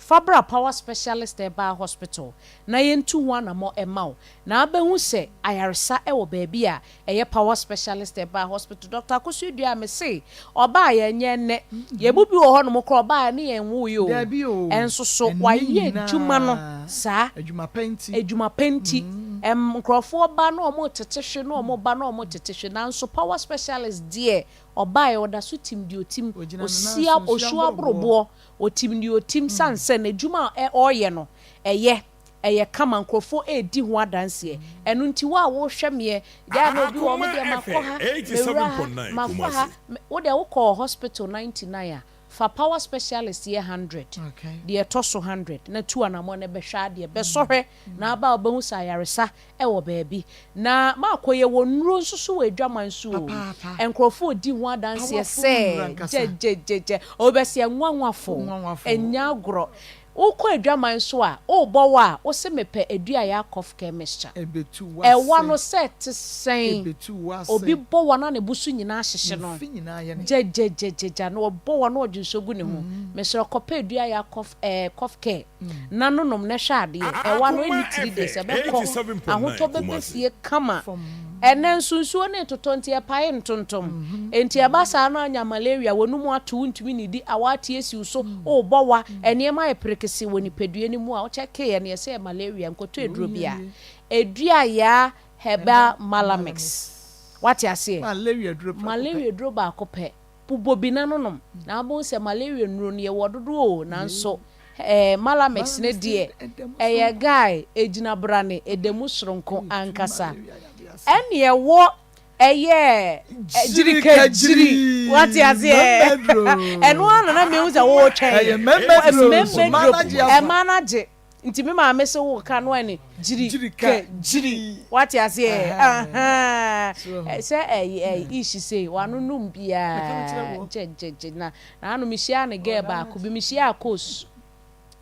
Fa bra Power Specialist Herbal Hospital na yɛntu ho anammɔ ɛma wo. Na abɛhu sɛ ayaresa ɛwɔ baabi a ɛyɛ Power Specialist Herbal Hospital. Dr. Akosua Dua me se ɔbaa yɛn nyɛ nnɛ. Yɛn mu bi wɔ hɔnom koraa ɔbaa ne yɛn nwo yi o.
Daabi o.
Ɛnso so
Ɛnnɛ
wayɛ adwuma no
nyinaa,
saa.
Adwuma pa nti.
Adwuma pa nti. Nkurɔfoɔ ba na wɔn tete hwe na wɔn ba na wɔn tete hwe nanso Power Specialist deɛ ɔbaa yɛ ɔda so tim deɛ otim.
Ogyina ne nan
Osi
so, nsuo
osu
aboroboɔ.
aboroboɔ. Otim deɛ otim san sɛ n'adwuma a ɔreyɛ no ɛyɛ ɛyɛ kama nkurɔfoɔ edi ho adanseɛ. Ɛno nti wo a wɔrehwɛ meɛ gyaa na obi wɔ ɔmo
Akoma
deɛ makɔ
FM
ha mewura ha
87.9
mafa ha
Kumasi.
wo deɛ wokɔɔ hospital 99 a. Fa power specialist yɛ hundred, deɛ ɛtɔ so hundred, na tu anamɔ na bɛhwɛ adeɛ, bɛsɔ hwɛ, na aba a wobɛhu sɛ ayaresa wɔ baabi. Na maakɔ yɛwɔ nnuro nso so wɔ adwaman so o. Nkurɔfoɔ redi ho adanseɛ sɛ gyɛgyɛgyɛgyɛ, obi bɛse ɛnwanwafo, ɛnyɛ agorɔ. Wokɔ adwaman so a, wobɔ wa a, wose mepɛ Aduaya cough care mixture. Ɛwa no sɛ ɛte sɛn? Obi bɔ wa na ne bo so nyinaa hyehye no gyɛgyɛgyɛgyɛ na ɔbɔ wa na ɔdwe nsuo gu ne ho. Mesrɛ wo kɔpɛ Aduaya cough eh, cough care na no nom na hwɛ adeɛ. Ɛwa no ɛnni 3 days ɛbɛkɔ, ahotɔ bɛba fie kama. Ɛnnɛ nso nsuo no retotɔ nti ɛpae ntontom. Enti ɛba saa na anya malaria, w'anum ato, wontumi nnidi, awɔ ate asi wo so, worebɔ wa, nneɛma ayɛ perekesee wɔ nipadua no mu a, wokyɛkeeɛ no yɛsɛ ɛyɛ malaria, nkɔtɔ aduro biara. Aduayaa Herbal Malamix. Woate aseɛ? Malaria aduro baako pɛ. Bobɔ bi na no nom na wobɛhu sɛ malaria nnuro no yɛwɔ dodoɔ o nanso eh, Malamix no deɛ ɛyɛ guy, ɛgyina brane, ɛda mu soronko ankasa. Ɛne ɛwɔ ɛyɛ gyirikagyiri, wate aseɛ, ɛno ara na na mehu sɛ woretwɛn, mmɛmɛduro, ɛma no agye. Nti me maame se wo ka no ɛne gyiri kɛ gyiri wate aseɛ ahaa sɛ ɛyi ɛyi ish sei wano num biaa gyɛ gyɛ gyɛ na na ano me hyia ne girl baako bi me hyia akos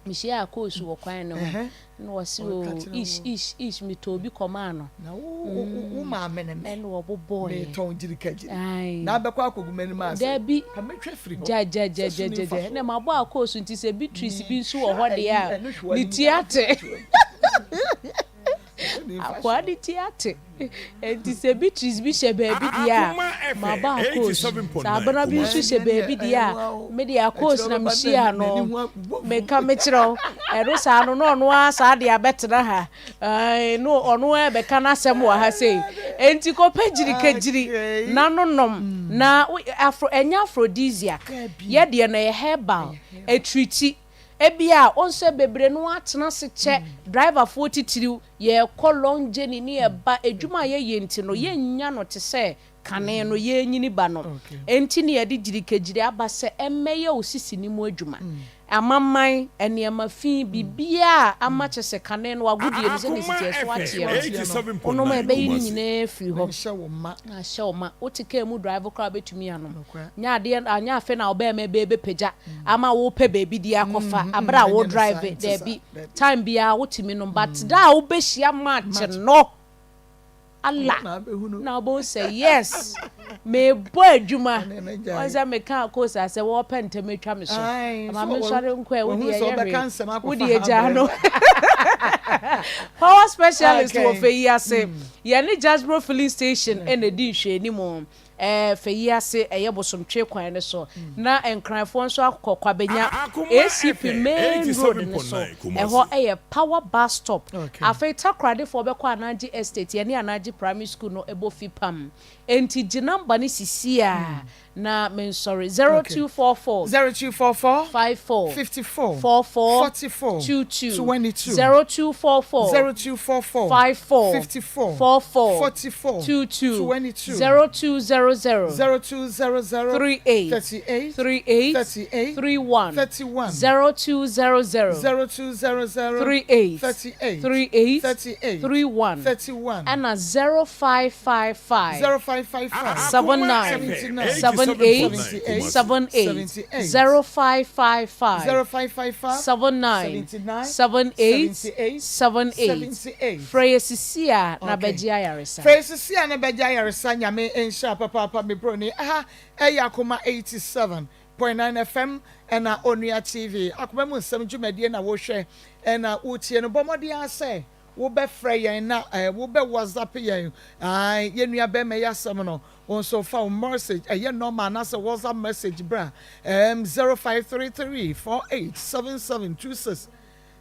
me hyia akos wɔ kwan no ho na wɔse o ish ish ish me tɔ obi kɔmaa no.
Na wo wo wo maame ne me.
Ɛna ɔbobɔeɛ.
Meretɔn gyirikagyiri. Na abɛkɔ akɔgu m'anim ase.
Dabi.
Ka mɛtwa afiri hɔ.
Gyagyagyagyagya. Ɛna mabɔ akɔɔso nti sɛ Beatrice bi nso wɔ hɔ deɛ a, ne ti ate. Akoa ne ti ate. Enti sɛ Beatrice bi hyɛ baabi deɛ a, mabɔ akɔɔso. Sɛ Abena bi nso hyɛ baabi deɛ a, me deɛ akɔɔso na mehyia no. Meka mekyerɛ wo. Ɛno saa no, na ɔno ara saa deɛ abɛtena ha. Ae, no ɔno ara bɛka n'asɛm wɔ ha sei. Enti kɔpɛ gyirikagyiri na no nom. Na afro, ɛnyɛ aphrodisiac. Yɛ deɛ no ɛyɛ herbal. Ɛtriti. Ebia wo nsɛ bebree no atena ase kyɛ, driverfoɔ titiriw, yɛrekɔ long journey ne yɛba, adwuma a yɛyɛ nti no, yɛnnya no te sɛ kane no yɛrenyini ba no. Enti na yɛde gyirikagyiri aba sɛ ɛmmɛyɛ wo sisi no mu adwuma. Amamman, nneɛma fi, biribiara a ama kyerɛ sɛ kane no agodie no sɛdeɛ ɛsi teɛ so ateɛ no, wonom a ɛbɛyi ne nyinaa afiri hɔ na ahyɛ wo ma. Wote kaa mu drive koraa a wobɛtumi anom. Nyɛ adeɛ, anyɛ afei na wo bɛrima bɛpagya ama worepɛ baabi de akɔfa aberɛ a wo drive, daabi. Time biara wotumi nom but da a wobɛhyia match no, Allah na wobɛhu sɛ yes mebɔ adwuma wɔn sɛ meka akos a sɛ wɔpɛ ntɛm atwa me so ma me nsɔre nkɔ ɛ wode ɛyɛ hwee wode agya no power specialist wɔ fɛ yi ase yɛne Jasbro filling station ɛna ɛdi nhwɛanimu Ɛɛ fɛ yi ase ɛyɛ bosomtwe kwan no so na Nkranfoɔ nso akɔ Kwabenya ACP main road no so ɛhɔ ɛyɛ power bus stop afei Takoradefoɔ bɛkɔ Anagye estate yɛne Anagye primary school no ɛbɔ fi pam enti gye number no sisi a na mensɔre 0244
0244
54
54
44
44
22
22
0244
0244
54
54
44
44
22
22
0200
0200
38
38
38
38
31
31
0200
0200
38
38
38
38
31
31
ɛna 0555
0555
79
79
78
78
78
78
0555
0555
79
79
78
78
78
78
Frɛ yɛ sisi a na
Okay.
bɛgye ayaresa.
Frɛ sisi a na bɛgye ayaresa Nyame nhyira papaapa me broni ɛha ɛyɛ Akoma 87.9 FM ɛna Onua TV Akoma mu nsɛm dwumadie na wohwɛ ɛna wotie no bɔ mmɔden ara sɛ wobɛfrɛ yɛn na eh, wobɛ WhatsApp yɛn ae yɛn nua bɛrima yi asɛm no wo nso fa wo message ɛyɛ normal anaasɛ WhatsApp message bra um, 0533 487726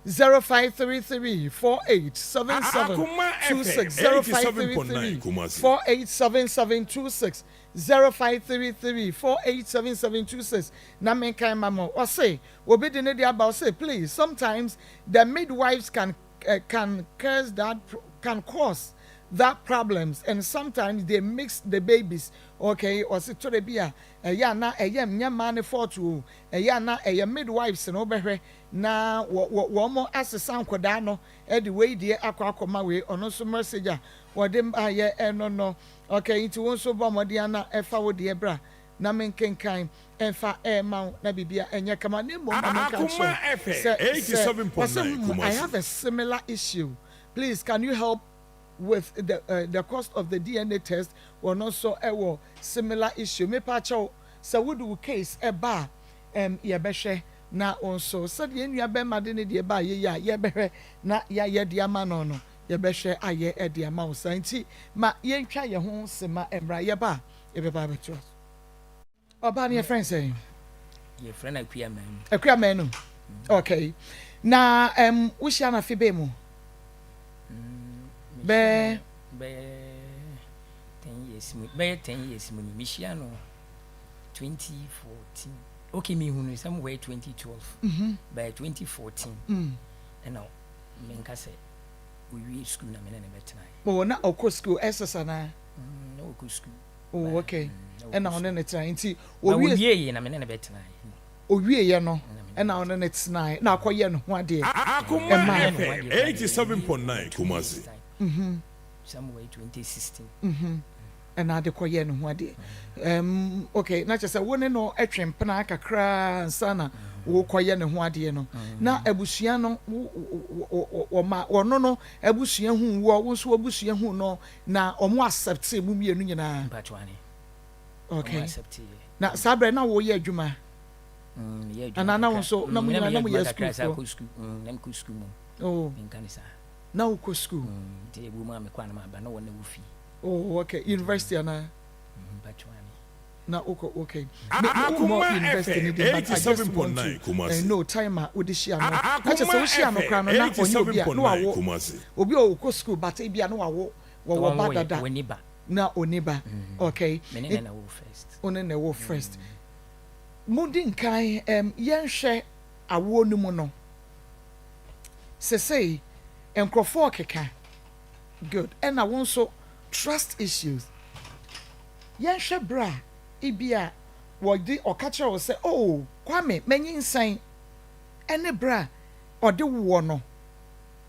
0533 487726 0533 487726 0533 487726 na menkan ma mo ɔse obi de ne de aba ɔse please sometimes the midwives can uh, can curse that can cause that problems and sometimes they mix the babies okay ɔse tɔrɔ bi a ɛyɛ a na ɛyɛ nyɛ mmaa ne fault o ɛyɛ a na ɛyɛ midwives na wobɛhwɛ na wɔ wɔ wɔn asesa nkɔdaa no ɛde wei deɛ akɔ akɔma wei. Ɔno nso message a wɔde ayɛ ɛno no. Okay, nti wo nso bɔ mmɔden ana ɛfa wo deɛ bra na menkenkan ɛmfa ɛma wo na biribia ɛnyɛ kama. Ne mmom ma menka
Akoma
nkyerɛ
FM
sɛ wɔsɛ
87.9
I
Kumasi.
have a similar issue. Please, can you help with the cost of the DNA test? Wɔn nso ɛwɔ similar issue. Mepa kyɛw sɛ wode wo case ɛba a, yɛbɛhwɛ na wɔn nso sɛdeɛ nua bɛrima de ne deɛ ba yɛ yi a yɛbɛhwɛ na yɛayɛ de ama no, yɛbɛhwɛ ayɛ ɛde ama wo saa. Nti ma yɛntwa yɛn ho sema mmra, yɛba a yɛbɛba abɛto so. Ɔbaa no yɛfrɛ sɛn?
Yɛfrɛ no Akua Manu.
Akua Manu, okay. Na wohyia no afe bɛɛ mu? Bɛɛ
Bɛyɛ 10 years mu, bɛyɛ 10 years mu ni. Mehyia no 2014. Okay, mehu no somewhere 2012. By 2014 ɛna menka sɛ owie school na mene ne bɛtenaeɛ.
Oh, na ɔkɔ school SS anaa?
Na ɔkɔ school.
Oh, okay.
Na
ɛna ɔne ne tena nti
na
owie
owie yɛ na mene ne bɛtenaeɛ.
Owieɛ no ɛna ɔne ne tenaeɛ na akɔyɛ ne ho adeɛ.
Akoma
Ɛma.
FM 87.9 Kumasi.
Somewhere 2016.
Ɛna ade kɔyɛ ne ho adeɛ. Okay, na kyerɛ sɛ wo ne no atwe mpena kakraa nsa na wokɔyɛ ne ho adeɛ no. Na abusua no wɔma ɔno no abusua hu wɔ wo nso abusua hu no na ɔmo accept mu mmienu nyinaa?
Mpatwane.
Okay.
Ɔmo accept yɛ.
Na saa berɛ na woyɛ adwuma?
Meyɛ adwuma
Anaa na wo
kakra.
nso na mo
Na
nyinaa
meyɛ
na moyɛ
adwuma kakra sɛ
sukuufoɔ?
akɔ school. Na mekɔ school mu.
Oh.
Menka ne saa.
Na wokɔ school?
Nti ɛbu mu a mekɔ a na maba na wɔn na wɔ fie.
Oh, okay. University anaa?
Mpatwane.
Na wokɔ, okay.
Akoma
Me university ni
FM
deɛ, but I just want
87.9
to
Kumasi.
know time a wode hyia no. Na kyerɛ sɛ
Akoma
wohyia no koraa no na
FM
ɔnyɛ obi a na
87.9
wawo
Kumasi.
obi a ɔkɔ school, but ebi a na wawo wɔwɔ ba dada.
Wɔni ba.
Na ɔni ba, okay.
Me ne na wɔ first.
Ɔne na ɛwɔ first. Mudi nkan yɛnhwɛ awoɔ no mu no sesei nkurɔfoɔ keka good ɛna wɔn nso trust issues. Yɛnhwɛ berɛ a ebi a wɔde ɔka kyerɛ wo sɛ, "Oh, Kwame, manyinsɛn," ɛne berɛ a ɔde woɔ no,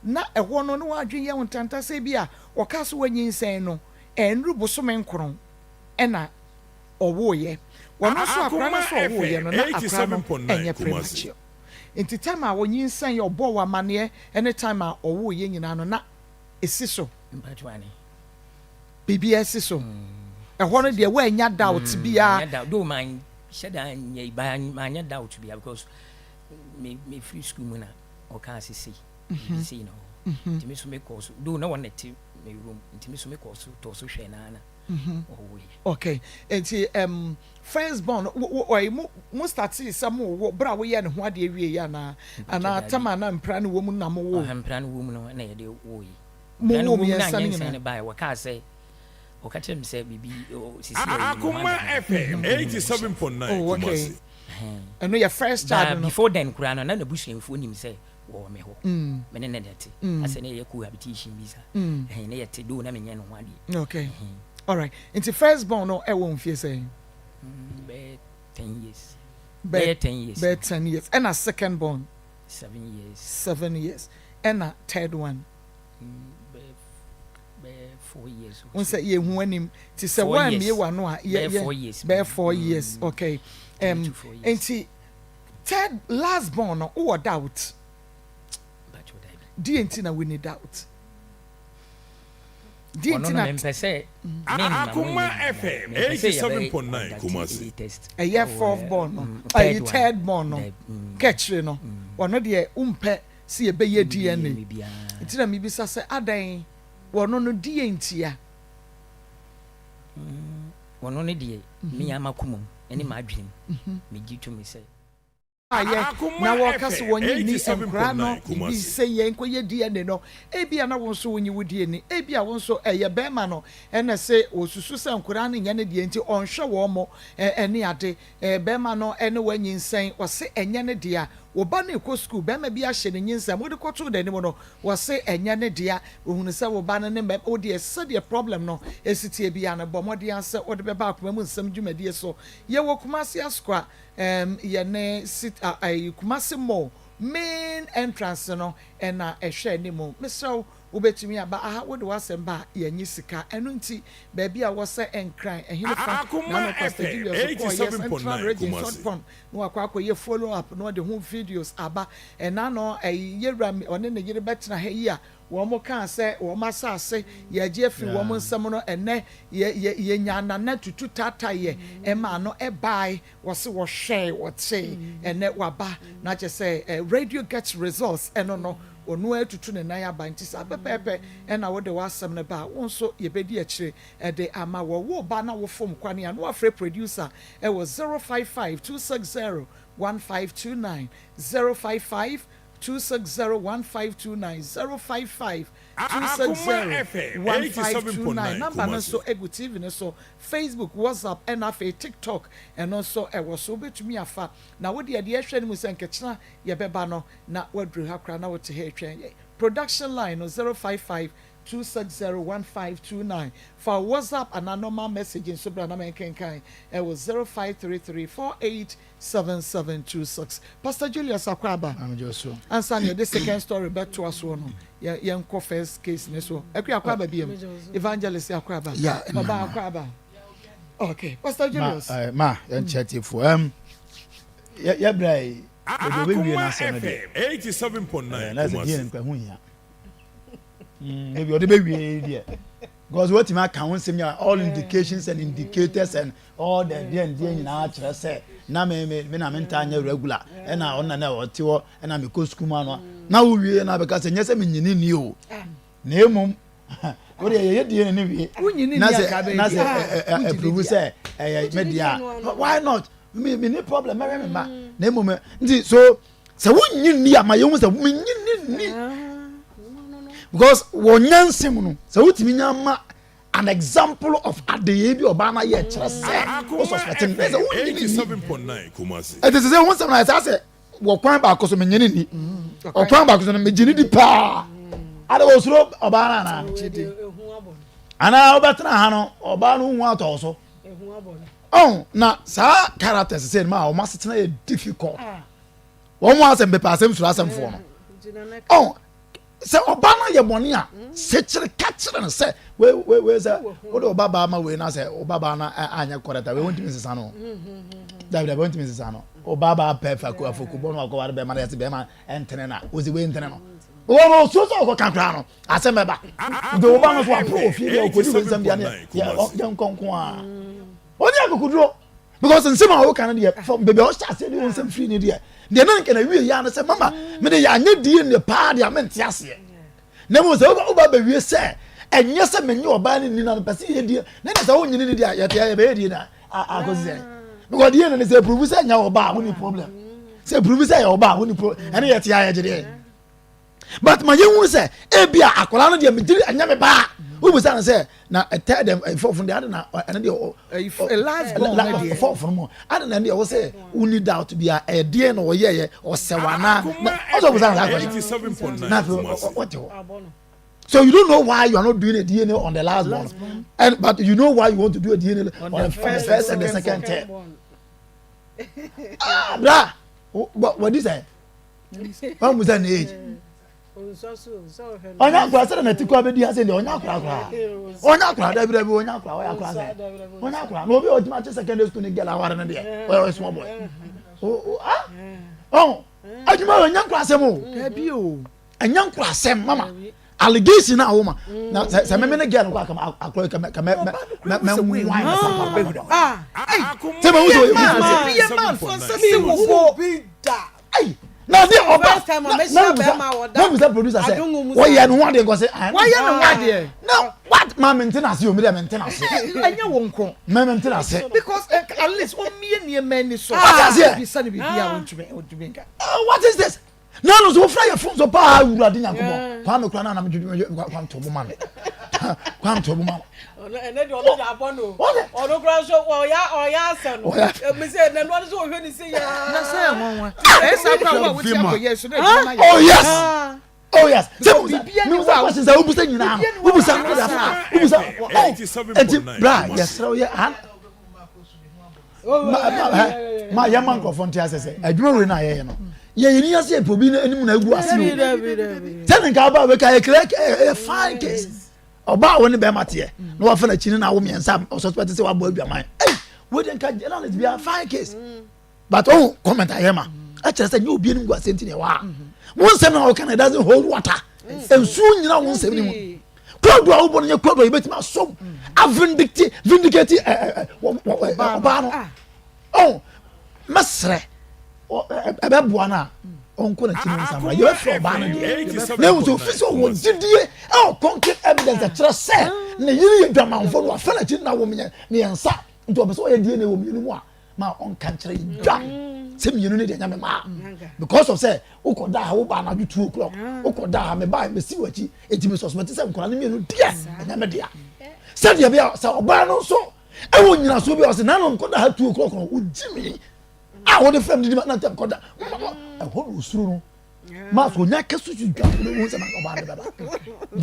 na ɛhɔ no ne wadwe yɛ wo ntanta sɛ bi a ɔka so wanyinsɛn no ɛnuru bosome 9 ɛna ɔwoeɛ. Wɔno nso akora no nso ɔwoeɛ no na akora no
87.9
ɛnyɛ
Kumasi.
premature. Nti time a wɔnyinsɛn yɛ ɔbɔ wɔ amanneɛ ɛne time a ɔwoeɛ nyinaa no na ɛsi so?
Mpatwane.
Biribiara si so. Ɛhɔ no deɛ woanya doubt biara?
Manyɛ doubt though, man hyɛ da nyɛ ba manyɛ doubt biara because me free school mu na ɔka ase sei biribi sei na ɔwɔ. Nti me so mekɔɔ so though na wɔn na te me room, nti me so mekɔɔ so tɔɔ so hwɛ naa na ɔwoeɛ.
Okay, nti first born ɔyɛ mo start sɛ mo wo bere a woyɛ ne ho adeɛ wie yɛ anaa tam a na mpra no wɔ mu na mo wo?
Ɔha mpra no wɔ mu no na yɛde woeɛ.
Mo
Mpra no
wo
wɔ mu na
mmiɛnsa no
nyinsɛn
nyinaa?
no baeɛ, wɔkaa sɛ ɔka kyerɛ me sɛ biribi sisi a ɛyi no,
Akoma
ɔma
FM 87.9
Oh, okay.
Kumasi.
Ɛno yɛ first
Ba
child no?
before then koraa no na n'abusuafoɔ nim sɛ wɔwɔ me hɔ. Me ne ne na te asɛ ne yɛyɛ cohabitation bi sa. Ɛhɛn, ne yɛte do na menyɛ ne ho adeɛ.
Okay, alright. Nti first born no ɛwɔ mfie sɛn?
Bɛyɛ 10 years.
Bɛyɛ
Bɛyɛ 10 years.
Bɛyɛ 10 years. Ɛna second born?
7 years.
7 years. Ɛna third one?
Bɛyɛ 4 years.
N sɛ yɛhu anim ti sɛ wɔamie w'ano a yɛ
bɛyɛ 4 years.
Bɛyɛ 4 years, okay.
3 to 4 years.
Nti third last born no wowɔ doubt? Deɛ nti na wonni doubt? Deɛ
Ɔno
nti
no
na
mempɛ sɛ
Akoma FM 87.9 Kumasi.
Ɛyɛ fourth born no, ɛyɛ third born no kɛkyire no, ɔno deɛ wompɛ sɛ yɛbɛyɛ DNA. Nti na mebisa sɛ adan wɔno no deɛ ntia?
Ɔno no deɛ me ama kuma mu ɛne m'adwene mu megye to me sɛ
ayɛ na wɔka sɛ wɔnye ni nkwaraa no biribi sɛ yɛn nkɔyɛ DNA no, ebia na wɔn nso wɔnyi wo DNA, ebia wɔn nso ɛyɛ bɛrima no ɛna sɛ wɔsusu sɛ nkwaraa no nyɛ ne deɛ nti ɔnhwɛ wɔn mo ɛne ade bɛrima no ɛne wɔanyinsɛn ɔse ɛnyɛ ne deɛ a. Wo ba no rekɔ sukuu, barima bi ahyɛ no nyinsɛn, wode kɔtoo n'anim no, wɔse ɛnyɛ ne dea. Wohunu sɛ wo ba no ne mmarima, wo deɛ sɛdeɛ problem no si teɛ biara no, bɔ mmɔden ara sɛ wode bɛba Akoma Mu Nsɛm dwumadie so. Yɛwɔ Kumasi Asokwa, ɛɛm, yɛne sit, a, ɛyi, Kumasi Mall main entrance no na ɛhwɛ anim. Mesrɛ wo, wobɛtumi aba aha, wode w'asɛm ba a, yɛnnye sika. Ɛno nti, baabi a wɔ sɛ Nkran, ɛhenefa
Akoma
na ano Pastor
FM
Julius kɔɔ yɛ Central
87.9
Region
Kumasi.
Salt Pond na wakɔ akɔyɛ follow up na ɔde ho videos aba. Ɛna no ɛyi yɛwura mi ɔne ne yere bɛtena ha yi a wɔn kaa sɛ wɔn asase yɛgye afiri wɔn nsam no ɛnɛ yɛ yɛ yɛnya nana tutu taataeɛ ɛmaa no ɛbae wɔse wɔhwɛe wɔtee ɛnɛ waba na kyɛ sɛ ɛ radio gets results ɛno no ɔno atutu ne nan aba nti saa pɛpɛɛpɛ ɛna wode w'asɛm no ba a wo nso yɛbɛdi akyire ɛde ama wɔ wo ba na wofom kwane a na wafrɛ producer ɛwɔ 055 260 1529 055 260 1529 055
Akoma
260
FM
1529
87.9
Number no
Kumasi.
nso egu TV no so, Facebook, WhatsApp ɛna afei TikTok ɛno nso ɛwɔ so wobɛtumi afa na wo deɛ deɛ ɛhwɛ no mu sɛ nkekyena yɛbɛba no na woaduru ha koraa na wote ha retwɛn yɛn. Production line no 055 260 1529 Fa wo WhatsApp anaa normal message nso bra na menkenkan ɛwɔ 0533 48 7726. Pastor Julius Akwaaba,
Maame Joshua.
ansa na yɛde second story bɛtoa soɔ no, yɛ yɛnkɔ first case ne so. Akua Akwaaba biam, Evangelist Akwaaba,
Yeah, ɛna
Ɔbaa
ma.
Akwaaba. Okay, Pastor
Ma,
Julius.
eh, ma, yɛnkyɛ tiefoɔ. Um, yɛ yɛbrɛ yi, baabi a ɔbɛwie
Akoma
n'asɛm no deɛ,
FM 87.9
eh, na sɛ deɛ
Kumasi.
nkwa ho hia. Mm, maybe ɔde bɛwie deɛ. Because wɔtumi aka ho nsɛm nyinaa, all indications and indicators and all the deɛ deɛ nyinaa kyerɛ sɛ na me me me na me ntaa nyɛ regular ɛna ɔna na ɔte hɔ ɛna mekɔ sukuu mu ano na wowie na bɛka sɛ nyɛ sɛ menyini ni o na emom wode yɛyɛ deɛ ne wie
Wonyini
na
ni
sɛ
anka bɛyɛ
na
deɛ.
sɛ ɛ ɛ
Wogye
ɛpuruvu
di a.
sɛ ɛyɛ me deɛ a why not me me ni problem mɛhwɛ me mma na emom nti so sɛ wonyi nni a ma yɛhu sɛ menyi ni ni because wɔ nyansa mu no sɛ wotumi nya ma an example of adeyɛ bi ɔbaa no ayɛ kyerɛ sɛ wo
Akoma
suspect no sɛ
FM
wonyi ni ni
87.9 Kumasi.
ɛte sɛ sɛ wo nsɛm no ayɛ saa sɛ wɔ kwan baako so menye ne ni ɔkwan baako so no megye ne di paa ade wɔsuro ɔbaa no anaa anaa wobɛtena ha no ɔbaa no hu atɔ wo so ɔn na saa characters sɛ no ma a wɔn asetena yɛ difficult wɔn mu asɛm pepɛ asɛm suro asɛm foɔ no ɔn sɛ ɔba no yɛ bɔne a sekyere ka kyerɛ no sɛ wei wei wei sɛ wode ɔba baa ma wei na sɛ ɔba baa no anyɛ correct a wei wontumi nsesa no dabi dabi wontumi nsesa no ɔba baa pɛ fako afoko bɔ no akɔware bɛrima no yɛsɛ bɛrima ɛntene na wosi wei ntene no wɔn no osuo sɛ ɔkɔka koraa no asɛm bɛba nti ɔba no so aporo ofie deɛ ɔkɔdi wei nsɛm deɛ ne yɛ nkɔnko a ɔne akokoduro because nsɛm a ɔka no deɛ from baabi a ɔhyɛ aseɛ de wɔn nsɛm firi ne deɛ deɛ ne nka na wie yɛ ano sɛ mama me de yɛ anyɛ die ne paa deɛ ame nte aseɛ na mmom sɛ woba woba bɛwie sɛ ɛnyɛ sɛ menye ɔbaa no ni na mepɛ sɛ yɛ die na ne sɛ wonyene ne deɛ yɛte yɛbɛyɛ die na akɔsi sɛ because die no ne sɛ prove sɛ ɛnyɛ ɔbaa woni problem sɛ prove sɛ ɛyɛ ɔbaa woni problem ɛne yɛte a yɛgye deɛ but ma yɛn hu sɛ ebi a akwadaa no deɛ megye ɛnyɛ me baa wobusa no sɛ na ɛtɛ dɛm fɔfo deɛ ade na ɛno deɛ fɔfo no mu ade na ɛno deɛ wɔsɛ wonni doubt bi a ɛdeɛ na ɔyɛyɛ ɔsɛ wana na ɔsɛ ɔbusa no saa question na afei ɔte hɔ so you don't know why you are not doing a DNA on the last one and but you know why you want to do a DNA on, on the first and the second term ah bra what is that wɔn mu sɛ ne age ɔnyɛ akora sɛ na ti kɔ abɛdi ase deɛ ɔnyɛ akora koraa ɔnyɛ akora dabi dabi ɔnyɛ akora ɔyɛ akora sɛ ɔnyɛ akora na obi a ɔtumi akye secondary school ne girl aware no deɛ ɔyɛ ɔyɛ small boy o ah ɔn adwuma yɛ ɔnyɛ nkora asɛm o
dabi o
ɛnyɛ nkora asɛm mama allegation na awo ma na sɛ sɛ mɛmɛ ne girl no kɔ akama akora kɛmɛ kɛmɛ mɛ mɛ mɛ nwan na papa sɛ mɛ wusu
oye
ayi na ne ɔba na na na musa producer sɛ wɔyɛ ne ho adeɛ nkɔ sɛ
wɔyɛ ne ho adeɛ
na what maa mi ntina ase o mi dɛ mi ntina ase
ɛnyɛ wɔn nko
mɛ mi ntina ase
because eh, at least ɔmie nneɛma ani so
wati aseɛ
bisa ne biribi a wɔntumi wɔntumi nka
what is this nanu so wofura yɛ fon so paa wurade nyankopɔn kwame kura na anam dwedwe kwame to bo ma me kwame to bo ma me.
Ɛnɛ deɛ ɔno de abɔ no. Ɔno koraa nso ɔyɛ ɔyɛ asɛ no. Ɛmi sɛ ɛnɛ no ɔno sɛ ɔhwɛ ne se yaa.
Na sɛ ɛnwanwa. Ɛyɛ saa koraa wo a wote akɔyɛ so na adwuma no ayɛ.
Oh yes. Oh yes. Sɛ mi wusa questions a wobusa nyinaa no wobusa no de afa wobusa oh eti bra yɛsrɛ wo yɛ han ma ma ma yɛ ma nkurɔfoɔ nte ase sɛ adwuma wei na yɛyɛ no yɛ yɛ ni ase yɛ obi anim na egu ase o sɛ ne nka aba wei ka yɛ clear yɛ fine case ɔbaa wo ne bɛrima teɛ na wafa n'akyi ne na awo mmiɛnsa ɔsɔspɛte sɛ wabɔ adwaman ɛy wei de nka journalist bi a fine case. But oh, comment ayɛ ma ɛkyerɛ sɛ nyɛ obi anim gu asɛm ti na ɛwɔ ha wo nsɛm na wɔka no it doesn't hold water nsuo nyina wo nsɛm no mu koodu a wobɔ no nyɛ koodu a yɛbɛtumi asom avindicate vindicate ɔbaa no oh mɛsrɛ ɛbɛboa no a ɔnkɔ n'akyi no nsamra yɛbɛfrɛ ɔbaa no deɛ na ehu sɛ ofi sɛ ɔwɔ gyidie ɛwɔ concrete evidence ɛkyerɛ sɛ ne yere yɛ dwamanfo no wafa n'akyi na wɔ mmiɛnsa nti ɔpɛ sɛ ɔyɛ DNA wɔ mmienu mu a ma ɔnka nkyerɛ yɛ dwa sɛ mmienu ne deɛ nyame maa because of sɛ wokɔ da ha woba anadwo two o'clock wokɔ da ha meba mesi w'akyi eti mi suspect sɛ nkwadaa no mmienu deɛ ɛnyɛ me dea sɛdeɛ bi a sɛ ɔbaa no nso ɛwɔ nyinasoɔ bi a ɔsɛ nanu nkɔ da ha two o'clock no wogyi mi a wɔde fɛm didi ma na ntɛm kɔ da ɛhɔ na osuro no maa so onya kɛse so dwa no ohun sɛ ɔbaa no bɛba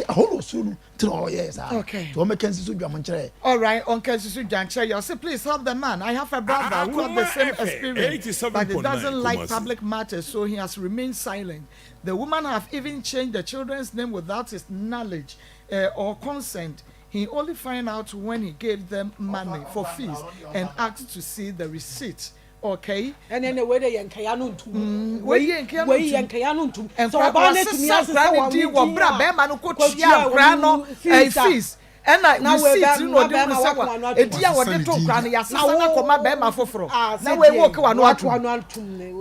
ɛhɔ na osuro no ti na ɔyɛ saa
Okay.
nti wɔn bɛka nsi so dwa mo nkyerɛ
Alright, ɔnka nsi so dwa nkyerɛ yɛ. Ɔse please help the man. I have a brother who have the same experience but he doesn't like public matters so he has remained silent. The woman have even changed the children's name without his knowledge eh, or consent. He only find out when he gave them money for fees and asked to see the receipt. Okay.
Ɛnɛ nɛ wei de yɛ nkɛya no ntum.
Mm, wei yɛ nkɛya no ntum.
Wei yɛ nkɛya no ntum.
Sɛ ɔbaa no atumi asesa wɔn din wɔ bere a bɛrima no kɔ tua nkora no ɛɛ fees ɛna receipt no ɔde wuli sɛ wa edi a wɔde to nkora no yasesa na kɔma bɛrima foforɔ na wei wo kewa no atum.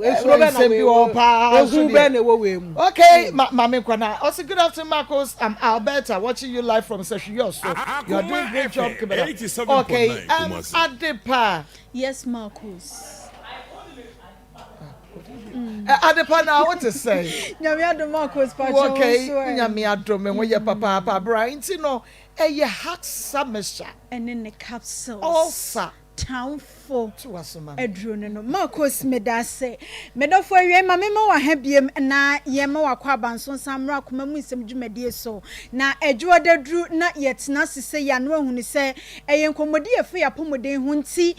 Esuro bɛ na wei wɔ ehu bɛ na ɛwɔ wei mu.
Okay, ma maame nkwa na ɔsi good afternoon Marcos I'm Alberta watching you live from Sehwi so you are doing great job kibera. Okay, um, Adepa.
Yes Marcus.
Eh, adepa na wo te sɛn?
Nyame adom Marcus pa kyɛ
Okay, nyame adom me ho yɛ papaapa bra nti no ɛyɛ Haxa mixture.
Ɛne ne capsules.
Ulcer.
Tamfo
To waso ma me.
aduro no no. Marcus medase. Medɔfo awiei ma mema wo aha biem na yɛma wakɔ abanso nsan mmra akoma mu nsɛm dwumadie so. Na adwoɔda duru na yɛtena ase sɛ yi a na wahunu sɛ Ɛyɛ nkɔmmɔdi a ɛfa y'apɔmuden ho nti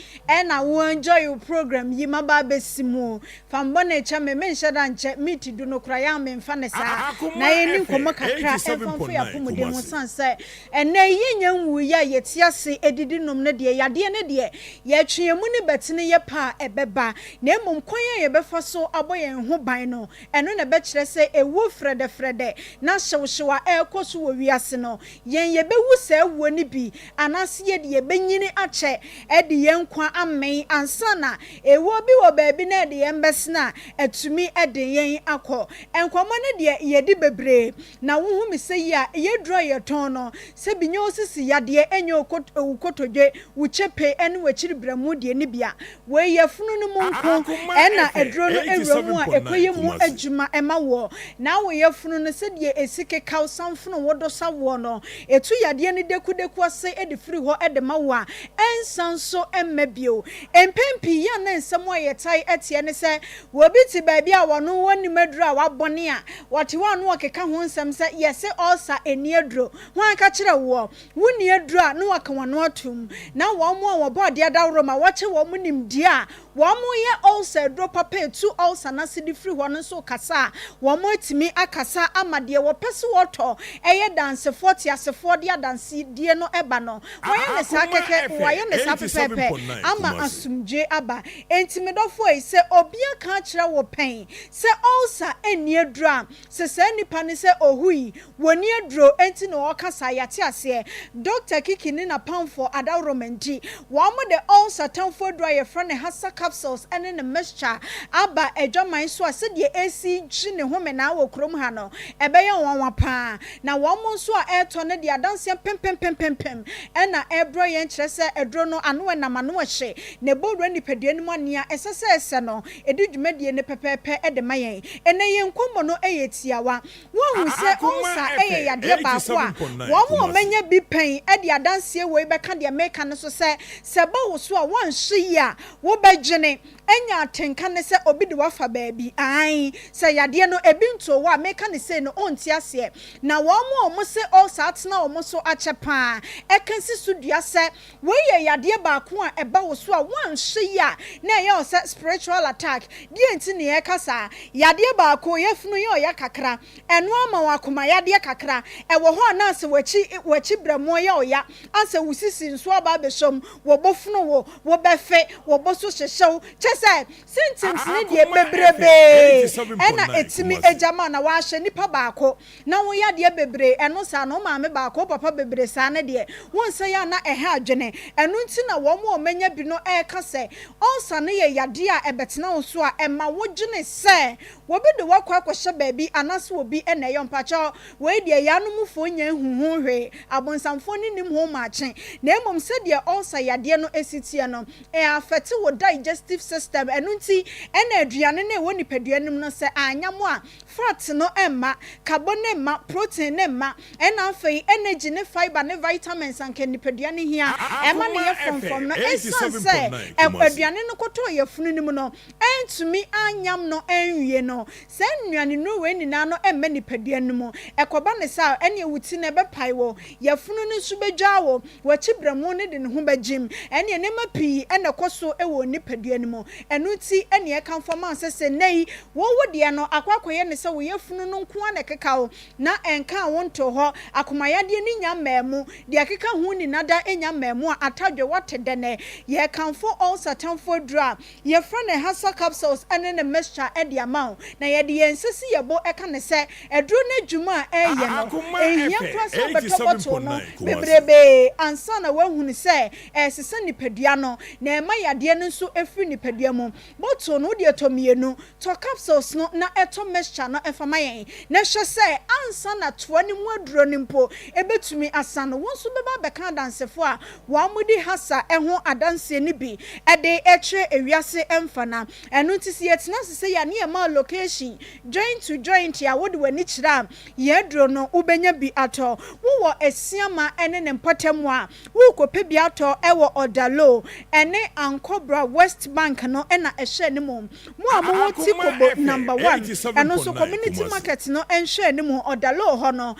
na wo enjoy wo program yi maba abɛsi mu o. Fa me bɔne kyɛ me, menhyɛ da nkyɛ, meat du no koraa yɛ a memfa no saa. Na yɛnni nkɔmmɔ kakra mfa mfa y'apɔmuden ho sane sɛ ɛnnɛ yi yɛnnya nwuiɛ a yɛte ase didi nom no deɛ yadeɛ no deɛ yɛtwe yɛn mu ne bɛtene yɛ pɛ a ɛbɛba na mmom kwan a yɛbɛfa so abɔ yɛn ho ban no ɛno na ɛbɛkyerɛ sɛ ɛwuo frɛdɛfrɛdɛ na hyewhyew a ɛrekɔ so wɔ wiase no Yɛn yɛbɛwu saa wuo no bi, anaase yɛde yɛbɛnyini akyɛ de yɛn nkwa amee ansa na ewuo bi wɔ baabi na ɛde yɛn bɛsene a, atumi de yɛn akɔ. Nkɔmmɔ no deɛ yɛdi bebree, na wohu me sɛ yi a, yɛduru a yɛtɔn no, sɛ bi nyɛ wo sisi yadeɛ, ɛnyɛ wo kotodwe, wo kyepe ne w'akyiri berɛmo deɛ no bi a, Wei yafunu no mu nko na aduro no wura mu a ɛkɔyɛ mu adwuma ma woɔ. Na wo yafunu no sɛdeɛ ɛsi kekaw samfono wo do sa woɔ no, ɛtu yadeɛ no dekudeku ase de firi hɔ de ma wo a, ɛnsan nso mma bio. Mpɛn pii yɛ a na nsɛm a yɛtae teɛ ne sɛ, obi te baabi a ɔno ɔnnim aduro a wabɔne a, ɔte hɔ a na ɔkeka ho nsɛm sɛ yɛse ulcer nni aduro. Hwan ka kyerɛ woɔ? Wonni aduru a na wɔaka wɔn ano atom, na wɔn a wɔbɔ adeɛ adaworo ma wɔkyɛ wɔn nimdeɛ a wɔyɛ ulcer aduro papa a ɛtu ulcer no ase de firi hɔ no nso rekasa a, wɔatumi akasa ama deɛ wɔpɛ sɛ wɔtɔ yɛ dansefoɔ teasefoɔ de adansedie no ba no. Wɔayɛ no saa kɛkɛ, wɔayɛ no saa pɛpɛɛpɛ ama asomdwoeɛ aba. Enti me dɔfoɔ ei, sɛ obi aka akyerɛ wo pɛn sɛ ulcer nni aduro a, sɛ saa nipa no sɛ ohui, Wɔnni aduro nti na wɔka saa, yɛate aseɛ. Dɔkta Kiki ne n'apamfoɔ adaworoma nti, wɔde ulcer tamfo aduro a yɛfrɛ no Hasa capsule. Capsules ne ne mixture aba adwaman so a sɛdeɛ ɛresi gye ne homenaa wɔ kurom ha no, ɛbɛyɛ nwanwa pa ara. Na wɔn nso a ɛretɔ no de adanseɛ mpempempempempem na ɛrebrɛ yɛn kyerɛ sɛ aduro no ano ɛnam, ano ɛhye, na ɛbɔ wura nipadua no mu a nea ɛsɛ sɛ ɛsɛ no, ɛdi dwumadie no pɛpɛɛpɛ de ma yɛn. Ɛnnɛ yɛn nkɔmmɔ no yɛ tiawa. Woahu sɛ ulcer yɛ yadeɛ baako a wɔn a wɔanya bi pɛn de adanseɛ wei bɛka deɛ meka no so sɛ, sɛ ɛba wo so a woanhwɛ yie a wobɛdwene anya atenka ne sɛ obi de wo afa baabi. Aane, sɛ yadeɛ no ebi ntoo wo a meka no sei no wonte aseɛ. Na wɔn a wɔse ulcer atena wɔn so akyɛ pa ara ɛka si so dua sɛ Wei yɛ yadeɛ baako a ɛba wo so a woanhwɛ yie a na ɛyɛ wo sɛ spiritual attack. Deɛ nti na yɛka saa? Yadeɛ baako, yafunu yɛ ɔya kakra, ɛno ama wo akoma yadeɛ kakra. Ɛwɔ hɔ a na asɛ w'akyi w'akyi brɛmoɔ yɛ ɔya, asɛ wo sisi nso aba abɛhyɛ mu, wo bo fono wo, wo bɛfe, wo bo so hyehye wo. Kyerɛ sɛ symptoms no deɛ bebrebee ɛna ɛtumi gya ma na woahwɛ nipa baako. Na wo yadeɛ bebree, ɛno saa no, wo maame baako, wo papa bebree saa no deɛ, wo nsa yi a na ɛha adwene. Ɛno nti na wɔn a wɔanya bi no reka sɛ, ulcer no yɛ yadeɛ a ɛbɛtena wo so a ɛma wodwene sɛ obi de wo akɔ akɔhyɛ baabi anaasɛ obi na ɛyɛ wo. Mpakyɛw, wei deɛ yaanomfoɔ nnya nhu ho hwee, abonsamfoɔ no nnim ho maakye. Na mmom sɛdeɛ ulcer yadeɛ no si teɛ no, ɛ affect wo digestive system, ɛno nti ɛna aduane no a ɛwɔ nipadua no mu no sɛ annya mo a, Fat no mma, carbo no mma, protein no mma, ɛna afei energy ne fibre ne vitamins anka nipadua no hia ɛma no yɛ frɔmfrɔm no, ɛsiane sɛ aduane no kɔtɔɔ yafunu no mu no antumi anyam no anwie no, saa nnuanennuro wei nyinaa no mma nipadua no mu. Ɛkɔba no saa a, ɛneɛ wo ti no ɛbɛpae wo, yafunu no nso bɛdwaa wo, w'akyi berɛmo no de ne ho bɛgyem, ɛneɛ nneɛma pii na ɛkɔ so wɔ nipadua no mu. Ɛno nti na yɛkamfo ma wo sɛ sɛ nnɛ yi wo wo deɛ no akɔ akɔyɛ no sɛ wo yafunu no nko ara na ɛkeka wo na ɛnkaa wo ntoo hɔ, akomayadeɛ no nnya mmaa mu, deɛ ɛkeka ho nyina da nnya mmaa mu a, atadwe woate dɛ nnɛ. Yɛkamfo ulcer tamfo aduro a yɛfrɛ no Hasa capsules ne ne mixture de ama wo, na yɛde yɛn nsa si yɛn bo ka no sɛ aduro no adwuma a ɛreyɛ no, ɛnhia koraa sɛ wobɛtɔ bottle no bebrebee ansa na woahunu sɛ Ɛresesa nipadua no, na ɛma yadeɛ no nso firi nipadua mu. Bottle no, wodeɛ tɔ mmienu. Tɔ capsules no na tɔ mixture no fa ma yɛn. Na hwɛ sɛ ansa na toa no mu aduro no mpo bɛtumi asa no, wo nso bɛba abɛka adansefoɔ a wɔadi Hasa ho adanseɛ no bi de rekyerɛ ewiase mfana. Ɛno nti sɛ yɛtena ase sei a ne yɛma wo location, joint to joint a wode w'ani kyerɛ a, yɛn aduro no wobɛnya bi atɔ. Wowɔ Asiama ne ne mpɔtam a, Worekɔpɛ bi atɔ wɔ Odalo ne Ankobra West Bank no na ɛhyɛ ne mu. Mo a mowɔ Tikobo Number One, ɛno nso Community Market no nhwɛ ne mu. Odalo hɔ no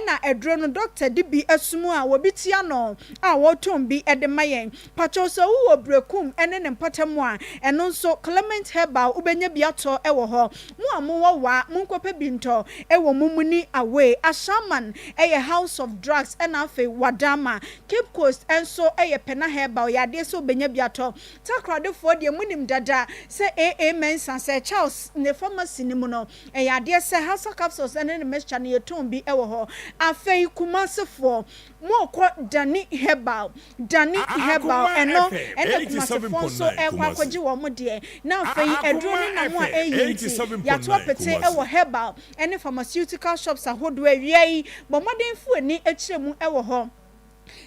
na aduro no doctor de bi asum a wɔbi te ano a wɔretɔn bi de ma yɛn. Pakyɛw sɛ wowɔ Berekum ne ne mpɔtam a, ɛno nso Clement Herbal wobɛnya bi atɔ wɔ hɔ. Mo a mowɔ Wa, monkɔpɛ bi ntɔ wɔ Mumuni Away, Ashaiman yɛ House of Drugs ɛna afei Wadama. Cape Coast nso yɛ Pena Herbal, yɛ adeɛ sɛ wobɛnya bi atɔ. Takoradefoɔ deɛ monim dada sɛ AA Mensah, Sir Charles ne pharmacy no mu no, ɛyɛ adeɛ sɛ Hausa Capsules ne ne mixture no yɛtɔn bi wɔ hɔ. Afei Kumasefoɔ, Morekɔ Dani Herbal, Dani Herbal, ɛno ɛna Kumasefoɔ nso rekɔ akɔgye wɔn deɛ. Na afei aduro no nam a ɛreyi nti, yɛato apete wɔ herbal ne pharmaceutical shops ahodoɔ. Awia yi, bɔ mmɔden fa w'ani kyerɛ mu wɔ hɔ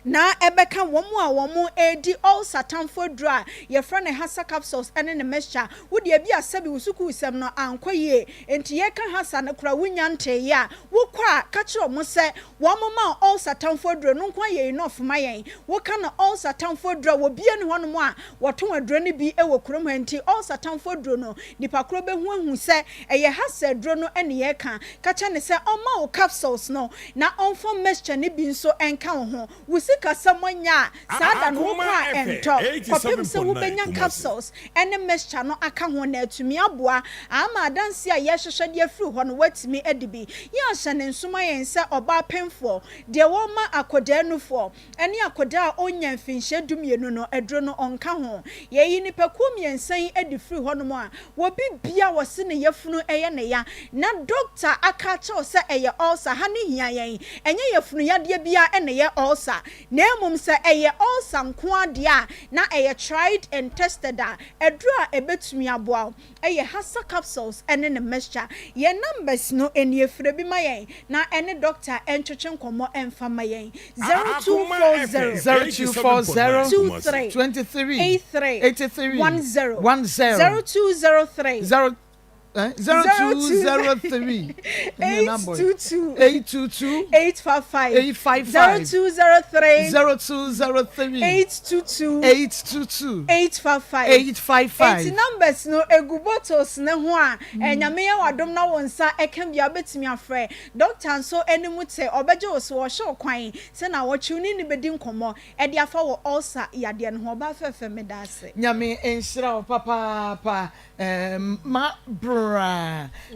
na ɛbɛka wɔn a wɔredi ulcer tamfo aduro a yɛfrɛ no Hasa capsules ne ne mixture. Wo deɛ ebia sɛbi wo sukuusɛm no ankɔ yie nti yɛreka Hasa no koraa wonnya nteeɛ a, wokɔ a ka kyerɛ wɔn sɛ Wɔn ma ulcer tamfo aduro no nko ara yɛ enough ma yɛn. Woka no ulcer tamfo aduro a, obiara nni hɔnom a wɔtɔn aduro no bi wɔ kurom ha nti ulcer tamfo aduro no, nipa korɔ bɛhu ahu sɛ ɛyɛ Hasa aduro no ne yɛreka. Ka kyerɛ no sɛ ɔmma wo capsules no na ɔmfa mixture no bi nso nka wo ho. Wo sikasɛm nyɛ a, saa da no wokɔ a ɛntɔ kɔpem sɛ wobɛnya capsules ne mixture no aka ho na atumi aboa ama adanseɛ a yɛrehwehwɛ de afiri hɔ no woatumi adi bi. Yɛ ahyɛ no nso ma yɛn sɛ ɔbaa pemfoɔ, deɛ wɔma akɔdaa nufoɔ, ne akɔdaa a ɔnnya mfinhyia dumienu no aduro no ɔnka ho. Yɛyi nnipakuo mmiɛnsa yi adi firi hɔnom a, Obi bia wɔse ne yafunu yɛ ne ya na doctor aka akyerɛ wo sɛ ɛyɛ ulcer, ha no hia yɛn, ɛnyɛ yafunu yadeɛ biara na ɛyɛ ulcer. ulcer na mmom sɛ ɛyɛ ulcer nko ara deɛ a na ɛyɛ tried and tested a aduro a ɛbɛtumi aboa wo ɛyɛ Hasa capsules ɛne ne mixture. Yɛn numbers no nie frɛ bi ma yɛn na ɛne doctor ntwetwe nkɔmmɔ ɛmfa ma yɛn 0240
0240
23
23
83
83
10
10
0203
0 0203
822
822
855
855
0203
0203
822
822
855
855
Enti numbers no egu bottles no ho a Nyame yɛ w'adom na wo nsa ɛka bi a wobɛtumi afrɛ. Doctor nso anim te ɔbɛgye wo so ɔhyɛ wo kwan sɛ nawɔtwe wo ne no bɛdi nkɔmmɔ ɛde afa wɔ ulcer yadeɛ no ho. Ɔbaa fɛfɛ meda ase.
Nyame nhyira wo papaapa Ma bra.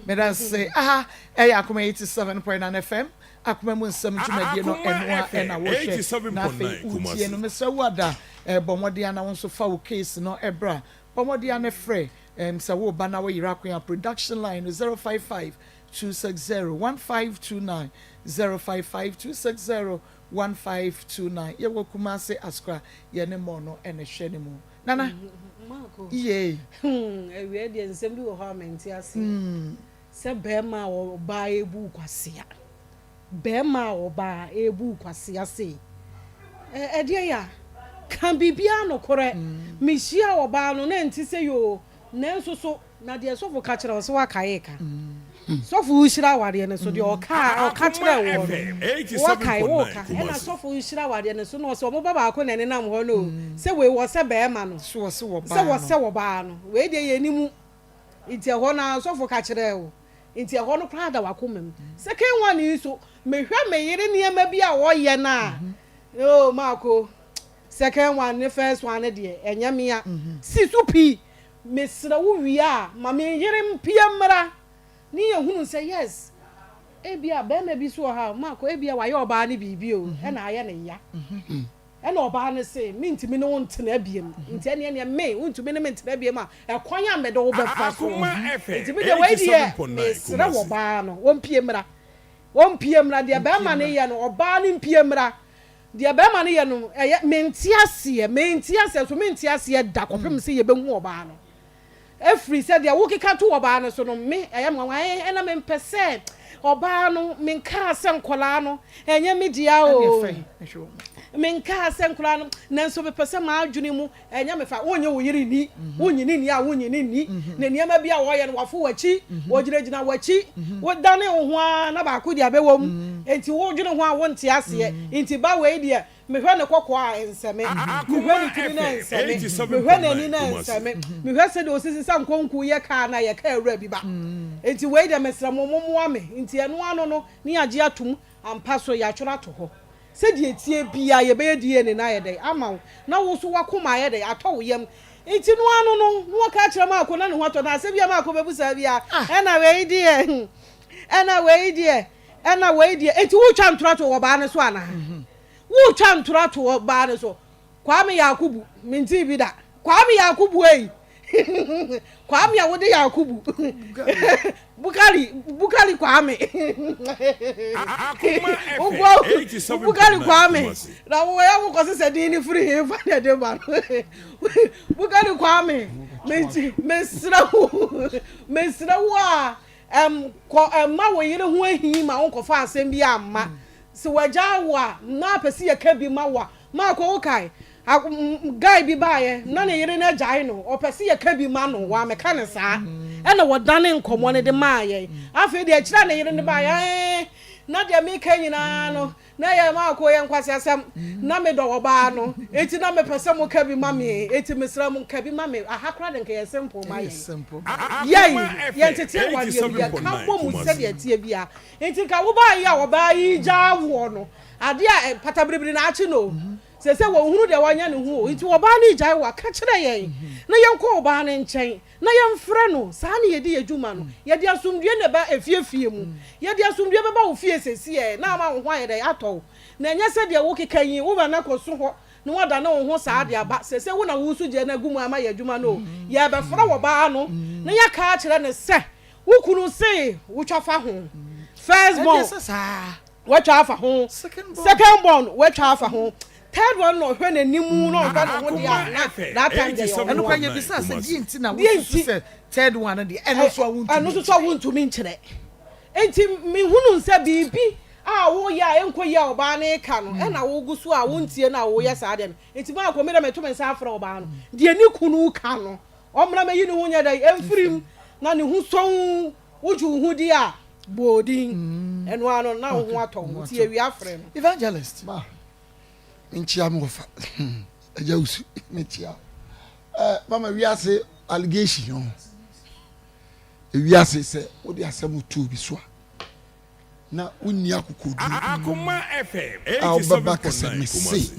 Medase. Aha ɛyɛ Akoma 87.9 FM Akoma mu nsɛm dwumadie no ɛno a ɛna wohwɛ na afei wotie no. Mesrɛ wo ada bɔ mmɔden a na wo nso fa wo case no bra. Bɔ mmɔden a na frɛ sɛ woreba na woyera kwan a production line no 055 260 1529 055 260 1529. Yɛwɔ Kumase Askra yɛne mɔ no ɛna ɛhwɛ no mu. Nana,
Marco,
yei.
Hmm, awia deɛ nsɛm bi wɔ hɔ a mente aseɛ. Sɛ bɛrima a ɔbaa ebu wo kwasea, bɛrima a ɔbaa ebu wo kwasea sei, ɛ ɛdeɛ ya, ka biribiara nokorɛ. Mehyia ɔbaa no na ɛnte sɛ yoo, nanso so Na deɛ sɔfo ka kyerɛ wo sɛ woakae ka. Sɔfo rehyira awareɛ no so deɛ ɔka ɔka kyerɛ woɔ no woakae woka ɛna sɔfo rehyira awareɛ no so na ɔsɛ ɔmo ba baako na ɛnenam hɔ no o sɛ wei wɔsɛ bɛɛma no sɛ wɔsɛ ɔbaa no wei deɛ yɛni mu nti ɛhɔ no ara sɔfo ka kyerɛɛ wo nti ɛhɔ no koraa da wakoma mu second one yi nso mehwɛ me yere nneɛma bi a ɔyɛ no a oo maako second one ne first one no deɛ ɛnyɛ mea si so pii Mesrɛ wo wie a ma me yere mpue mmra ne yɛ hunu sɛ yes ebia barima bi so wɔ ha Marco ebia wayɛ ɔbaa no biribi o ɛna ayɛ ne ya ɛna ɔbaa no se mentumi ne wo ntena biem nti ɛneɛ neɛ me wontumi ne me ntena biem a ɛkwan a mede wo bɛfa so nti me deɛ wei deɛ mesrɛ wɔ baa no wɔmpue mmra wɔmpue mmra deɛ barima no yɛ no ɔbaa no mpue mmra Deɛ barima no yɛ no, ɛyɛ, mente aseɛ, mente aseɛ nso mente aseɛ da kɔpem sɛ yɛbɛhu ɔbaa no. Ɛfiri sɛ deɛ wokeka to ɔbaa no so no, me, ɛyɛ me nwanwa, ɛɛ, ɛna mempɛ sɛ ɔbaa no, menkaa sɛ nkwadaa no, ɛnyɛ me dea o, menkaa sɛ nkwadaa no, nanso mepɛ sɛ m'adwene mu Ɛnyɛ me fa, wonnye wo yere nni, wonnye no nni a wonnye no nni, na nneɛma bi a wɔyɛ no wɔafo w'akyi, wɔgyinagyina w'akyi, wodane wo ho ara na baako de abɛwɔ mu, enti wodwene ho a wonte aseɛ, nti ba wei deɛ mehwɛ ne kɔkɔɔ a ɛnsɛ me, mehwɛ ne tiri no a ɛnsɛ me, mehwɛ n'ani no a ɛnsɛ me, mehwɛ sɛdeɛ ɔsi sesa nkonku yɛ kaa no a yɛ kaa awura bi ba, nti wei deɛ mesrɛ mo mommoa me, nti ɛno ano no ne yɛagye atom ampa so yɛatwerɛ ato hɔ. Sɛdeɛ ɛteɛ biara yɛbɛyɛ DNA no ayɛ dɛn ama wo na wo nso w'akoma ayɛ dɛn atɔ wo yam. Nti no ano no na wɔka akyerɛ Maako na ne ho atɔ no asɛm biara Maako bɛbu saa biara ɛna wei deɛ ɛna wei deɛ ɛna wei deɛ nti wotwa ntorɔ ato ɔbaa no so anaa? Wotwa ntorɔ ato ɔbaa no so Kwame Yakubu, mentee bi da. Kwame Yakubu ei! Kwame a wode Yakubu. Bukari, Bukari Kwame. Bukari Kwame. Na wɔyɛ wo kɔse sɛ din ne firi he fa na ɛde ba no. Bukari Kwame, menti, mesrɛ wo, mesrɛ wo a, ɛm, kɔ, ɛmma wo yere ho ahi ma wo nkɔfa asɛm bi amma. Sɛ wagyaa wo a, na apɛ sɛ yɛka bi ma wo a, Marco wo kae? Guy bi baeɛ na ne yere no agyae no, ɔpɛ sɛ yɛka bi ma no, wammɛka no saa, ɛna wɔdane nkɔmmɔ no de maa yɛn. Afei deɛ akyire a ne yere no baeɛ, ɛɛ, na deɛ meka nyinaa no, na ɛyɛ Marco yɛ nkwaseasɛm, na medɔ ɔbaa no, enti na mepɛ sɛ moka bi ma me, enti mesrɛ mo ka bi ma me, aha koraa deɛ nka ɛyɛ simple ma yɛn. Yɛn, yɛntete awadeɛ mu, yɛka bɔ mu sɛdeɛ ɛteɛ biara, enti nka wobaa yi a ɔbaa yi gyaa woɔ no, Adeɛ a pata biribiri na akye no o. Seesei wɔnhunu deɛ wɔnyɛ ne ho o. Nti ɔbaa no regyae wo a, ka kyerɛ yɛn na yɛnkɔ ɔbaa no nkyɛn na yɛmfrɛ no. Saa na yɛdi yɛn dwuma no. Yɛde asomdwoeɛ na ɛba efie fie mu. Yɛde asomdwoeɛ bɛba wo fie seesei na ama wo ho ayɛ dɛn? Atɔ wo. Na ɛnyɛ sɛ deɛ wokeka yi, wo bɛ no akɔsu hɔ na woadane wo ho saa de aba. Seesei wo na woresu gya no agu mu ama yɛn adwuma no o. Yɛrebɛfrɛ ɔbaa no na yɛaka akyerɛ no sɛ wo kunu se wotwa fa ho. First born. Watwa afa ho. Second born watwa afa ho. Third one na ɔhwɛ n'anim na ɔhwɛ ne ho deɛ a na that time deɛ yɛ ɔno.
Ɛno kora yɛbisa sɛ deɛ nti na wosusu sɛ third one no deɛ ɛno nso a wontumi
ɛno nso so a wontumi nkyerɛ. Nti mehunu sɛ biribi a woyɛ a ɛnkɔ yie a ɔbaa no reka no ɛna wogu so a wontie no a woyɛ saa deɛ no. Nti maakɔ me dɛ meto me nsa afrɛ ɔbaa no deɛ ne kunu ka no ɔmmra mɛyi ne ho nyɛ dɛn ɛmfiri mu na ne ho sɔn Wogye wo ho di a, bɔ odin. Ɛno ara no, na wo ho atɔ wo, nti awia frɛ no.
Evangelist.
Ma menkyia me wɔfa agya wusu mekyia eh, mama wiase allegation no ewiase sɛ wode asɛm to obi so a na wonni akokoduru a wobɛba kɛsɛ mese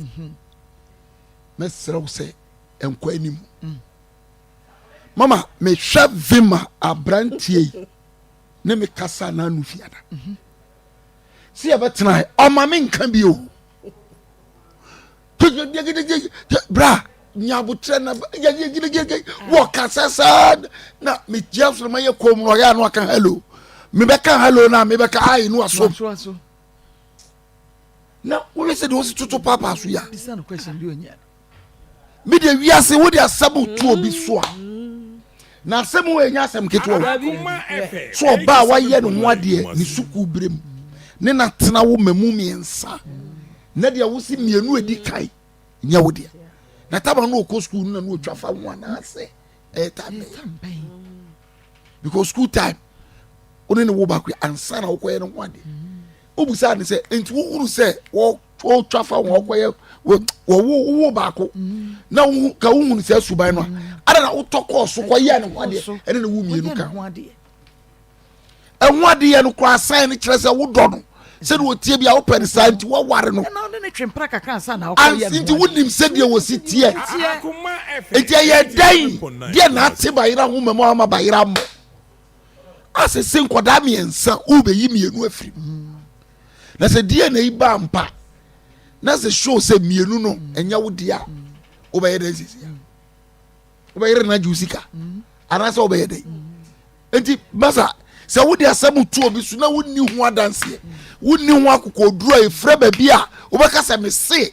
mɛsrɛ wo sɛ ɛnkɔ anim mm. Mama mehwɛ vim a aberanteɛ yi ne me kasa na ano fiada sɛ yɛbɛtena ɔma me nka bi o bra nyabotrɛ na wɔ kasa saa na megyia so na mayɛ kɔm no ɔyɛ ano aka hello mebɛka hello na mebɛka ayi no asom na wohwɛ sɛ deɛ wosi toto paapaa so yi a me deɛ wiase wode asɛm to obi so a na asɛm wɔ ɛnyɛ asɛm ketewa o so ɔbaa a wayɛ ne ho adeɛ ne sukuu berɛ mu ne natena wo mamu mmiɛnsa na deɛ wosi mmienu edi kan nyɛ wo deɛ na taba no ɔkɔ sukuu no na no ɔtwa fa ho anaasɛ ɛyɛ time bɛn because school time wo ne ne wo baako ansa na wokɔyɛ ne ho adeɛ wobusaa ne sɛ nti wohunu sɛ wɔtwa fa wɔn ɔkɔyɛ wɔwo wowo baako na wohu ka wohunu sɛ suban no a ada na wotɔ kɔɔ so kɔyɛ ne ho adeɛ ɛne ne wo mmienu ka ɛho adeɛ no koraa san no kyerɛ sɛ wodɔ no sɛdeɛ ɔtie bi a wopɛ no saa nti woaware no nti wonim sɛdeɛ wɔsi teɛ nti ɛyɛ dɛn deɛ na ate bayera ho mama ama bayera mmɔ asese nkwadaa mmiɛnsa wobɛyi mmienu afiri mu na sɛ dna yi ba mpa na sɛ show sɛ mmienu no ɛnyɛ wo deɛ a wobɛyɛ dɛn sisi a wobɛyere no agye wo sika anaasɛ wobɛyɛ dɛn nti masa sɛ wode asɛm to obi so na wonni ho adanseɛ wonni ho akokoɔduro a ɛfirɛ baabi a wobɛka sɛ mese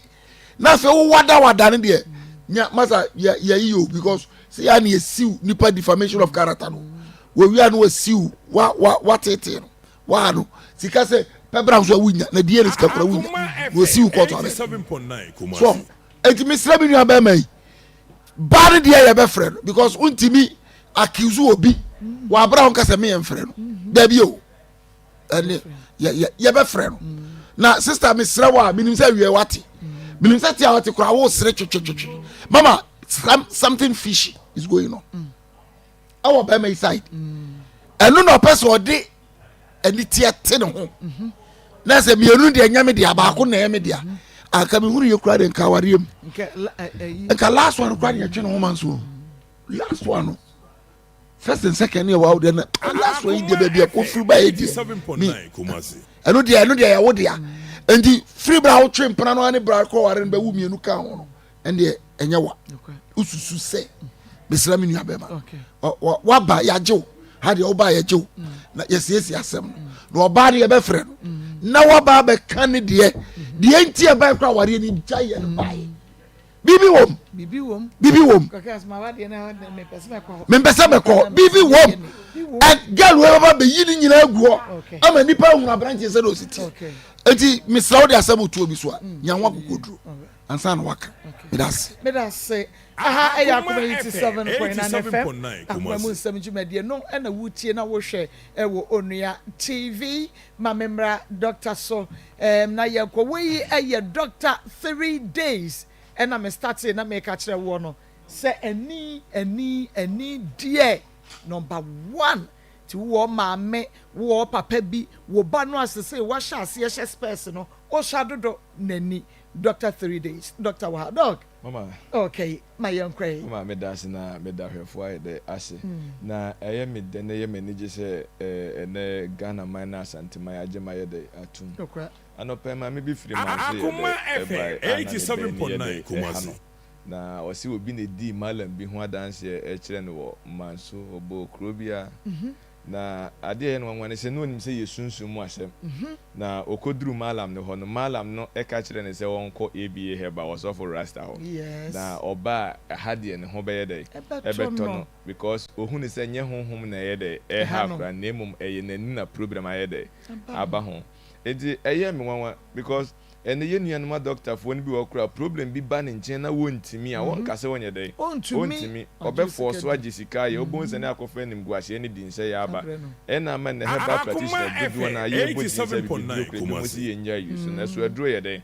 na afei wowadawada no deɛ nya masa yɛyi o because sɛ yɛ na yɛsiw nipa defamation of character no wɔwia no wɔsiw wa wa watetee no waa no sika sɛ pɛbra nso a wonya na die ne sika kora wonya na wɔsiw kɔtɔ abɛ so enti mesrɛ me nua bɛrima yi baa no deɛ yɛbɛfrɛ no because wontumi accuse obi wɔ abera wo nkasa meyɛ mfrɛ no daabi o ɛne yɛbɛfrɛ no na sister mesrɛ wo a menim sɛ awie wate menim sɛ te a wate koraa wosere twetwetwetwe mama something fishy is going on ɛwɔ bɛrima yi side ɛno na ɔpɛ sɛ ɔde ɛne teɛ te ne ho na sɛ mmienu deɛ nyɛ me dea baako na ɛyɛ me dea anka mehunu yɛ kura de nka awareɛ mu nka last one kura de yɛtwe ne ho ma nso last one no first and second yɛ wawo deɛ na last one yi deɛ baabi a kɔfiri ba yɛ deɛ mi ɛno deɛ ɛno deɛ yɛwo dea nti firi bra wotwe mpena no ne bra kɔ ware no bɛwo mmienu ka ho no ɛndeɛ ɛnyɛ wa wosusu sɛ mesrɛ me nua bɛma waba yɛagye wo ha deɛ woba yɛgye wo mm. na yɛsiesie asɛm no na ɔbaa no yɛbɛfrɛ no mm. na waba bɛka ne deɛ mm-hmm. deɛ nti ɛbae kora awareɛ no gya yɛ no baeɛ biribi wom biribi wom mempɛ sɛ mɛkɔ biribi wom and girl wei bɛba bɛyi ne nyinaa agu hɔ ama nnipa ahunu aberanteɛ sɛ de ɔsi teɛ enti mesrɛ wo de asɛm wotuo bi so a nya ho akokoduro ansa na waka meda ase
meda ase aha ɛyɛ akoma 87.9 fm akoma mu nsɛm dwumadie no ɛna wotie na wohwɛ ɛwɔ onua tv ma me mmra doctor so ɛɛm na yɛnkɔ wei ɛyɛ doctor 3 days ɛna me startee na meka kyerɛ woɔ no sɛ ani ani ani deɛ number one ti wowɔ maame wowɔ papa bi wo ba no asese wahyɛ aseɛ hyɛ spɛs no ɔhyɛ adodo n'ani Doctor 3 days doctor wɔ ha doc.
Mama.
Okay ma yɛn kɔ yi.
Mama meda ase na meda ahwɛfoɔ ayɛ dɛ ase. Na ɛyɛ me dɛ na ɛyɛ me anigye sɛ ɛnɛ Ghana man ne Asante man agye mayɛ dɛ atum.
Nokorɛ.
Anɔpa yi maame bi firi Manso yɛ dɛ ɛbae a na ne bɛ ani yɛ dɛ ɛha no. Na ɔse obi na ɛdii Mallam bi ho adanseɛ kyerɛ no wɔ Manso, ɔbɔɔ kuro bi a. Na adeɛ a ɛyɛ no nwanwa ne sɛ, na ɔnim sɛ ɛyɛ sunsum mu asɛm. Na ɔkɔduruu Mallam no hɔ no, Mallam no ka kyerɛɛ no sɛ ɔnkɔ ABA Herbal, ɔsɔfo Rasta hɔ. Na ɔba a, ɛha deɛ ne ho bɛyɛ dɛn? Ɛbɛtɔ no. Because ɔhunu sɛ nyɛ honhom na ɛyɛ dɛn? Ɛreha akwadaa no, na mmom ɛyɛ n'ani na problem ayɛ dɛn? Aba ho. Enti ɛyɛɛ me nwanwa because Ɛnɛ yɛn nuanom adɔktafoɔ no bi wɔ hɔ koraa problem bi ba ne nkyɛn na wɔntumi a, wɔnka sɛ ɔnyɛ dɛn? Ɔntumi. Ɔbɛfɔɔso agye sika ayɛ. Wobɛhu sɛ ne akɔfa animguaseɛ ne dinsɛeɛ aba. Ɛna ama nnɛ herbal practitioners dodoɔ no ara yɛrebɔ din sɛ abibiduro koraa ebinom se yɛnnyae use no. Ɛso aduro yɛ dɛn?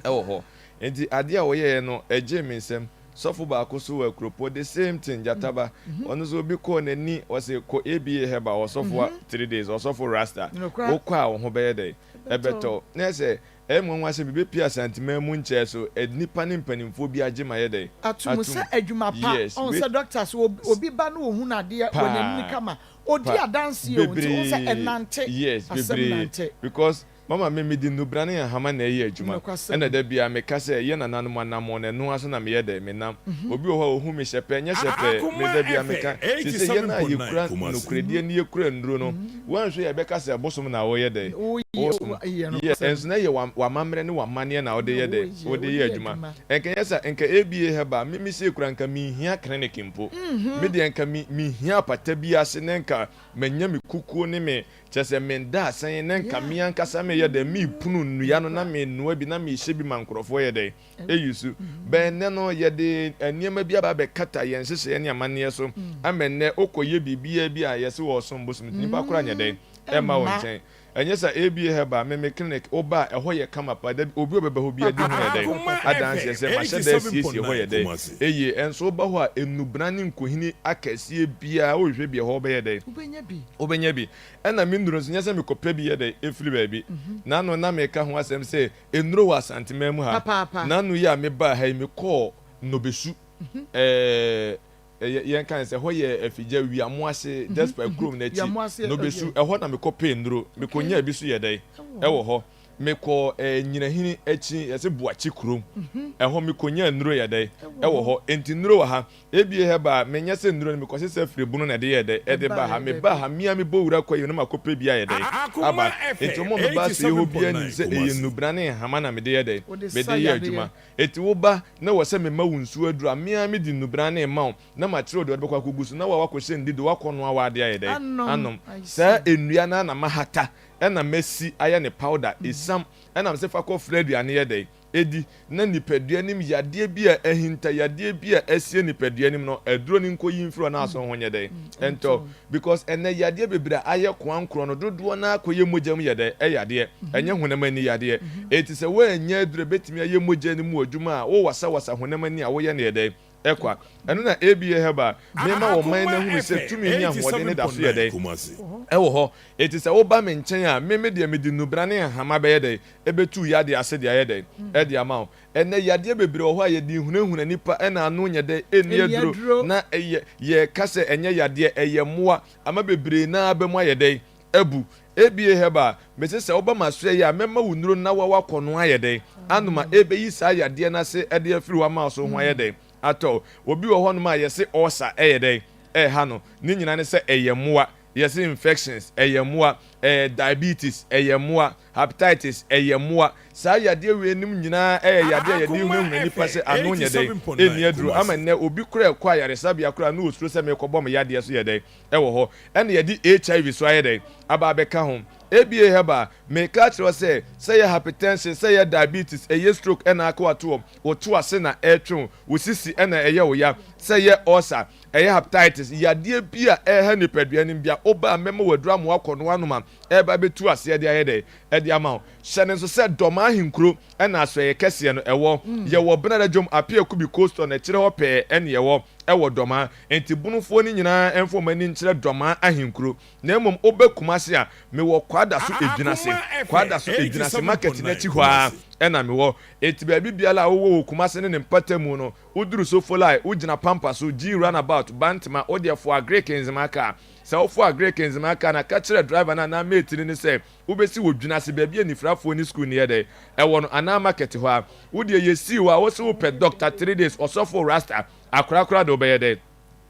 Ɛwɔ hɔ. Enti adeɛ a wɔyɛeɛ no ɛgyee me nsam. Sɔfo baako nso wɔ Akuropɔ, the same thing, Gyataba. Ɔno nso obi kɔɔ n'ani, ɔse kɔ ABA herbal, ɔsɔfo a three days, ɔsɔfo rasta. Wokɔ a wo ho bɛyɛ dɛn? Ɛbɛtɔ. Na ɛyɛ sɛ, ɛyɛ me nwanwa sɛ mebɛpue Asanteman mu nkyɛɛ so, nnipa ne mpanimfoɔ bi agye me ayɛ dɛn?
Ato mu sɛ adwuma pa.
Yes,
Ɔhu
wei.
sɛ doctors, obi ba na ɔhunu adeɛ wɔ n'anini
Paa.
kama, ɔdi
Pa.
adanseɛ o, nti wohu sɛ
Bebree.
ɛnante,
Yes,
asɛm
bebree.
nante.
Because Mama me mede nnubra ne nhama na ɛyɛ adwuma.
Nokwasɛm.
Ɛna da biara meka sɛ, yɛn nananom anammɔn no, ɛno ara so na meyɛ dɛn? Menam. Obi wɔ hɔ a ɔhu me hyɛ pɛ, nyɛ hyɛ pɛ, me da biara meka, seesei yɛn a yɛkura nokorɛdie ne yɛkura nnuro no, woanhwɛ yie a yɛbɛka sɛ bosom na woyɛ dɛn? Wosom. Yes, ɛnso na ɛyɛ w'amammerɛ ne w'amanneɛ na wode yɛ dɛn? Wode yɛ adwuma. Ɛnka nyɛ saa, nka ABA Herbal, me me sei koraa nka menhia clinic mpo. Me deɛ nka me menhia apata bi ase na nka manya me kukuo ne me Kyerɛ sɛ, menda asɛn na nka me ankasa meyɛ dɛn, merepunu nnua no na menoa bi na mehyɛ bi ma nkurɔfoɔ yɛ dɛn, ɛyi su. But ɛnnɛ no, yɛde nneɛma bi aba abɛkata yɛn nhyehyɛeɛ ne amanneɛ so ama ɛnnɛ wokɔyɛ biribiara bi a yɛse wɔresom bosom nti nnipa koraa nyɛ dɛn, ɛmma wo nkyɛn. Ɛnyɛ saa, ABA Herbal, me me clinic, woba a ɛhɔ yɛ kama paa, dabi obi a ɔbɛba hɔ biara di ho yɛ dɛn, adanseɛ sɛ mahyɛ da asiesie hɔ yɛ dɛn, eye. Ɛnso woba hɔ a, nnubena ne nkohini akɛseɛ biara wohwehwɛ bi ɛhɔ wobɛyɛ dɛn, Wobɛnya bi. Ɛna me nnuro nso, nyɛ sɛ mekɔpɛ bi yɛ dɛ firi baabi. N'ano na meka ho asɛm sɛ, nnuro wɔ Asanteman mu ha. N'ano yi a mebaa ha yi, mekɔɔ Nnobesu. Ɛɛ, yɛnka no sɛ ɛhɔ yɛ Afigya, Wiamoase, Despite kurom no akyi. Nnobesu, ɛhɔ na mekɔpɛɛ nnuro. Mekɔnyaa bi nso yɛ dɛ wɔ hɔ. Mekɔɔ ɛɛ Nyinahini akyi, yɛse Boakye kurom. Ɛhɔ mekɔnyaa nnuro yɛ dɛ wɔ hɔ. Enti nnuro wɔ ha. Ebie hɛ ba a, menyɛ sɛ nnuro no, mekɔsesa firi bunu na ɛde yɛɛ dɛ? Ɛde baa ha. Mebaa ha, me ara mebɔ wura kwaeɛ mu na makɔpɛ bi ayɛ dɛ? Aba. Enti wɔn a wɔba asoɛeɛ hɔ biara nim sɛ ɛyɛ nnubena ne nhama na mede yɛ dɛ? Mede yɛ adwuma. Enti woba na ɛwɔ sɛ mema wo nsuo aduro a, me ara mede nnubena no rema wo na makyerɛ wo deɛ wode bɛkɔ akɔgu so na wo a woakɔhyɛ ndido, woakɔnoa w'adeɛ ayɛ dɛ? Anom. Saa nnua no ara na mahata na masi ayɛ no powder, esiam, ɛna mese fa kɔfra aduane yɛ dɛ? Edi, na nipadua no mu yadeɛ bi a ahinta, yadeɛ bi a asie nipadua no mu no, aduro no nkɔyi mfiri hɔ na aso ho nyɛ dɛn? Ɛntɔ. Because ɛnnɛ yadeɛ bebree a ayɛ koankorɔ no, dodoɔ no ara kɔyɛ mogya mu yɛ dɛn? Ɛyadeɛ. Ɛnyɛ honam ani yadeɛ. Enti sɛ woannya aduro a ɛbɛtumi ayɛ mogya no mu adwuma a, wowasawasa honam ani a woyɛ no yɛ dɛn? Ɛkwa. Ɛno na ABA Herbal mema ɔman no ahunu sɛ tumi ne ahoɔden no da so yɛ dɛn? Ɛwɔ hɔ. Enti sɛ woba me nkyɛn a, me me deɛ mede nnubena ne nhama bɛyɛ dɛn? Ɛbɛtu yadeɛ ase de ayɛ dɛn? Ɛde ama wo. Ɛnnɛ yadeɛ bebree wɔ hɔ a yɛde hunahuna nnipa ɛna ano nyɛ dɛn? Ɛnni aduro. Na ɛyɛ, yɛka sɛ ɛnyɛ yadeɛ, ɛyɛ mmoa ama bebree no ara aba mu ayɛ dɛn? Abu. ABA Herbal, mese sɛ woba m'asoɛeɛ a, mɛma wo nnuro na woa woakɔnoa ayɛ dɛn? Anom a, ɛbɛyi saa yadeɛ no ase de afiri hɔ ama wo so ho ayɛ dɛn? Atɔ wo. Obi wɔ hɔnom a yɛse ulcer ɛyɛ dɛn? Ɛreha no. Ne nyinaa ne sɛ ɛyɛ mmoa. Yɛse infections, ɛyɛ mmoa. Ɛɛ diabetes, ɛyɛ mmoa. Hepatitis, ɛyɛ mmoa. Saa yadeɛ wei nom nyinaa ɛyɛ yadeɛ a yɛde hunahuna nnipa sɛ ano nyɛ dɛn? Ɛnni aduro. Ama nnɛ obi koraa ɛkɔ ayaresabea koraa na ɔsuro sɛ merekɔbɔ me yadeɛ so yɛ dɛn? Ɛwɔ hɔ. Ɛna yɛde HIV so ayɛ dɛn? Aba abɛka ho. ABA Herbal, meka akyerɛ wo sɛ, sɛ ɛyɛ hypertension, sɛ ɛyɛ diabetes, ɛyɛ stroke ɛna aka wo ato hɔ, wo to ase na ɛretwe wo, wo sisi ɛna ɛyɛ wo ya, sɛ ɛyɛ ulcer, ɛyɛ hepatitis, yadeɛ bi a ɛreha nipadua no mu bia, woba a mɛma wo aduro ama woakɔ no anom a, ɛreba abɛtu aseɛ de ayɛ dɛn? Ɛde ama wo. Hyɛ no nso sɛ Dɔm Ahenkuro ɛna Asoɛeɛ kɛseɛ no ɛwɔ. Yɛwɔ Benada Dwom Apiakubi Coastal no akyire hɔ pɛɛ ɛne yɛwɔ ɛwɔ Dɔmaa. Enti Bonofoɔ no nyinaa mfa wɔn ani nkyerɛ Dɔmaa Ahenkuro. Na mmom woba Kumasi a, mewɔ Kwadaso Edwinase. Kwadaso Edwinase market no akyi hɔ ara ɛna mewɔ. Enti baabi biara a wowɔ wɔ Kumasi ne ne mpatamu no, woduru Sofolai, wogyina Pampa so, G Runabout, Bantama, wodeɛ foa Greek Nzema car. Sɛ wofoa Greek Nzema car no a, ka kyerɛ driver no anaa mate no no sɛ wobɛsi wɔ Dwinase baabi a anifirafoɔ ne sukuu no yɛ dɛn ɛwɔ no anaa market hɔ ara. Wodeɛ yɛsii hɔ a, wose wopɛ Doctor Three Days, Ɔsɔfo Rasta, akorakora de wobɛyɛ dɛn?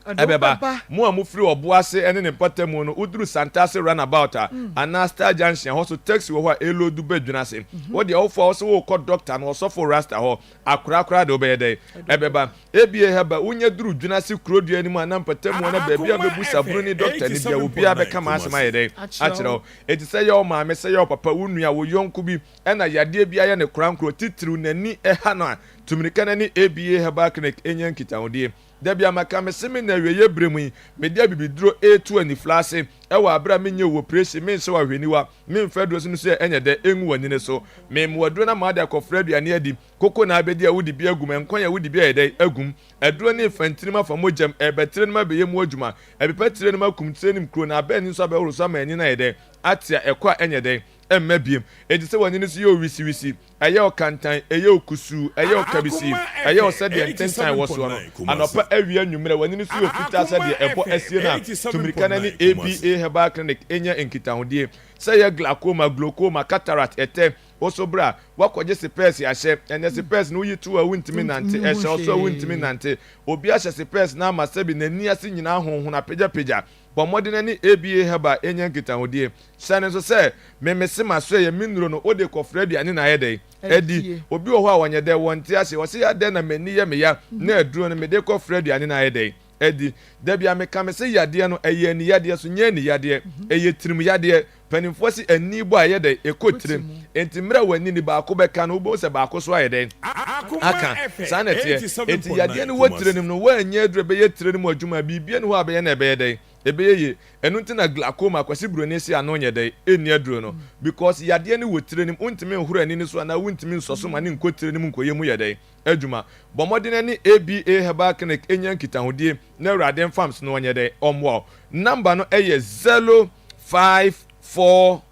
Ɛbɛba. Mo a mofiri Ɔboase ne ne mpɔtamu no, woduru Santase runabout a, anaa Star Junction, ɛhɔ so taxi wɔ hɔ a ɛloodu ba Dwunase. Wo deɛ wofo a wose worekɔ Doctor no, Ɔsɔfo Rasta hɔ, akora koraa de wobɛyɛ dɛn? Ɛbɛba. Ebia ɛhɛba, wonya duru Dwunase kurodua no mu anaa mpɔtamu hɔ na baabi a wobɛbu Sabroni Doctor no biara, obiara bɛka m'asɛm ayɛ dɛn? Akyerɛ wo. Enti sɛ ɛyɛ wo maame, sɛ ɛyɛ wo papa, wo nua, wo yɔnko bi na yadeɛ bi ayɛ no korankorɔ, titiriw n'ani ha no a, tu mmirika na ne ABA Herbal Clinic nyɛ nkitahodie. Da bi a maka mese me na awieɛ berɛ mu yi mede abibiduro retu anifla ase wɔ aberɛ a menyɛ wo oprehyie, menhyɛ wo ahwɛniwa, memfa aduro so no so ɛnyɛ dɛ ɛngu w'anini so. Mema wo aduro na made akɔfra aduane adi, koko na abɛdi a wode bi agum, nkwan a wode bi ayɛ dɛ agum. Aduro no refa ntinim afa mogyam, ɛreba tire no mu abɛyɛ mu adwuma, ɛpepa tire no mu akum tire no mu kuro na aba ani nso abɛhoro so ama ani no ayɛ dɛ ate a ɛkɔ a ɛnyɛ dɛ ɛmma biem. Enti sɛ w'ani no so yɛ owisiwisi, Ɛyɛ wo kantan, ɛyɛ wo kusuu, ɛyɛ wo kabisii, ɛyɛ wo sɛdeɛ ntentan wɔ soɔ no. Anɔpa, awia, anwummerɛ, w'ani no so yɛ fitaa sɛdeɛ ɛbɔ asie no a, tu mmirika na ne ABA Herbal Clinic nyɛ nkitahodie. Sɛ ɛyɛ glaucoma, glaucoma, cataract, ɛtɛ, wo so bra, woakɔgye sepɛɛse ahyɛ, ɛnnɛ sepɛɛse no woyi to a wontumi nnante, ɛhyɛ wo so a wontumi nnante. Obi ahyɛ sepɛɛse no ama sɛbi n'ani ase nyinaa ahonhono apagyapagya. Bɔ mmɔden ne ABA Herbal nyɛ nkitahodie. Hyɛ no nso sɛ, me mese masoɛeɛ, me nnuro no, wode kɔfra aduane na ayɛ dɛn? Adi. Obi wɔ hɔ a ɔnyɛ dɛn, wɔnte aseɛ, ɔse adɛn na m'ani yɛ me ya na aduro no mede kɔfra aduane na ayɛ dɛn? Adi. Da biara meka mese yadeɛ no, ɛyɛ ani yadeɛ so nyɛ ani yadeɛ, ɛyɛ tirim yadeɛ. Mpanimfoɔ se ani bɔ a ɛyɛ dɛn? Ɛkɔ tirim. Enti mmerɛ a w'ani ni baako bɛka no, wobɛhu sɛ baako so ayɛ dɛn? Aka. Saa na ɛteɛ. Enti yadeɛ no wɔ tire no mu no, woannya aduro a ɛbɛyɛ tire no mu adwuma a, biribiara nni hɔ a bɛyɛ na ɛbɛyɛ dɛn? Ɛbɛyɛ yie. Ɛno nti na glaucoma, Kwasi Broni se ano nyɛ dɛn? Ɛnni aduro no. Because yadeɛ no wɔ tire no mu, wontumi nhoro ani no so anaa wontumi nsɔ so ma no nkɔ tire no mu nkɔyɛ mu yɛ dɛn? Adwuma. Bɔ mmɔden ne ABA Herbal Clinic nya nkitahodie na Awurade mfamso no ɔnyɛ dɛn? Ɔmmoa wo. Number no yɛ 0541.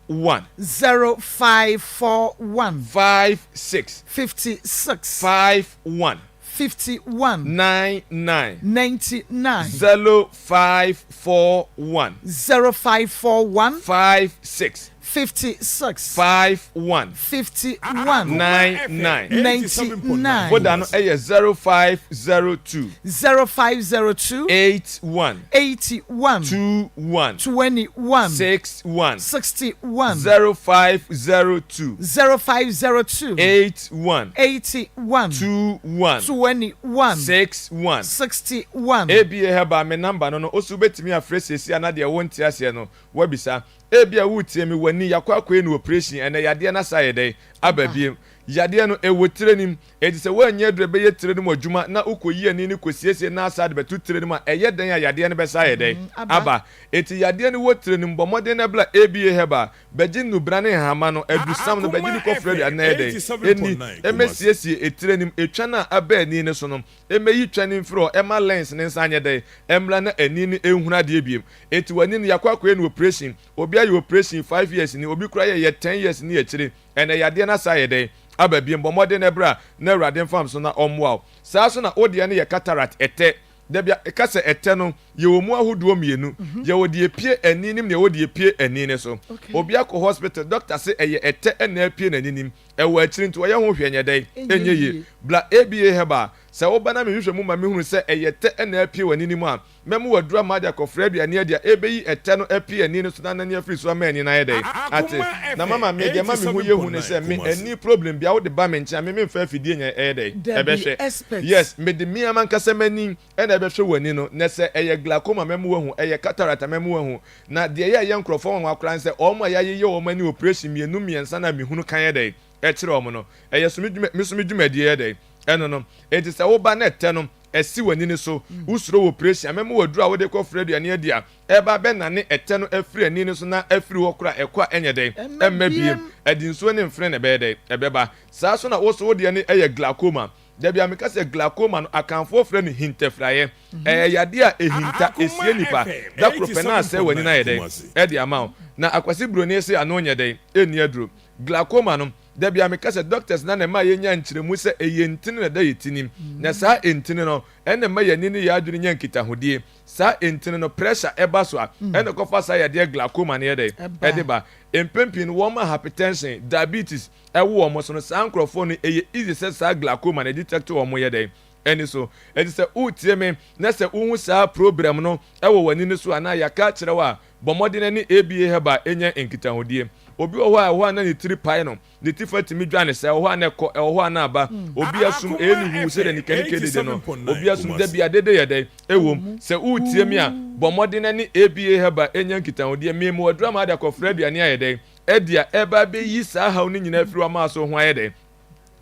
0541.
56.
56.
51.
51.
99.
99.
0541.
0541.
56.
56.
51.
51.
99.
99.
Voda no yɛ 0502.
0502.
81.
81.
21.
21.
61.
61.
0502.
0502.
81.
81.
21.
21.
61.
61.
ABA Herbal me number no no wo so wobɛtumi afrɛ seesei a na deɛ wonte aseɛ no woabisa. Ebia woretie me, w'ani, yɛakɔ akɔyɛ no oprehyɛn, ɛnnɛ yadeɛ no asa ayɛ dɛn? Aba bio. Yadeɛ no, ɛwɔ tire no mu. Enti sɛ woannya aduru a ɛbɛyɛ tire no mu adwuma na wokɔyi ani no kɔsiesie na asa de bɛto tire no mu a, ɛyɛ dɛn a yadeɛ no bɛsa ayɛ dɛn? Aba. Enti yadeɛ no wɔ tire no mu, bɔ mmɔden na bra ABA Herbal, bɛgye nnubena ne nhahama no, adusam no, bɛgye bi kɔfra aduane na ɛyɛ dɛn? Ɛnni. Ɛmmɛsiesie etire no mu, etwa no a aba ani no so no, Ɛmmɛyi twa no mfiri hɔ, ɛmma lens no nsa nyɛ dɛn, ɛmmra na ani no nhunu adeɛ biom. Enti w'ani no yɛakɔ akɔyɛ no operation, obi ayɛ operation five years ni, obi koraa yɛyɛ ten years ni akyire, ɛnɛ yadeɛ no asa ayɛ dɛn, aba biom. Bɔ mmɔden na bra na Awurade mfa mso na ɔmmoa wo. Saa nso na wo deɛ no yɛ cataract, ɛtɛ. Da bi a meka sɛ ɛtɛ no, yɛwɔ mu ahodoɔ mmienu. Yɛwɔ deɛ ɛpue ani no mu na yɛwɔ deɛ ɛpue ani no so. Obi akɔ hospital, doctor se ɛyɛ ɛtɛ na apue n'ani no mu. Ɛwɔ akyiri nti wɔyɛ ho hwɛ nyɛ dɛn? Ɛnyɛ yie. Bla ABA Herbal, Sɛ woba na mehwehwɛ mu ma mehunu sɛ ɛyɛ tɛ na apue w'ani no mu a, mɛma wo aduru ama ade akɔfra aduane adi a ɛbɛyi ɛtɛ no apue ani no so na anane afiri so ama ani no ayɛ dɛn? Ate. Na mama me deɛ ɛma me ho yɛ hu ne sɛ me ani problem biara wode ba me nkyɛn a me memfa afidie nyɛ ɛyɛ dɛn? Ɛbɛhwɛ. Yes, mede me ara m'ankasa m'ani na ɛbɛhwɛ w'ani no, na sɛ ɛyɛ glaucoma mɛma woahu, ɛyɛ cataract a mɛma woahu. Na deɛ ɛyɛ a ɛyɛ nkorɔfoɔ nwanwa koraa ne sɛ wɔn a yɛayeyɛ wɔn ani operation mmienu mmiɛnsa no a mehunu kan yɛ dɛn kyerɛ wɔn no, ɛyɛ so me dwuma, me so me dwumadie yɛ dɛn ɛno no. Enti sɛ woba na ɛtɛ no ɛsi w'ani no so, wosuro wɔ operation a, mɛma wo aduro a wode kɔfra aduane adi a ɛreba abɛnane ɛtɛ no afiri ani no so na afiri hɔ koraa ɛkɔ a ɛnyɛ dɛn ɛmma biem, ɛde nsuo ne mfene na ɛbɛyɛ dɛn ɛbɛba. Saa nso na wo so wo deɛ no yɛ glaucoma. Da bi a meka sɛ glaucoma no, Akanfoɔ frɛ no hintafiraeɛ. Ɛyɛ yadeɛ a ɛhinta, ɛsie nipa. Da koro pɛ na asɛe w'ani no ayɛ dɛn? Ɛde ama wo. Na Akwasi Broni se ano nyɛ dɛn? Ɛnni aduro. Glaucoma no, da bi a meka sɛ doctors no na ɛma yɛnya nkyerɛmu sɛ ɛyɛ ntini na ɛda yɛn tinim. Na saa ntini no, ɛna ɛma yɛn ani ne yɛn adwene nya nkitahodie. Saa ntini no, pressure ɛba so a, ɛna ɛkɔfa saa yadeɛ glaucoma no yɛ dɛn? Ɛde ba. Mpɛn pii no, wɔn a hypertension, diabetes, ɛwo wɔn so no, saa nkorɔfoɔ no ɛyɛ easy sɛ saa glaucoma no ɛdetect wɔn yɛ dɛn? Ani so. Enti sɛ woretie me na sɛ wohu saa probrɛm no wɔ w'ani no so anaa yɛaka akyerɛ wo a, bɔ mmɔden ne ABA Herbal nyɛ nkitahodie. Obi wɔ hɔ a, ɛwɔ hɔ a na ne tiri pae no, ne ti fa tumi dwane, sɛ ɛwɔ hɔ a na ɛkɔ, ɛwɔ hɔ a na aba. Obi asom, ɛyɛ no huu sɛdeɛ nikanika dede no. Obi asom, da biara dede yɛ dɛn? Ɛwom. Sɛ woretie me a, bɔ mmɔden ne ABA Herbal nyɛ nkitahodie. Mema wo aduru ama wode akɔfra aduane ayɛ dɛn? Adi a ɛreba abɛyi saa haw no nyinaa afiri w'amaa so ho ayɛ dɛn?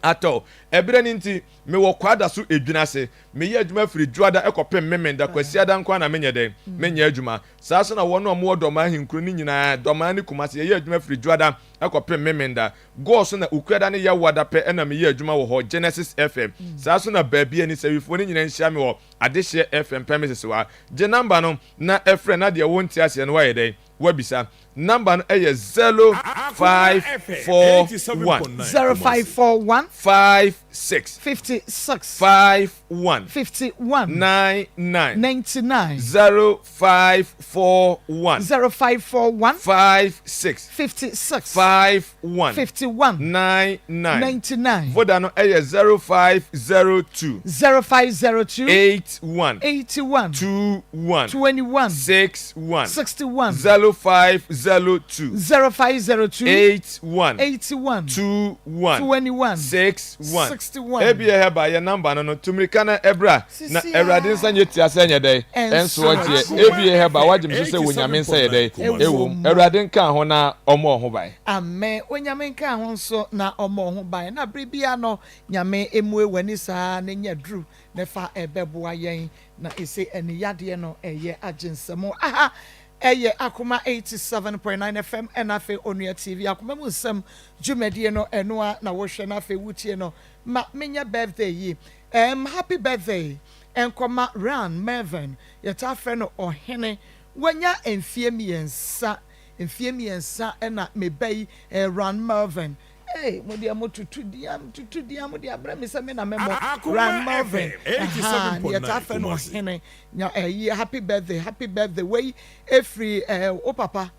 Atɔ. Ɛberɛ no nti, mewɔ Kwada so edwini ase. Meyɛ adwuma firi Dwoada kɔpem Memenda, Kwasiada nko ara na menyɛ dɛn? Menyɛ adwuma. Saa nso na wɔn a wɔwɔ Dɔmaa ahenkuro no nyinaa, Dɔmaa ne Kumasi, yɛyɛ adwuma firi Dwoada kɔpem Memenda. Gɔɔ so na Ukuada ne Yawoada pɛ na meyɛ adwuma wɔ hɔ, Genesis FM. Saa nso na Baabi ani Sɛwifoɔ no nyinaa nhyia me wɔ Adehyeɛ FM premises hɔ. Gye number no na frɛ na deɛ wonte aseɛ no woayɛ dɛn? Woabisa. Number no yɛ 0541.
0541.
56.
56.
51.
51.
99.
99.
0541.
0541.
56.
56.
51.
51.
99.
99.
Voda no yɛ 0502.
0502.
81.
81.
21.
21.
61.
61.
0502.
0502.
81.
81.
21.
21.
61.
61.
Ebia Heber yɛ number no no, tu mmirika na bra, na Awurade nsa nyɛ tia sɛ ɛnyɛ dɛn? Ɛnso ɔgyeɛ. Ebia Heber, woagye me so sɛ Onyame nsa yɛ dɛn? Ɛwom. Awurade nka ho na ɔmmɔ wo ho ban.
Amen Onyame nka ho nso na ɔmmɔ wo ho ban na bere biara no Nyame mmue w'ani saa na nya duru na fa ɛbɛboa yɛn na ese ɛne yadeɛ no ɛyɛ agye nsɛm aha ɛyɛ Akoma 87.9 FM ɛna afei Onua TV Akoma mu nsɛm dwumadie no ɛno a na wohwɛ na afei wotie no ma menyɛ birthday yi ɛɛm happy birthday ɛnkɔma Ran Mervin yɛtaa frɛ no ɔhene wanya mfie mmiɛnsa mfie mmiɛnsa ɛna me ba yi ɛɛ Ran Mervin Ei mo deɛ mo tutu din a tutu din a mo de abrɛ me sɛ me na mɛmɔ Ran Melvin ahaa ne yɛtaa frɛ no ɔhene nya ɛyi happy birthday happy birthday wei efiri ɛɛ wo papa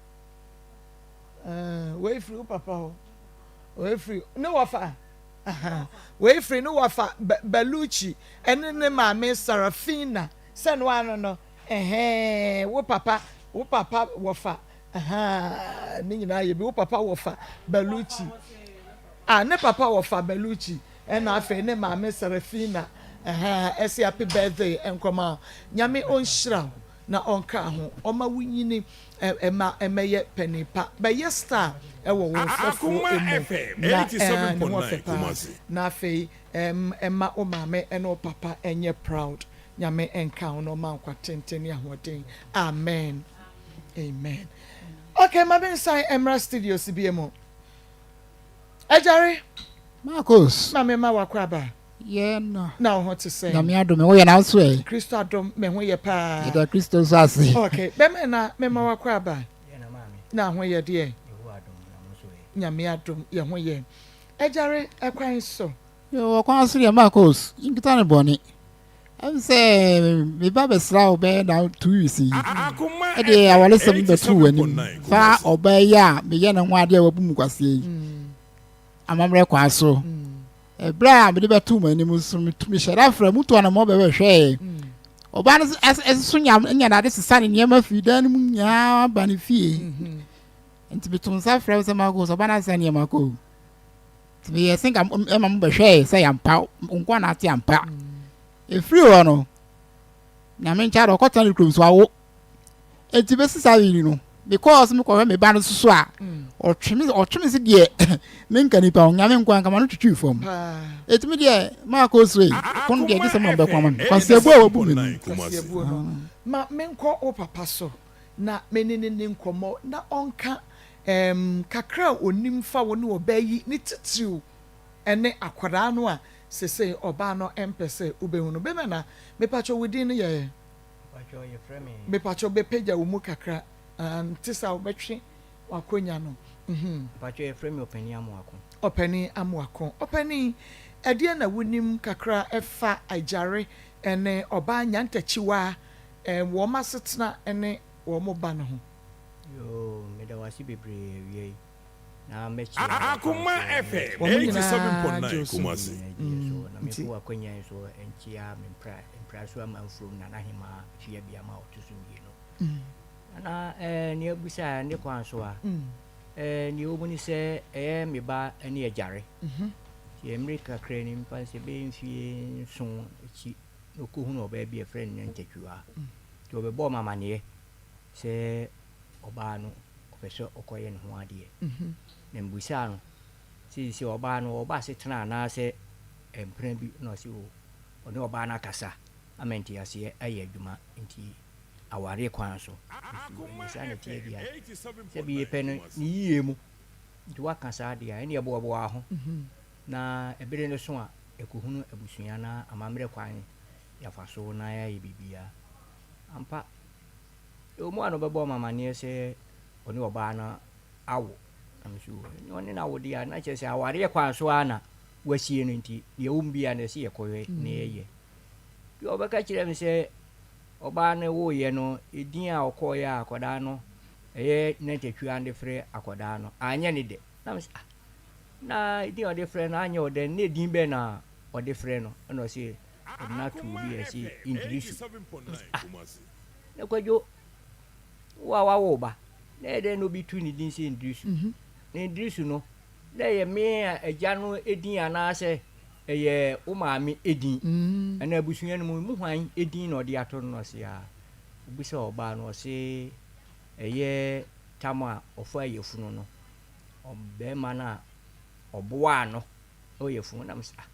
ɛɛ wei firi wo papa hɔ wei firi ne wɔfa ahaa wei firi ne wɔfa Bellucci ɛne ne maame Sarafina sɛ no ano no ɛhɛn wo papa wo papa wɔfa. Ahaa ne nyinaa yɛ bi. Wo papa wɔfa Bellucci. Ah ne papa wɔfa Bellucci ɛna afei ne maame Serafina. Ahaa ɛse happy birthday nkɔma wo. Nyame ɔnhyira wo na ɔnka ho. Ɔma wo nyini ɛma ɛmɛyɛ panin pa. Bɛyɛ star ɛwɔ wo mfɛfoɔ mu na ɛɛ ne ho ɔfɛ paa. Na afei ɛm ɛma wo maame ɛne wo papa ɛnyɛ proud. Nyame nka ho na ɔma nkwa tenten ne ahoɔden. Amen. Amen. Okay, ma me nsan mmra studios bie mu. Agyare.
Marcus.
Ma me ma wakɔ aba.
Yɛ na.
Na wo ho te sɛn?
Nyame adom, wo yɛ na nso ɛ.
Kristo adom, me ho yɛ paa.
Yɛda Kristo nso ase.
Okay, bɛmɛ na me ma wakɔ aba. Na ho yɛ deɛ. Nyame adom, yɛ ho yɛ. Agyare, ɛkwan so.
Yo, ɔkwan so deɛ Marcus, nkita ne bɔne. Ɛm sɛ me ba bɛsra wo bɛyɛ na 2 weeks yi. Ɛde awaresɛm bɛto w'anim. Fa ɔbaa yi a meyɛ ne ho adeɛ a wabu mu kwaseɛ yi. Amammerɛ kwan so. Ɛberɛ a mede bɛto mo anim so mehyɛ da frɛ mutu anammɔ bɛbɛhwɛɛ. Ɔbaa no so nya nya n'ade sesa ne nneɛma firi dan no mu nyinaa ba ne fie. Nti meto nsa frɛ wo sɛ Marcus ɔbaa no asesa nneɛma kɔ o. Nti meyɛɛ sɛ nka ɛma mo bɛhwɛɛ sɛ yɛampa nko na ate ampa. Ɛfiri hɔ no, Nyame nkyɛ dɛ ɔkɔtena ne kurom so awo. Enti bɛsi saa yiri no, mekɔɔ so mekɔhwɛ me ba no soso a, ɔtwe me ɔtwe me se deɛ menka nipa ho, Nyame nko anka ma no twitwii fam. Enti me deɛ maakɔ so yi, kono deɛ gye sɛ mo na mobɛko ama me. Kwasiabuo a wabu me no.
Kwasiabuo no, ma menkɔ wo papa so na me ne no nni nkɔmmɔ na ɔnka Erm kakra a onim fa wo ne ɔbaa yi ne titiriw ne akwadaa no a sesei ɔbaa no mpɛ sɛ wobehu no. Bɛma na mepakyɛw wo din no yɛ?
Mepakyɛw yɛfrɛ me.
Mepakyɛw bɛpagya wo mu kakra ah nte saa wobɛtwe w'akonya no mhm.
Mepakyɛw yɛfrɛ me Ɔpanin Amoako.
Ɔpanin Amoako. Ɔpanin, ɛdeɛn na wonim kakra fa agyare ne ɔbaa nyantakyiwaa, wɔn asetena ne wɔn ba no ho?
Yoo, meda wo ase bebree awia yi. Na mɛkyia
Akoma
w'apamfoɔ ne
FM
Wɔn nyinaa gye
87.9
wo so.
Kumasi.
nyinaa gye yɛ so. Na
Nti.
mekɔ w'akwannya yi so nkyia me mpra mpraso amanfurom Nana Hemaa Fiabiama a ɔto so mmienu. Nana eh, nea abusa ne kwan so a, eh, nea ɛwɔ mu ne sɛ ɛyɛ me ba ne agyare. Nti mmere kakra ni, mfa no sɛ bɛyɛ mfie nson akyi na ɔkɔhunu ɔbaa bi a yɛfrɛ no Nyantakyiwaa. Nti ɔbɛbɔɔ me amaneɛ sɛ ɔbaa no ɔpɛ sɛ ɔkɔyɛ ne ho adeɛ. Na mebisaa no sɛ seesei ɔbaa no ɔba asetena anaasɛ mpena bi na ɔse o ɔne ɔbaa no akasa ama nteaseɛ ayɛ adwuma nti awareɛ kwan so. Nso ɛnyɛ saa na ɛteɛ deɛ a, sɛ yɛpɛ no ne yie mu nti woaka saa deɛ a ɛnneɛ boaboa ho na ɛbere no so a ɛkɔhunu abusua na amammerɛ kwan yɛafa so na yɛayɛ biribiara. Ampa, ɛwɔ mu a na ɔbɛbɔ me amanneɛ sɛ ɔne ɔbaa no awo. Na me nso, ɛnneɛ ɔne no awo deɛ a, na kyerɛ sɛ awareɛ kwan so ara na wasie no nti, deɛ ɛwɔ mu biara no ɛsɛ yɛkɔhwɛ na yɛyɛ. Deɛ ɔbɛka kyerɛ me sɛ ɔbaa no woeɛ no, edin a ɔkɔeɛ a akwadaa no, ɛyɛ Nantatwua de frɛ akwadaa no, anyɛ ne dɛ. Na me sɛ, ah, na edin a ɔde frɛ no anyɛ ɔdɛ no, na edin bɛn na ɔde frɛ no? Ɛna ɔse, ɔde no ato obi a ɛse Indirisu. Na me sɛ, ah, na Kwadwo, wo a woawo wo ba, na ɛyɛ dɛn na obi tu ne din sɛ Indirisu? Na Indirisu no, na ɛyɛ me a agya no edin anaasɛ ɛyɛ wo maame edin? Anaa abusua no mu, mu hwan edin na ɔde ato no? Na ɔse, ah, obisa ɔbaa no, ɔse ɛyɛ tam a ɔfaa yafunu no, ɔbarima no a ɔboaa no wɔ yafunu na mese, ah,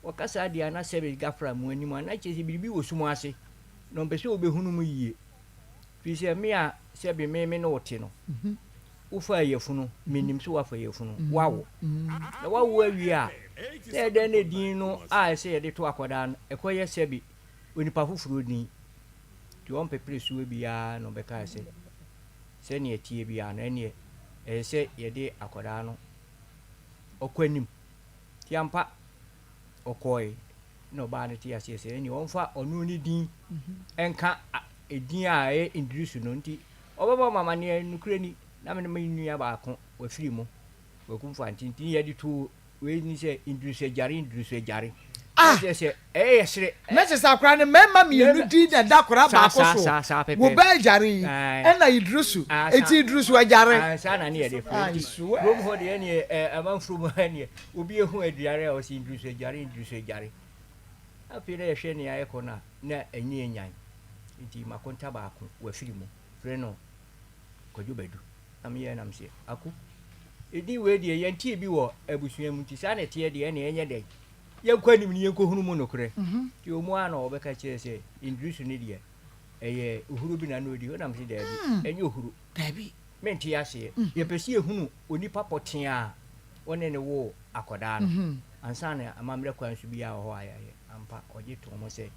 wɔka saa deɛ a na sɛbe gafra mu anim a na kyerɛ sɛ biribi wɔ sum ase na ɔmpɛ sɛ ɔbɛhunu mu yie. Firi sɛ me a sɛbe me me ne wo te no, wofaa yafunu, menim sɛ woafa yafunu, woawo. Na woawo awie a, na ɛyɛ dɛn na edin no a ɛsɛ yɛde to akwadaa no, ɛkɔyɛ sɛbe onipa foforɔ din. Nti ɔmpepere soɔ biara na ɔbɛkaa sɛ, sɛdeɛ ɛteɛ biara no, ɛnneɛ ɛsɛ sɛ yɛde akwadaa no ɔkɔ anim. Nti ampa, ɔkɔe na ɔbaa no tee aseɛ sɛ ɛnneɛ ɔmfa ɔno ne din nka edin a ɛyɛ Indirisu no. Nti ɔbɛbɔ me amaneɛ, nokorɛ ni, na me ne me nua baako wafiri mu, Kwaku Mfantse. Nti yɛde too wei ni sɛ Indirisu Agyare, Indirisu Agyare.
Ah!
Kyerɛ sɛ ɛyɛ yɛ sere.
Na kyerɛ sɛ akwadaa no mmarima mmienu din na ɛda akwadaa baako
Saa,
so.
saa, saa pɛpɛɛpɛ.
Wo ba agyare yi,
Ae.
ɛna Idrisu.
Ah, saa.
Enti Idrisu agyare.
Ah, saa na ne yɛde frɛ.
I
Nti
swear.
kurom hɔ deɛ ɛneɛ ɛ, amanfurom hɔ ɛneɛ obi ehu aduare a ɔse Idrisu agyare, Idrisu agyare. Afei na yɛhwɛ nea ɛkɔ no a, na ɛnyɛ enyan. Nti makonta baako wafiri mu, frɛ no Kwadwo Badu. Na meyɛɛ na mese, Ako, edin wei deɛ yɛntee bi wɔ abusua mu nti saa na ɛteɛ deɛ ɛneɛ ɛnyɛ dɛn. Yɛnkɔ anim na yɛnkɔhunu mu nokorɛ. Nti wɔn ara na wɔbɛka kyerɛɛ sɛ, Indrisu no deɛ, ɛyɛ ohuro bi na na ɔdi hɔ. Na mese, Daabi, ɛnyɛ ohuro.
Daabi.
Mente aseɛ. Yɛpɛ sɛ yɛhunu onipa pɔtee a wɔne no woo akwadaa no ansa na amammerɛ kwan so biara wɔ hɔ a yɛayɛ. Ampa, ɔgye too mu sɛ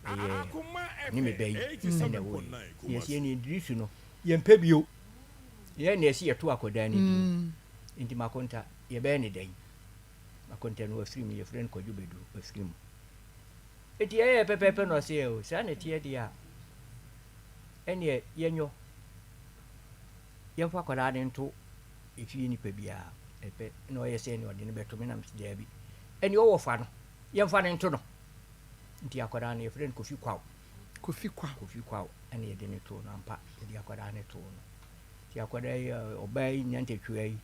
ɛyɛ ne me ba yi na ɛwoo yɛn. Nti yɛse yɛne Indrisu no, yɛmpɛ bio. Yɛn na yɛse yɛto akwadaa no din. Nti Makonta, yɛbɛyɛ no dɛn? Akonta no wafiri mu, yɛfrɛ no Kwadwo Badu, wafiri mu. Enti ɛyɛɛ pɛpɛɛpɛ na ɔse o, saa na ɛteɛ deɛ a, ɛneɛ yɛnyɔ, yɛmfa akwadaa no nto efie nipa biara ɛpɛ, na ɔyɛ sɛ ɛneɛ ɔde no bɛto me, na mese daabi, ɛneɛ ɔwɔ fa no, yɛmfa no nto no. Nti akwadaa no yɛfrɛ no Kofi Kwaw.
Kofi Kwaw.
Kofi Kwaw ɛna yɛde no too no ampa, yɛde akwadaa no too no. Nti akwadaa yi, ɔbaa yi, Nyantakyiwa yi,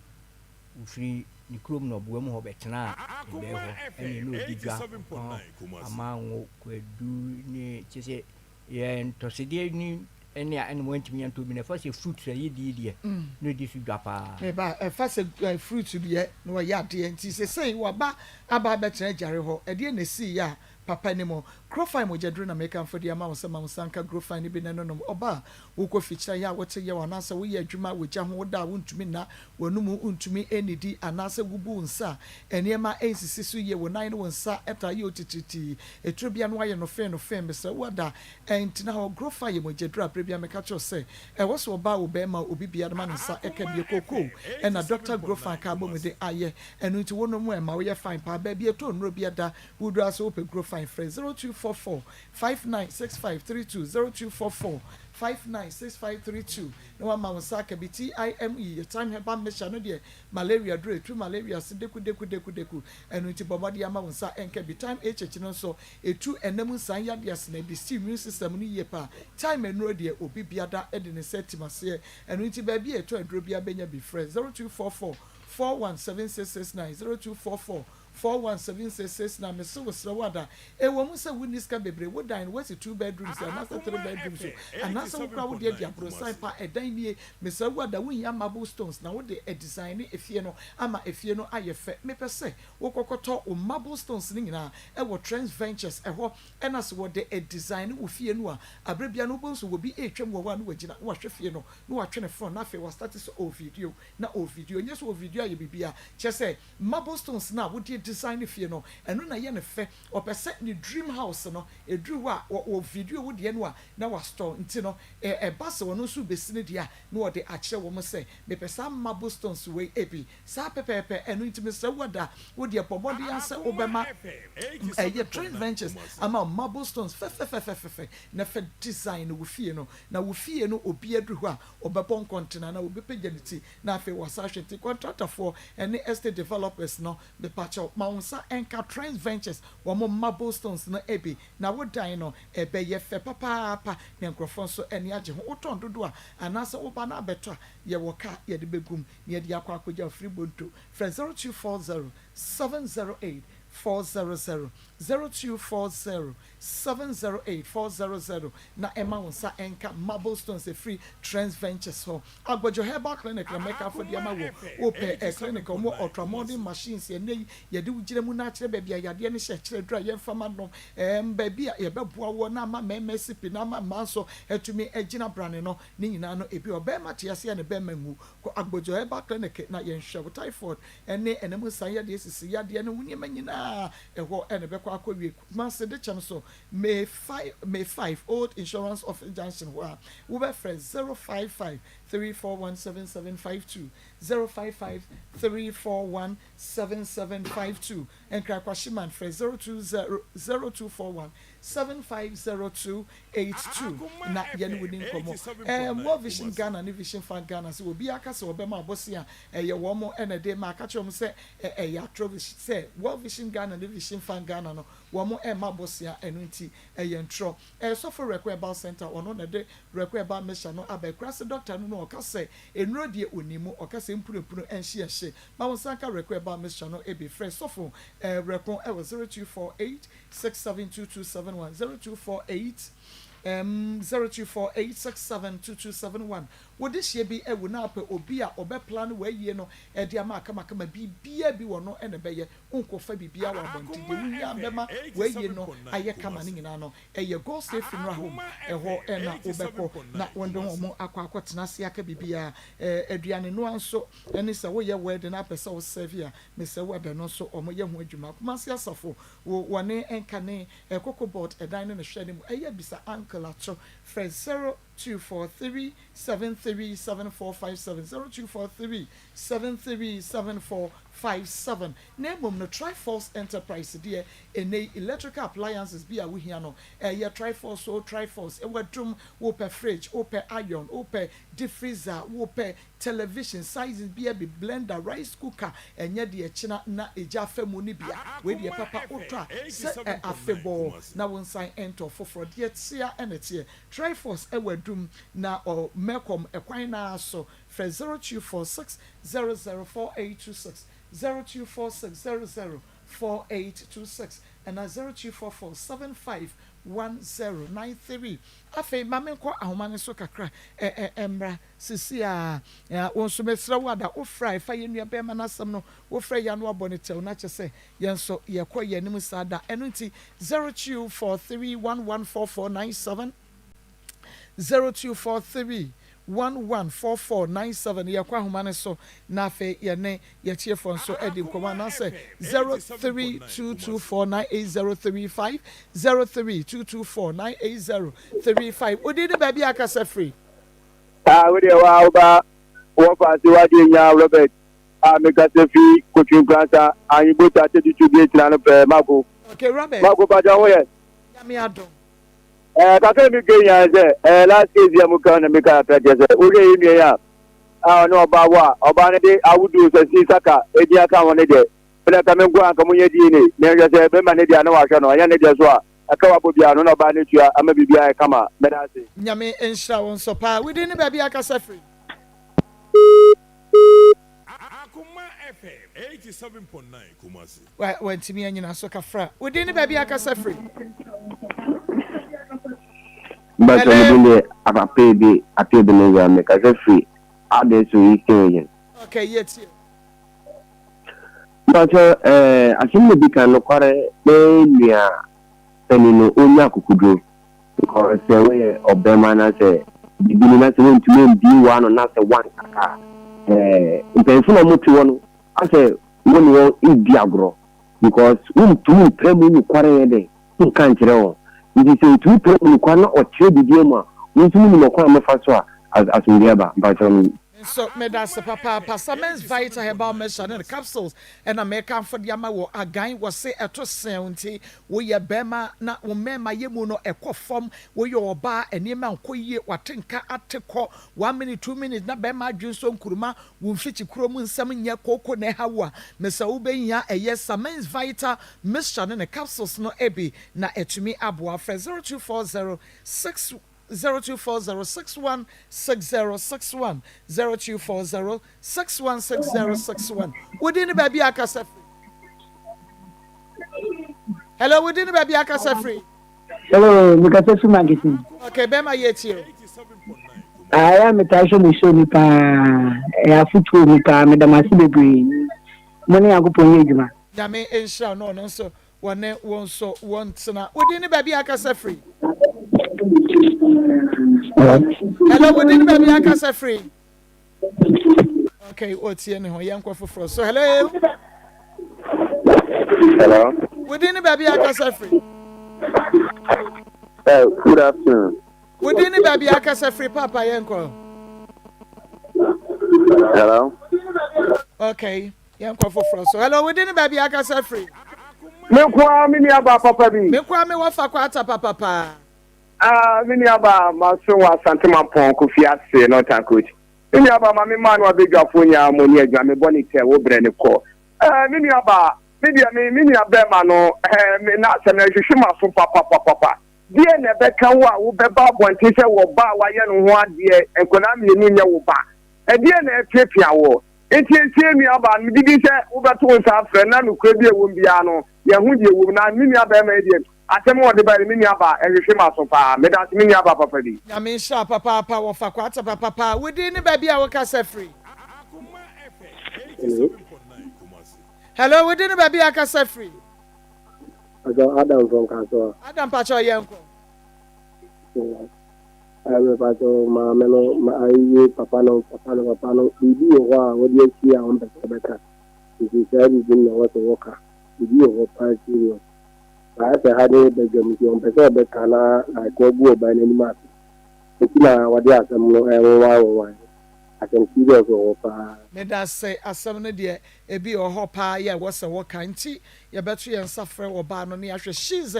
Ɔfiri ne kurom na ɔboa mu hɔ bɛtenaa ɛbɛɛ hɔ ɛne na ɔdi dwa ɔtɔn amango, kwadu ne kyɛ sɛ yɛ ntɔsedeɛ ne ɛne a ɛne wɔntumi antɔ bi na ɛfa sɛ fruit a yɛdie deɛ na ɔdi so dwa paa.
Meba ɛfa sɛ fruit deɛ na ɔyɛ adeɛ nti sesei waba aba abɛtena agyare hɔ ɛdeɛn na ɛsiiɛ a papa ni mo. Grofine mogyaduru na mekamfo de ama wo sɛ ma wo nsa nka Grofine no bi na ɛnonom. Ɔba a, wokɔ fikyina yɛ a wote yaw anaasɛ woyɛ adwuma wɔ gya ho, woda a wontumi nna, w'anomu ntumi nnidi anaasɛ wubu wo nsa a nneɛma nsisi so yie, wo nan ne wo nsa taa yɛ otitiritii, eturo bi ano ayɛ nofee nofee, mesrɛ wo ada ntena hɔ. Grofine yɛ mogyaduru a berɛ biara meka kyerɛ wo sɛ ɛwɔ sɛ ɔbaa o barima o obi biara ma ne nsa ka bi. Kookoo na Dɔkta Grofine ka abɔ mu de ayɛ, ɛno nti wonom a ɛma woyɛ fine paa. Baabi a ɛtɔ nnuro biara da Woduru ase wopɛ guro fine frɛ 024. 0244 596532, 0244 596532 na wama wo nsa aka bi. TIME, yɛ Thyme Herbal Mixture no deɛ malaria duro, ɛtu malaria ase deku deku deku deku, ɛno nti bɔ mmɔden ama wo nsa nka bi. Thyme HH no nso ɛtu ɛnam nsan yadeɛ ase na ɛbisi immune system no yie paa. Thyme nnuro deɛ obi biada de ne nsa atim aseɛ, ɛno nti baabi a yɛtɔ aduro biara bɛnya bi. Frɛ 0244 417669, 0244 417669 na mese wo srɛ wo ada, ɛwɔ mu sɛ wonni sika bebree, wo dan no woasi two bedrooms anaasɛ three bedrooms o, anaasɛ wo koraa wo deɛ de aborosan pa ɛdan nie, mesrɛ wo ada wonhia marble stones na wode adesigne efie no ama efie no ayɛ fɛ, mepɛ sɛ wokɔkɔtɔ wo marble stones no nyinaa ɛwɔ Trends Ventures ɛhɔ ɛna sɛ wɔde adesigne wo fie no a, aberɛ biara no wobɛhu sɛ obi retwam wɔ hɔ a na wagyina na wahwɛ fie no na watwe ne phone na afei wastarte sɛ ɔrevideo na ɔrevideo, nyɛ sɛ ɔrevideo ayɛ biribiara, kyerɛ sɛ Marble stones no a wode design fie no, ɛno na ɛyɛ no fɛ. Ɔpɛ sɛ ne dream house no, ɛduru hɔ a, wɔ video wo deɛ no a, na wa store. Nti no, ɛba sɛ ɔno nso rebɛsi ne deɛ a, na ɔde akyerɛ wɔn sɛ, mepɛ saa marble stones wei bi. Saa pɛpɛɛpɛ. Ɛno nti mesrɛ wo ada, wo deɛ bɔ mmɔden ara sɛ wobɛma ɛyɛ Trend Ventures ama wo marble stones fɛfɛfɛfɛfɛ na fa design wo fie no. Na wo fie no, obiara duru hɔ a, ɔbɛbɔ nkɔntene anaa ɔbɛpagya ne ti na afei wɔasan ahwɛ nti kɔntratafoɔ ne estate developers no mepakyɛw ma wo nsa nka Trends Ventures wɔn marble stones no bi na wo dan no ɛbɛyɛ fɛ papaapa na nkurɔfoɔ nso ani agye ho. Wotɔn dodoɔ a anaasɛ woba na abɛtɔ a yɛwɔ car yɛde bɛgu mu na yɛde akɔ akɔgya wo firi Bonto. Frɛ 0240 708 400, 0240 708 400 na ɛma wo nsa nka marble stones ɛfiri Trends Ventures hɔ. Agbodjo Herbal Clinic na mɛkamfo de ama wo. Wopɛ ɛ clinic a wɔwɔ ultra-modern machines ɛnnɛ yi yɛde wo gyina mu na akyerɛ baabi a yadeɛ no hyɛ, kyerɛ aduru a yɛmfa ma nom, ɛɛm baabi a yɛbɛboa woɔ na ama mmarima asi pi na ama mmaa nso atumi agyina brane no, ne nyinaa no ebi wɔ. Barima te ase a ne barima nwu. Kɔ Agbodjo Herbal Clinic na yɛnhwɛ wo typhoid ne ɛna mu nsan yadeɛ, sisi yadeɛ ne ho nneɛma nyinaa ɛhɔ na ɛbɛkɔ akɔwie. Kumasi Dekyɛm so May 5, May 5, Old Insurance Office Junction hɔ a, wobɛfrɛ 055 341 7752, 055 341 7752. Nkran Kwashiman frɛ 020 0241 750282 na yɛne wo ni nkɔmmɔ. Ɛɛ World Vision Ghana ne Vision Fund Ghana sɛ obiara ka sɛ wɔbɛma abɔse a, ɛyɛ wɔn na ɛde ma. Ka kyerɛ wɔn sɛ ɛyɛ atorɔ sɛ World Vision Ghana ne Vision Fund Ghana no Wɔn mma bosea, ɛno nti ɛyɛ ntorɔ. Ɛyɛ Sɔfo Werɛko Herbal Centre, ɔno na ɛde Werɛko Herbal Mixture no aba. Akuraase dɔkta no no ɔka sɛ nnuro deɛ ɔnni mu, ɔka sɛ mpunapunu nhye ɛhye. Ma wo nsa nka Werɛko Herbal Mixture no bi. Frɛ Sɔfo Werɛko wɔ 0248 672271, 0248 0248 672271. Wo dehyeɛ bi awu na wopɛ obi a ɔbɛ plane w'ayie no de ama akamakama, biribiara bi wɔ no na ɛbɛyɛ. Wonkɔfa biribiara wɔ abɔnten. Deɛ wohia a bɛma w'ayie no ayɛ kama no nyinaa no, ɛyɛ God's Day Funeral Home. Ɛhɔ na wobɛkɔ na wɔde wɔn akɔ akɔtena ase aka biribiara. Aduane noa nso, ɛne sɛ woyɛ wedding na apɛ sɛ wo serve a, mesrɛ wo ɛbɛ no nso wɔyɛ ho adwuma. Kumasi Asafo, wo wɔne nkane Cocoa Board ɛdan no na hwɛ no mu. Ɛyɛ bisa Uncle Ato. Frɛ 0243 737457, 0243 737457. Na mmom no, Triforce Enterprise deɛ, ɛnnɛ yi electrical appliances bi a wohia no, ɛyɛ Triforce o, Triforce, wadum, wopɛ fridge, wopɛ iron, wopɛ deep freezer, wopɛ television, sizes biara bi, blender, rice cooker, ɛnyɛ deɛ ɛkyena na egya afa mu no bi a, wei deɛ papa wotɔ a, sɛ afebɔɔ na wonsan ntɔ foforɔ. Deɛ ɛtea na ɛteɛ. Triforce wɔ adum na ɔ Melcom ɛkwan no ara so. Frɛ 0246 00 4826, 0246 00 4826 anaa 0244 75 1093. Afei ma menkɔ ahoma no so kakra ɛ ɛ mmra seesei ara. Wo nso mesrɛ wo ada wofrɛ a ɛfa yɛn nua barima no asɛm no, wofrɛ yɛn ano abɔ no tɛw na kyerɛ sɛ yɛn nso yɛkɔ yɛn anim saa da. Ɛno nti 0243 114497, 0243 114497 yɛkɔ ahoma no so na afei yɛne yɛtiefoɔ nso adi nkɔmmɔ anaasɛ 0322498035, 0322498035. Wodin ne baabi a akasa firi?
Ah, wo deɛ wa woba wɔfa ase wadeɛ nya Robert a mekasa fi Kotwi Nkoransa Ahebota 32 gate na no pɛɛ Mako.
Okay, Robert.
Mako pagya ho yɛ.
Nyame adom.
Ɛɛ kakra mi ka nyinaa sɛ ɛɛ last case yi a mo ka na mi ka kakra kyerɛ sɛ wohwɛ yɛn nua yi a a ɔne ɔbaa wɔ a ɔbaa no de awoduro sɛ si saka edi aka ho ne deɛ ɛna ka me nko a nka mo nyɛ DNA na nhwɛ sɛ bɛma ne deɛ na wahwɛ no ɛnyɛ ne deɛ so a ɛka wabɔ biara no na ɔbaa no tua ama biribiara ayɛ kama mɛda ase.
Nyame nhyira wo nso paa. Wo din ne baabi a kasa firi?
Akoma FM 87.9 Kumasi.
Wa wantumi anyina so kafra. Wo din ne baabi a kasa firi?
Mpakyɛ me
Hello.
din de Apapebi Apebenezer me kasa firi Adeso Eastern Region.
Okay, yɛtie.
Mpakyɛ eh, asɛm na di kan nokware me nua panin no ɔnya akokoduro because sɛ woyɛ ɔbɛma na sɛ biribi ni na sɛ wontumi mbie w'ano na sɛ woankasa a eh, mpanyinfo na wɔte hɔ no asɛ wo ne wɔn redi agorɔ because wontumi mpira mu nokware yɛ dɛ nka nkyerɛ wɔn nti sɛ otumi pira mu nokware na ɔkyerɛ biribi mu a wo nso wonim ɔkwan a mɛfa so a asomdwoe aba mpakyɛw no.
Me nso medase papaapa Samens Vita Herbal Mixture ne ne capsules na mekamfo de ama wɔ agan wɔse ɛto sew nti woyɛ bɛɛma na wo mmɛɛma yɛ mu no ɛkɔ fam woyɛ ɔbaa nneɛma nkɔ yie wate nka ate kɔ one minute two minutes na bɛɛma adwene nso nkuruma wo mfikyi kuro mu nsɛm nyɛ kooko na ɛha wo a mesɛ wobɛhia ɛyɛ Samens Vita Mixture ne ne capsules no bi na atumi aboa frɛ 0240 6 0240 61 60 61 0240 61 60 61 Wo din ne baabi a akasa firi? Hello, wo din ne baabi a akasa firi?
Hello, mekasa firi Mankessim.
Okay, bɛrima yɛ tie o.
Ayɛ a metaa hwɛ mo show ni paa, ɛyɛ afotuo mu paa, meda mo ase bebree. Mo ne Nyankopɔn nyɛ adwuma.
Nyame nhyira wo na ɔno nso Wɔne wo nso wɔntena. Wo din ne baabi a akasa firi? Hello, wo din ne baabi a akasa firi? Okay, otie ne ho. Yɛnkɔ foforɔ so. Hello.
Hello.
Wo din ne baabi a akasa firi?
Good afternoon.
Wo din ne baabi a akasa firi papa yɛnkɔ.
Hello.
Okay. Yɛnkɔ foforɔ so. Hello, wo din ne baabi a akasa firi?
Me nko ara me nua baa papa bi.
Me nko ara me wɔfa kwata papa paa.
Ah, me nua baa maso wɔ Asante Mampɔn Kofi ase Northern Coach. Me nua baa ma me maa no abadwafoɔ nyinaa mo ni adwuma me bɔ ne tɛ wo brɛ ne kɔ. Eh, me nua baa, me deɛ me me nua bɛɛma no eh, me na asɛm no ɛhwehwe m'aso papapapapa. Deɛ na ɛbɛka wo a wobɛba abɔnten sɛ wɔ ba a wayɛ no ho adeɛ nkwadaa mmienu nyɛ wo ba. Ɛdeɛ na ɛpiapia woɔ. Enti esie nuabaa no, megye di sɛ wobɛto wo nsa afrɛ no na nokorɛ bi a ɛwom biara no, yɛahu deɛ ɛwom. Na me nuabarima yi deɛ, asɛm a ɔde baeɛ no, me nuabaa, ɛhwehwe m'aso paa. Meda ase, me nuabaa papa bi.
Nyame nhyira wo papaapa wɔfa kwata papapa wo din ne baabi a wo kasa firi.
Hello.
Hello wo din ne baabi a kasa firi.
Pastor Adam from Kasoa.
Adam pakyɛ yɛn kɔ.
Ɛɛ mepakyɛw maame no ma ayi papa no papa no papa no biribi wɔ hɔ a wɔde asie a wɔmpɛ sɛ wɔbɛka nti saa biribi no na ɛwɔ sɛ wɔka biribi wɔ hɔ paa serious baayɛ sɛ ha ne badwam nti wɔmpɛ sɛ wɔbɛka na like wɔagu ɔbaa no anim ase nti na wɔde asɛm no ɛnwowan nwowan asɛm serious wɔ hɔ paa.
Medase asɛm no deɛ ebi wɔ hɔ paa yɛ ɛwɔ sɛ wɔka nti yɛbɛto yɛn nsa frɛ ɔbaa no na yɛahwɛ she's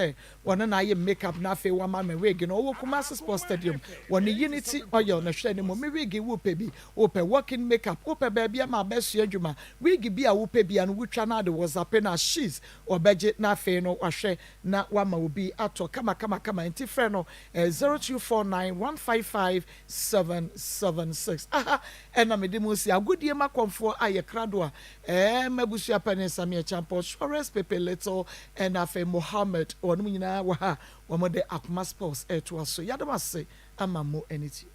Wɔno na ayɛ me makeup na afei wama me wig no. Ɔwɔ Kumasi Sports Stadium wɔ ne Unity Oil na hwɛ ne mu. Me wig wopɛ bi, wopɛ walk in makeup, wopɛ baabi ama abɛsua adwuma, wig bi a wopɛ bia no wotwa na ade wɔzape no a she's ɔbɛgye na afei no wahwɛ na wama obi atɔ kama kama kama nti frɛ no 0249 155 776. Aha ɛna mede mo si agodie ma kɔmfoɔ ayɛ krado a Ɛɛ m'abusua panin Sammy Acheampong, Suarez Pepe Little ɛna afei Mohammed wɔnom nyinaa wɔ ha a wɔn de Akoma Sports ɛretoa so. Yɛada mo ase ama mo anitie.